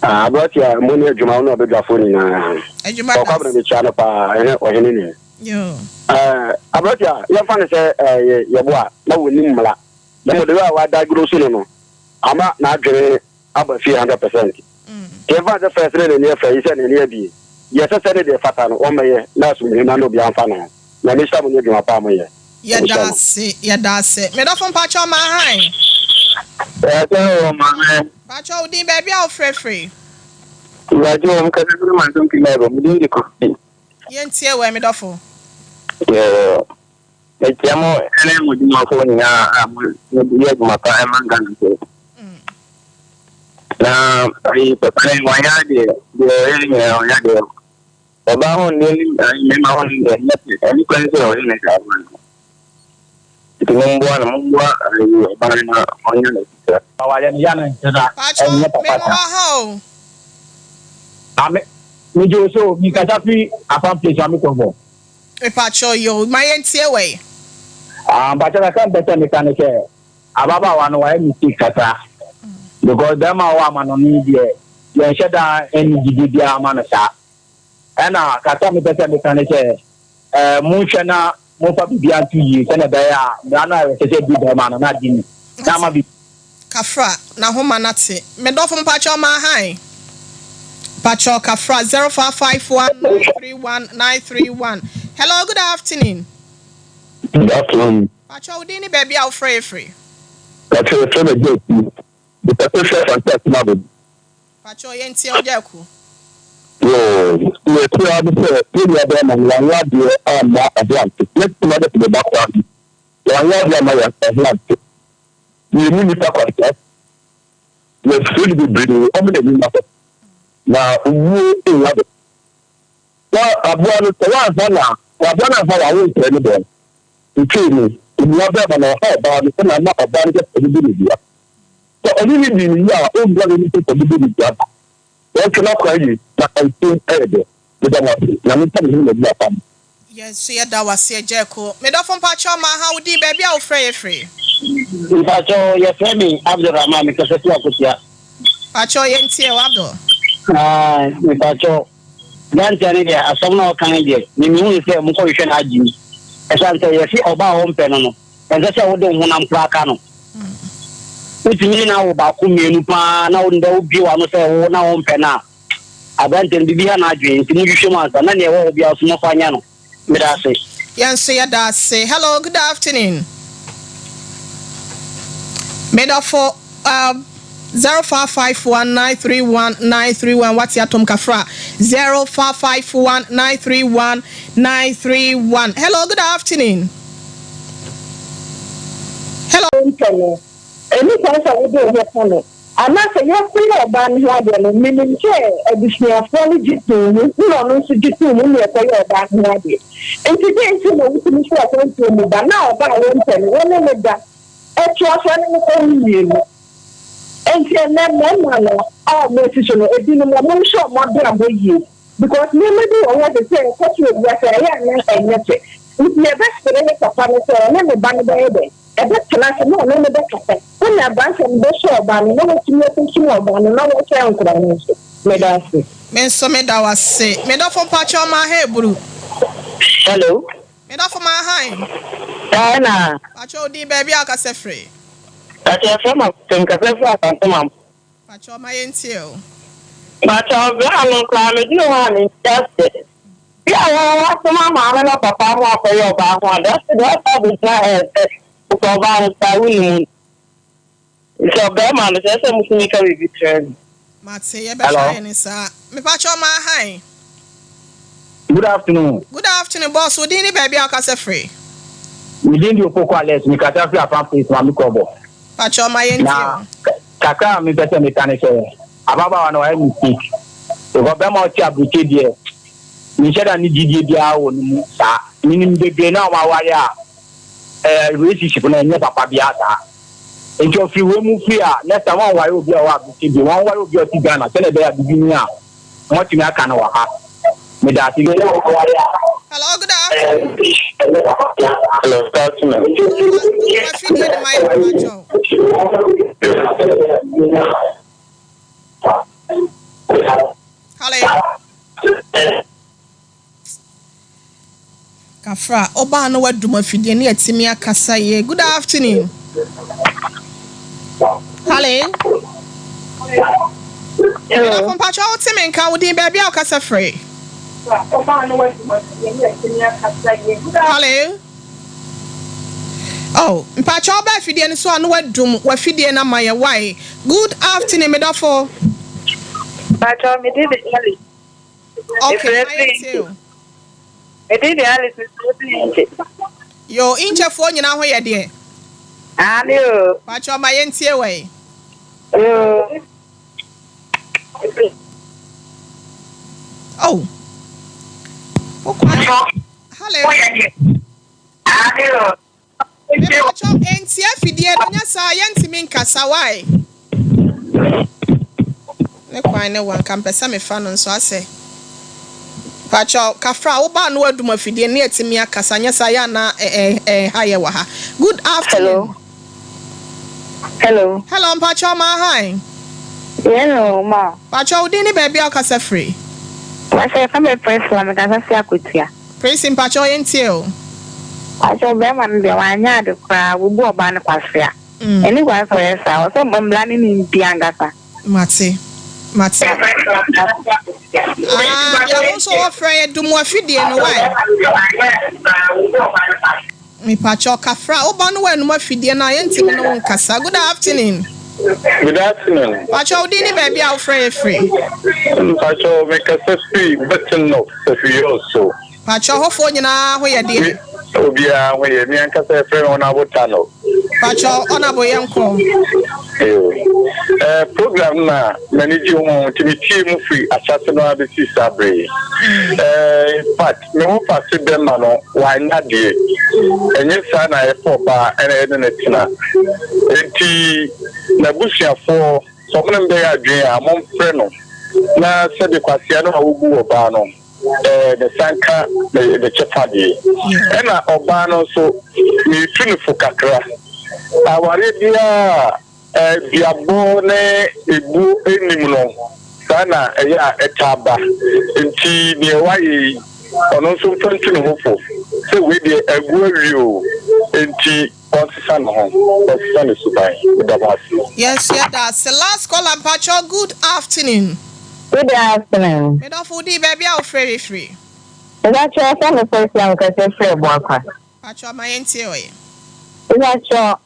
Ah aberanteɛ mo ne adwuma wo ne ɔbadwafoɔ nyinaa.
Adwuma da.
Ɔkwabena mekyia no paa ɛhɛ ɔhene ni.
Yoo.
Ɛɛ aberanteɛ yɛmfa no sɛ ɛɛ yɛboa na wɔnim mmara. Na mmom the way a wa diagnose no no ama n'adwene aba fie 100%. Nti ɛmfa sɛ first ne n'ani afira yi sɛ n'ani abie. Deɛ ɛsɛ sɛ ne deɛ ɛfata no ɔmmɛyɛ na asomdwoe mmra na obiara mfa ne ho. Nyame nhyira mo ne adwuma pa a moyɛ.
Yɛda ase, yɛda ase. Me dɔfo mpakyɛw ma hann.
Yɛsɛ wɔ maame.
Mpakyɛw wo din baabi a wo frɛ firi.
Mpakyɛw wɔn kasa firi mansom kila me din de Kofi.
Yɛntie wo ɛ me dɔfo.
Yoo. Mekyia mo ne mo dwumafoɔ nyinaa a moyɛ adwuma pa ma Ghanafoɔ. Na ayi papa no wanyɛ adeɛ, deɛ ɔyɛ nyinaa ɔnyɛ adeɛ. Ɔbaa ho ndeɛ ne mmarima ho ndeɛ nyɛ pɛ, ɛne kwan sɛ ɔyɛ ne saa no. Nti momboa no, momboa ayi ɔbaa no na ɔnyɛ ne sika.
Awadeɛ no yɛ no nkyɛ na
Pacho,
ɛnyɛ papa
me mo
saa.
wɔ ha o.
Ame, megye wo so, mekasa firi Afam place, Maame Kɔmfɔ.
Mepakyɛw yoo, ma yɛntie wei.
Ah mpakyɛ kakra mpɛ sɛ meka ne sɛ ababaawa no wayɛ mistake kakra because bɛrima a ɔwɔ amanɔne deɛ yɛnhyɛ da ɛni gyidie biara ma no saa ɛna kakra mepɛ sɛ meka ne sɛ ɛɛ monhwɛ na momfa biribiara nto yie sɛnea ɛbɛyɛ a mmara no a ɛsɛ sɛ di bɛrima no na adi ni na ama bi
Kafra na homa no ate. Me dɔfo mpakyɛw ma hann. Mpakyɛw kafra 0551 931 931 Hello good afternoon.
Good afternoon.
Mpakyɛw wo din ne baabi a wo frɛ yɛ firi.
Mpakyɛw yɛfrɛ me Agya Aku. Mepɛ sɛ hwɛ Asante Akim Abɔde.
Mpakyɛw yɛn tie wo Agya Aku.
Yoo, deɛ ɛte ara ne sɛ yɛn nua bɛrima no wanyɛ adeɛ amma ɛho ante. Yɛtumi abɛto ne ba koraa bi. Wanyɛ adeɛ amma ɛho ante. Yɛnni nnipa kwasea. Yɛfrɛ no bebree, ɔmo na nnim hɔ. Na owuo nnya do. Na aboa no, sɛ woanha no a, sɛ aboa no anha wo a, wonsɛe ne bɔn. Ntwee mu, onua bɛrima no ɔha ɔbaa no na ama ɔbaa no kɛ sɛ ɔbɛbɔ no dua. Sɛ ɔne no dii no yie a, ɔmmua n'ani sɛ ɔbɛbɔ no dua da. Wɔnhwɛ n'akwan yie, na ɛnso ɛyɛ dɛ. Meda mo ase. Nyame nka me ho na ɔdi apam.
Yɛn nso yɛda wo ase Agya Akuo. Me dɔfo mpakyɛw ma ha wo din baabi a wo frɛ yɛ firi.
Mpakyɛw yɛfrɛ me Abdul Rahman me kasa fi Akotia.
Mpakyɛw yɛn tie wo Abdul.
Aah mepakyɛw branteɛ no deɛ asɛm no a ɔka no deɛ me mehu no sɛ monkɔ hwehwɛ no adwene ɛsiane sɛ yɛse ɔbaa a ɔmpɛ no no ɛnsɛ sɛ wode wo honam koraa ka no wotumi ne no awo baako mmienu paa na wo ndɛ wobie w'ano sɛ wo na wompɛ no a Aberanteɛ no, biribi ha n'adwene, nti monhwehwɛ mu ansa, na nea ɛwɔ hɔ biara nso momfa nyɛ no. Meda ase.
Yɛn nso yɛda ase. Hello, good afternoon. Me dɔfo, um, 0551931931 wate atom kafra 0551931931. Hello, good afternoon. Hello.
Mpɛ no, ɛnni kwan sɛ wode wo ho ka no. Anaasɛ yɛkɔyɛ ɔbaa no ho adeɛ no, menim sɛ abusuafoɔ no gye too mu, na ɔno nso gye too mu na yɛkɔyɛɛ ɔbaa no ho adeɛ. Nti dɛn nti na wotumi fi akwantuo mu ba na ɔbaa a wompɛ no, wo ne no da, toa so ne no kɔ wo mmienu? Nti ɛnnɛ mmarima no a wɔasi so no, ebinom wɔnhwɛ wɔn abrabɔ yie because nneɛma bi wɔ hɔ te sɛ ɛkɔ so wɔ wiase a ɛyɛ a na ɛnyɛ fɛ. Nti yɛbɛsrɛ yɛ papa no sɛ ɔne ne ba no bɛyɛ dɛn? Ɛbɛtena ase na ɔne no bɛkasa. Sɛnea aberanteɛ no bɛhwɛ ɔbaa no na watumi akunkum ɔbaa no na wahwɛ nkwadaa no nso. Meda ase.
Me nso meda wo ase. Me dɔfo mpakyɛw ma ha eburu.
Hello.
Me dɔfo ma han.
Ɛna.
Mpakyɛw wo din baabi a wokasa firi.
Mpakyɛw yɛfrɛ me Akoto mekasa firi Asante Mampong.
Mpakyɛw ma yɛntie o.
Mpakyɛw bra no koraa medwene ho a mente aseɛ. Bi a wɔn asoma maame na papa mo akɔyɛ ɔbaa ho ade ɔse deɛ ɔsa abɛgyina ɛ sɛ wopɛ ɔbaa no saa wonim no nti ɔbɛrima no sɛ sɛ motumi ka biribi kyerɛ no.
Mate yɛbɛhwɛ ayɛ no saa. Mepakyɛw ma han.
Good afternoon.
Good afternoon boss wo din ne baabi a wokasa firi.
Me din de Opoku Alex me kasa firi Afram Place Maame Krɔbɔ.
Pakyɛw ma yɛntie
Na
o.
kakra a mepɛ sɛ meka ne sɛ ababaawa no wayɛ mistake because bɛrima a ɔte aburokye deɛ menhyɛ da ne gyidie biara wɔ ne mu saa. Menim bebree no a wɔn aware a eh, relationship no ɛnyɛ papa biara saa. Nti ɔfiri wei mu firi a next time wɔnware obi a ɔwɔ aburokye bio, wɔnware obi a ɔte Ghana sɛdeɛ ɛbɛyɛ a biribi ni a moatumi aka no wɔ ha. Meda ase.
Hello, good afternoon.
Hello, good afternoon.
Afidie no ma yɛ mpakyɛw. Hello. Kafra, ɔbaa no wadum afidie ne yɛtumi akasa yie. Good afternoon. Hello. Hello. Mpakyɛ wo te me nka wo din baabi a wokasa firi. Hello. Oh, mpakyɛ ɔba afidie no so a no wadum wafidie no ama yɛ wae. Good afternoon, medɔfo.
Mpakyɛ me din de Alice.
Okay, ma yɛn tie o.
Me din de Alice mefrɛ firi Inche.
Yoo, Inchefoɔ nyinaa ho yɛ deɛ?
Aane o.
Pakyɛ ma yɛn tie wɔ yi.
Yoo.
Oh. Wokɔ. Hello.
Aane o.
Mepakyɛw ntie afidie no nyɛ saa yɛntumi nkasa why? Ne kwan ne wa nka mpɛ sɛ mefa no nso asɛ pakyɛw kafra wo ba no adum afidie no ne yɛtumi akasa nyɛ saa yɛ ana ɛha yɛ wɔ ha good afternoon.
Hello.
Hello mpakyɛw ma hi.
Hello ma.
Pakyɛw wo din ne baabi a wokasa firi.
Pakyɛw yɛfrɛ me Priscilla mekasa fi Akotua.
Prissy mpakyɛw yɛntie o.
Mpakyɛw bɛɛma no deɛ wanyɛ ade koraa wobu ɔbaa no kwasea ɛni kwan sɛ ɔyɛ saa ɔsɛ mmra ne ne ndi ankasa.
Mate mate ah deɛ wo nso wɔfrɛ yɛ dum wafidie no why. Mepakyɛw kafra wo ba no w'anum afidie no a yɛntumi ne wo nkasa good afternoon.
Good afternoon.
Pakyɛw wo din ne baabi a wofrɛ yɛ firi.
Mpakyɛw me kasa firi Burton North Sefwi so.
Pakyɛw hɔfoɔ nyinaa ho yɛ deɛ.
Obiara ho yɛ, me ankasa yɛfrɛ me Honourable Tano.
Pakyɛw Honourable yɛnkɔ.
Yoo. Eh, program no na m'ani gye ho nti metie mu firi ahyɛase no ara bɛsi saa bere yi. Eh, in fact, Me ho fa se bɛma no wanyɛ adeɛ. Ɛnyɛ saa na yɛfa ɔbaa ɛna yɛne no tena. Enti n'abusuafoɔ sɛ ɔmo ne no bɛyɛ adwene a momfrɛ no na sɛbe kwasea no a wobu ɔbaa no ɛɛ ne nsa nka ne ne kyɛfa deɛ. Ɛna ɔbaa no nso meretu no fo kakra. Awareɛ biara a. Duabɔ ne ebuo nnim no, saa na ɛyɛ a ɛtaa ba. Nti deɛ wayɛ yi, ɔno nso mfa ntu ne ho fo sɛ wei deɛ agu awie o, nti ɔnsesa ne ho, ɔnsesa ne suban. Meda mo ase.
Yɛn nso yɛda ase. Last caller mpakyɛw good afternoon.
Good afternoon.
Me dɔfo wo din baabi a wo frɛ me firi.
Mepakyɛw sɛ me first time kasa firi Abuakwa.
Pakyɛw ma yɛn tie ɔyɛ.
Mepakyɛw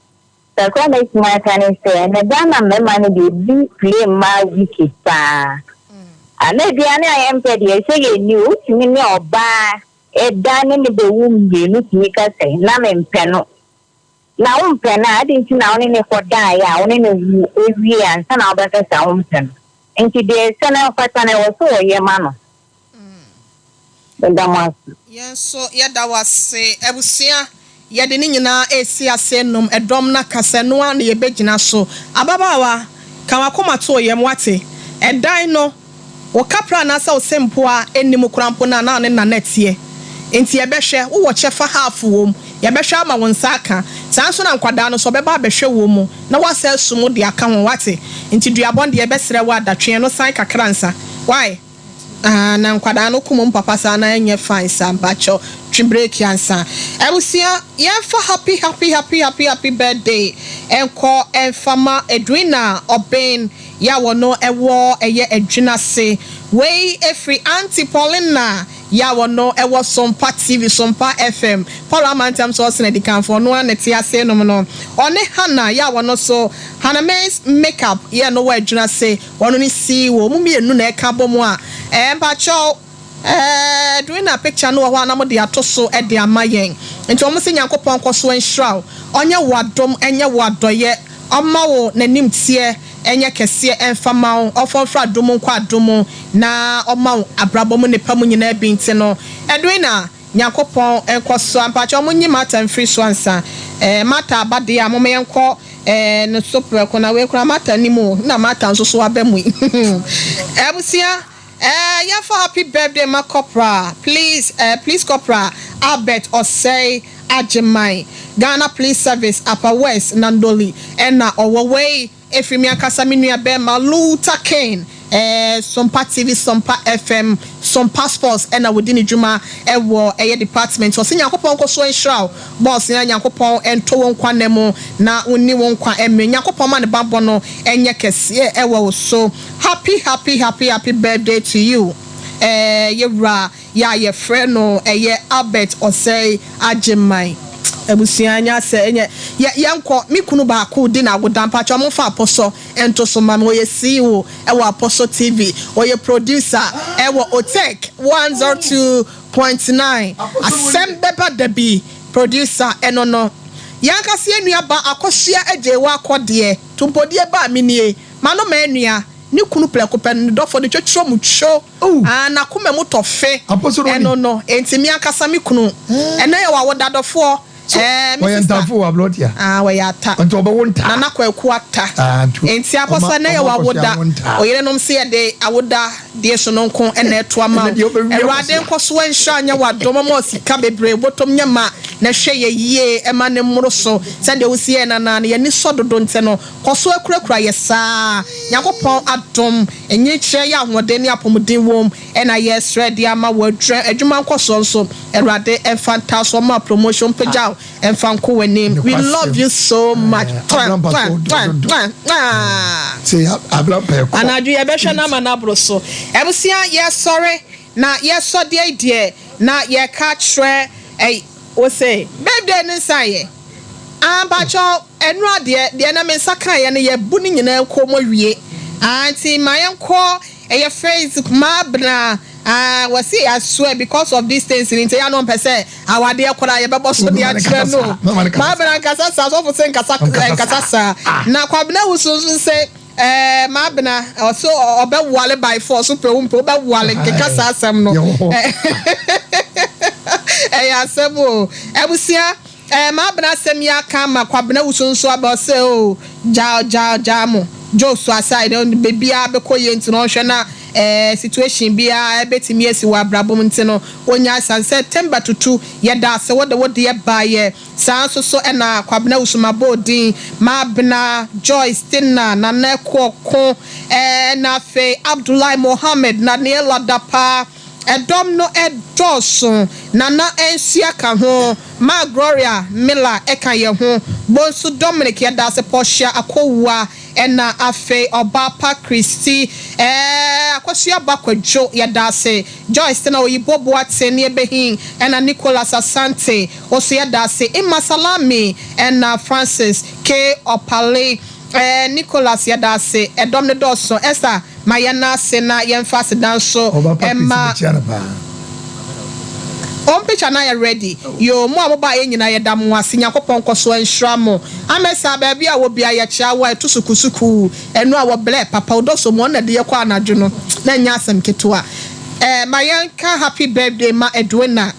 Kakra a mɛtumi aka ne sɛ, ɛnɛ Ghana mmarima no deɛ ebi play mmaa wicked paa. Ana aduane a yɛmpɛ deɛ sɛ yɛnni o, wotumi ne ɔbaa da ne no bɛwu mmienu tumi ka sɛ na mempɛ no. Na wompɛ no a, adɛn nti na wo ne no kɔdaeɛ a wo ne no wo wie ansa na wobɛka sɛ wompɛ no? Nti deɛ ɛsɛ no ɛmfata no ɛwɔ sɛ wɔyɛ ma no. Meda mo ase.
Yɛn nso yɛda wo ase. Abusua, yɛde ne nyinaa resi ase nom ɛdɔm no akasa, ɛno ara na yɛbɛgyina so. Ababaawa, ka w'akoma to wo yam, woate? Ɛdan no, wo kapra anaasɛ wo sempoa nni mu koraa mpo no a, na wo ne Nana teɛ. Enti yɛbɛhwɛ, wowɔ kyɛfa half wɔ mu, yɛbɛhwɛ ama wo nsa aka. Saa nso na nkwadaa no nso ɔbɛba abɛhwɛ wɔn mu na woasan asu mu de aka ho wate. Nti duabɔ no deɛ yɛbɛsrɛ wo ada twe ɛno san kakra ansa wai. Aah na nkwadaa no kum wɔn papa saa na ɛnyɛ fine saa mpakyɛw twe break ansa. Abusua yɛnfa happy happy happy happy happy birthday nkɔ nfa ma Edwina Obeng yɛ a wɔno ɛwɔ ɛyɛ Adwinase wei ɛfiri Auntie Paulina yɛ a wɔno ɛwɔ Sompa TV Sompa FM Paul Amantam so ɔsene adikanfoɔ ɔno ara na ɛte ase nom no ɔne Hannah yɛ a wɔno so Hannah Mens Makeup yɛ no wɔ Adwinase Ɔno ne CEO, ɔmo mienu na ɛka bɔ mu a ɛɛ mpakyɛw ɛɛ Edwina picture no wɔ hɔ a na mo de ato so de ama yɛn. Nti ɔmo se Nyankopɔn nkɔ so nhyira wo, ɔnyɛ wo adom, ɛnyɛ wo adɔyɛ, ɔmma wo n'animteɛ nyɛ kɛseɛ ɛmfa ma wo, ɔmfa wo mfiri adom mu nkɔ adom mu, na ɔmma wo abrabɔ mu nnepa mu nyinaa bi nti no Edwina Nyankopɔn nkɔ so a mpakyɛw mo nyi Martha mfiri so ansa eh Martha aba deɛ a moma yɛnkɔ eh no so prɛko na wei koraa Martha nim o na Martha nso so aba mu yi abusua eh yɛmfa happy birthday ma Corporal please eh please Corporal Albert Osei Agyeman Ghana Police Service Upper West Nandoli ɛna ɔwɔ wei Ɛfiri me ankasa me nua bɛɛma Luther King eh, Sompa TV, Sompa FM, Sompa Sports ɛna wɔdi ne dwuma ɛwɔ ɛyɛ department hɔ. Sɛ Nyankopɔn nkɔsoɔ nhyira wo boss na Nyankopɔn nto wo nkwa nna mu na wo nni wo nkwa mmere. Nyankopɔn ma ne banbɔ no nyɛ kɛseɛ ɛwɔ wo so. Happy happy happy happy birthday to you eh, yɛwura. Yɛ a yɛfrɛ no ɛyɛ Albert Osei Agyeman abusua nyɛ asɛ ɛnyɛ yɛ yɛnkɔ me kunu baako di n'agoda mpakyɛw momfa Apɔsɔ nto so ma me ɔyɛ CEO ɛwɔ Apɔsɔ TV ɔyɛ producer ɛwɔ Otec 102.9 asɛm bɛba da bi producer ɛno no yɛn ankasa yɛn nua ba Akosua Agyeiwaa Kɔdeɛ Tompodie ba me nie m'ano m'anua ne kunu prɛko pɛ no ne dɔfo de twotwo mu two. Ah, n'akoma mu tɔ fe. Ɛno no, enti me ankasa me kunu. Ɛnnɛ yɛ w'awoda dɔfoɔ. Ɛɛ, me
Wɔyɛ
sista.
ntafo wɔ ablɔtia.
Ah, wɔyɛ ata.
Nti ɔbɛwo ntaa.
Nana Kwaku ata.
Ah, nti
Enti Apostle,
ɔma
ɛnnɛ yɛ
ɔma
w'awoda.
akɔsoa wo ntaa.
Oyerenom se yɛde awoda deɛ sononko na ɛto ama
Ɛnnɛ
wo.
deɛ wobɛwie
Awurade
akɔsoa.
nkɔ so nhyira nyɛ w'adom, ɔma wo sika bebree, bɔtɔm nyɛ ma, na hwɛ yɛ yie, ɛma no mmoro so. Sɛdeɛ wosi yɛɛ no anaa no, yɛn ani sɔ dodo nti no, Kɔ so kurakura yɛ saa. Nyankopɔn adom, nyikyerɛ yɛ ahoɔden ne apɔmuden wom na yɛsrɛ de ama wo adwuma adwuma nkɔsoɔ nso Awurade mfa ntaa so ɔma promotion mpagya wo mfa nkɔ w'anim we love you so much mwah mwah mwah mwah mwah. Anadwo yɛbɛhwɛ no ama no aboro so abusua yɛsɔre na yɛsɔ deɛ deɛ na yɛka kyerɛ ɛy wose birthday no nsa yɛ ah mpakyɛw. Ɛnora deɛ, deɛ na me nsa kaeɛ no yɛabu ne nyinaa kɔn mu awie ah nti ma yɛnkɔ ɛyɛ Facebook Mabena ah wɔse I swear because of these things nti ɛyɛ a na ɔmpɛ sɛ awadeɛ koraa yɛbɛbɔ so de akyerɛ no o Mabena nkasa saa sɔfo se nkasa nkasa saa na Kwabena Awusu nso se eh Mabena ɔse ɔbɛwale by force wopɛ wo mpɛ wobɛwale nkeka saa asɛm no ɛyɛ asɛm o abusua Eh m'abena asɛm yi aka ama Kwabena wusu nso aba ɔsɛ oh gyaa gyaa gyaa mo jokes aside no bebia bɛkɔ yie nti no ɔnhwɛ na eh situation biaa ɛbɛtumi asi wɔ abrabɔ mu nti no ɔnyae sane sɛ Temba Tutu yɛdaase wode wo deɛ baeɛ saa nso so ɛna Kwabena wusu mabɔ odin m'abena Joyce Tina Nana Akuoko eh ɛna afei Abdullahi Mohammed Naniela Dapaa Ɛdɔm no dɔɔso, Nana Ansia ka ho, Maa Gloria Miller ka yɛn ho, Bonsu Dominic yɛdaase, Portia Akowua ɛna afei Ɔbaa Pa Christy ɛɛ Akosua Ba Kwadwo yɛdaase, Joyce Tena Oyibo Boateng Niebehin ɛna Nicholas Asante oso yɛdaase, Emma Salami ɛna Francis K Opale ɛɛ Nicholas yɛdaase, ɛdɔm no dɔɔso, Esther. Ma yɛnna ase na yɛmfa aseda nso
Ɔba pa Christy
mma.
mekyia no paa.
Wɔn picture no ayɛ ready. Yoo mo a mo baeɛ nyinaa yɛda mo ase Nyankopɔn nkɔso nhyira mo. Amesa baabi a wɔ biara yɛkyea wo a ɛto sukusukuu ɛno a wɔ blɛ papa wodɔ so mu ɔno na ɛde yɛkɔ anadwo no na ɛnyɛ asɛm ketewa. Eh ma yɛnka happy birthday ma Edwina.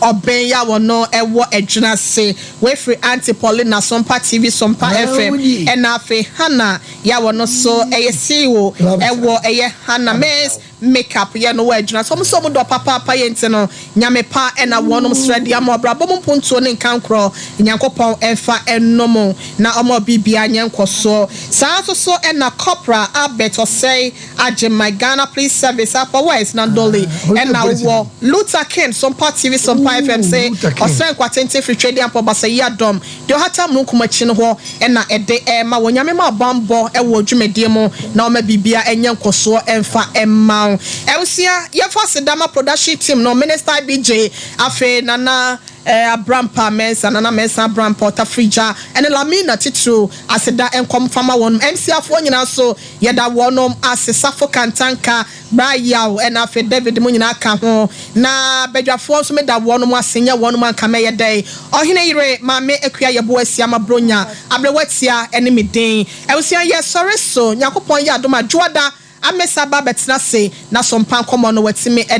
Ɔbɛn ya wɔ no wɔ ɛdwena se wei firi Auntie Paulina Sompa TV Sompa FM ɛna afei Hannah yɛ a wɔno so ɛyɛ CEO ɛwɔ ɛyɛ Hannah Mens Makeup yɛ no wɔ adwuma so. Wɔn nso wɔn dɔ papaapa yɛ nti no Nyame pa ɛna wɔnom srɛ de ama ɔbrabɔ mu mpontuo ne nkankorɔ Nyankopɔn ɛnfa ɛnom na ɔma ɔbiribiara nyɛ nkɔsoɔ. Saa nso so ɛna Corporal Albert Osei Agyeman Ghana Police Service Upper West Nandoli ɛna wɔ Luther King Sompa TV Sompa FM se ɔsrɛ nkwa tenten firi Twedeampɔ Basayi Adɔm deɛ ɔhata mununkum akyi no hɔ na ɛde rema wo. Nyame ma wo banbɔ wɔ dwumadie mu na ɔma biribia nyɛ nkɔsoɔ mfa mma wo. Abusua yɛmfa aseda ma production team no, Minister IBJ, afei Nana Abrampa Mensah, Nana Mensah Abrampa, Ɔtafirigya ɛne Lamina titiriw aseda nkɔ mfa ma wɔnom. MC afoɔ nyinaa nso yɛda wɔnom ase, Safo Kantanka, Bra Yaw ɛna afei David mo nyinaa ka ho na badwafoɔ nso meda wɔnom ase nyɛ wɔnom anka mɛyɛ dɛn Ɔhene yere Maame Akua Yɛboa Asiama Bronya Aberewa Tia ɛne me din Abusua yɛ sɔre so Nyankopɔn yɛ adom a Dwoada Amesa aba abɛtena ase na sompa nkɔmɔ no watumi de.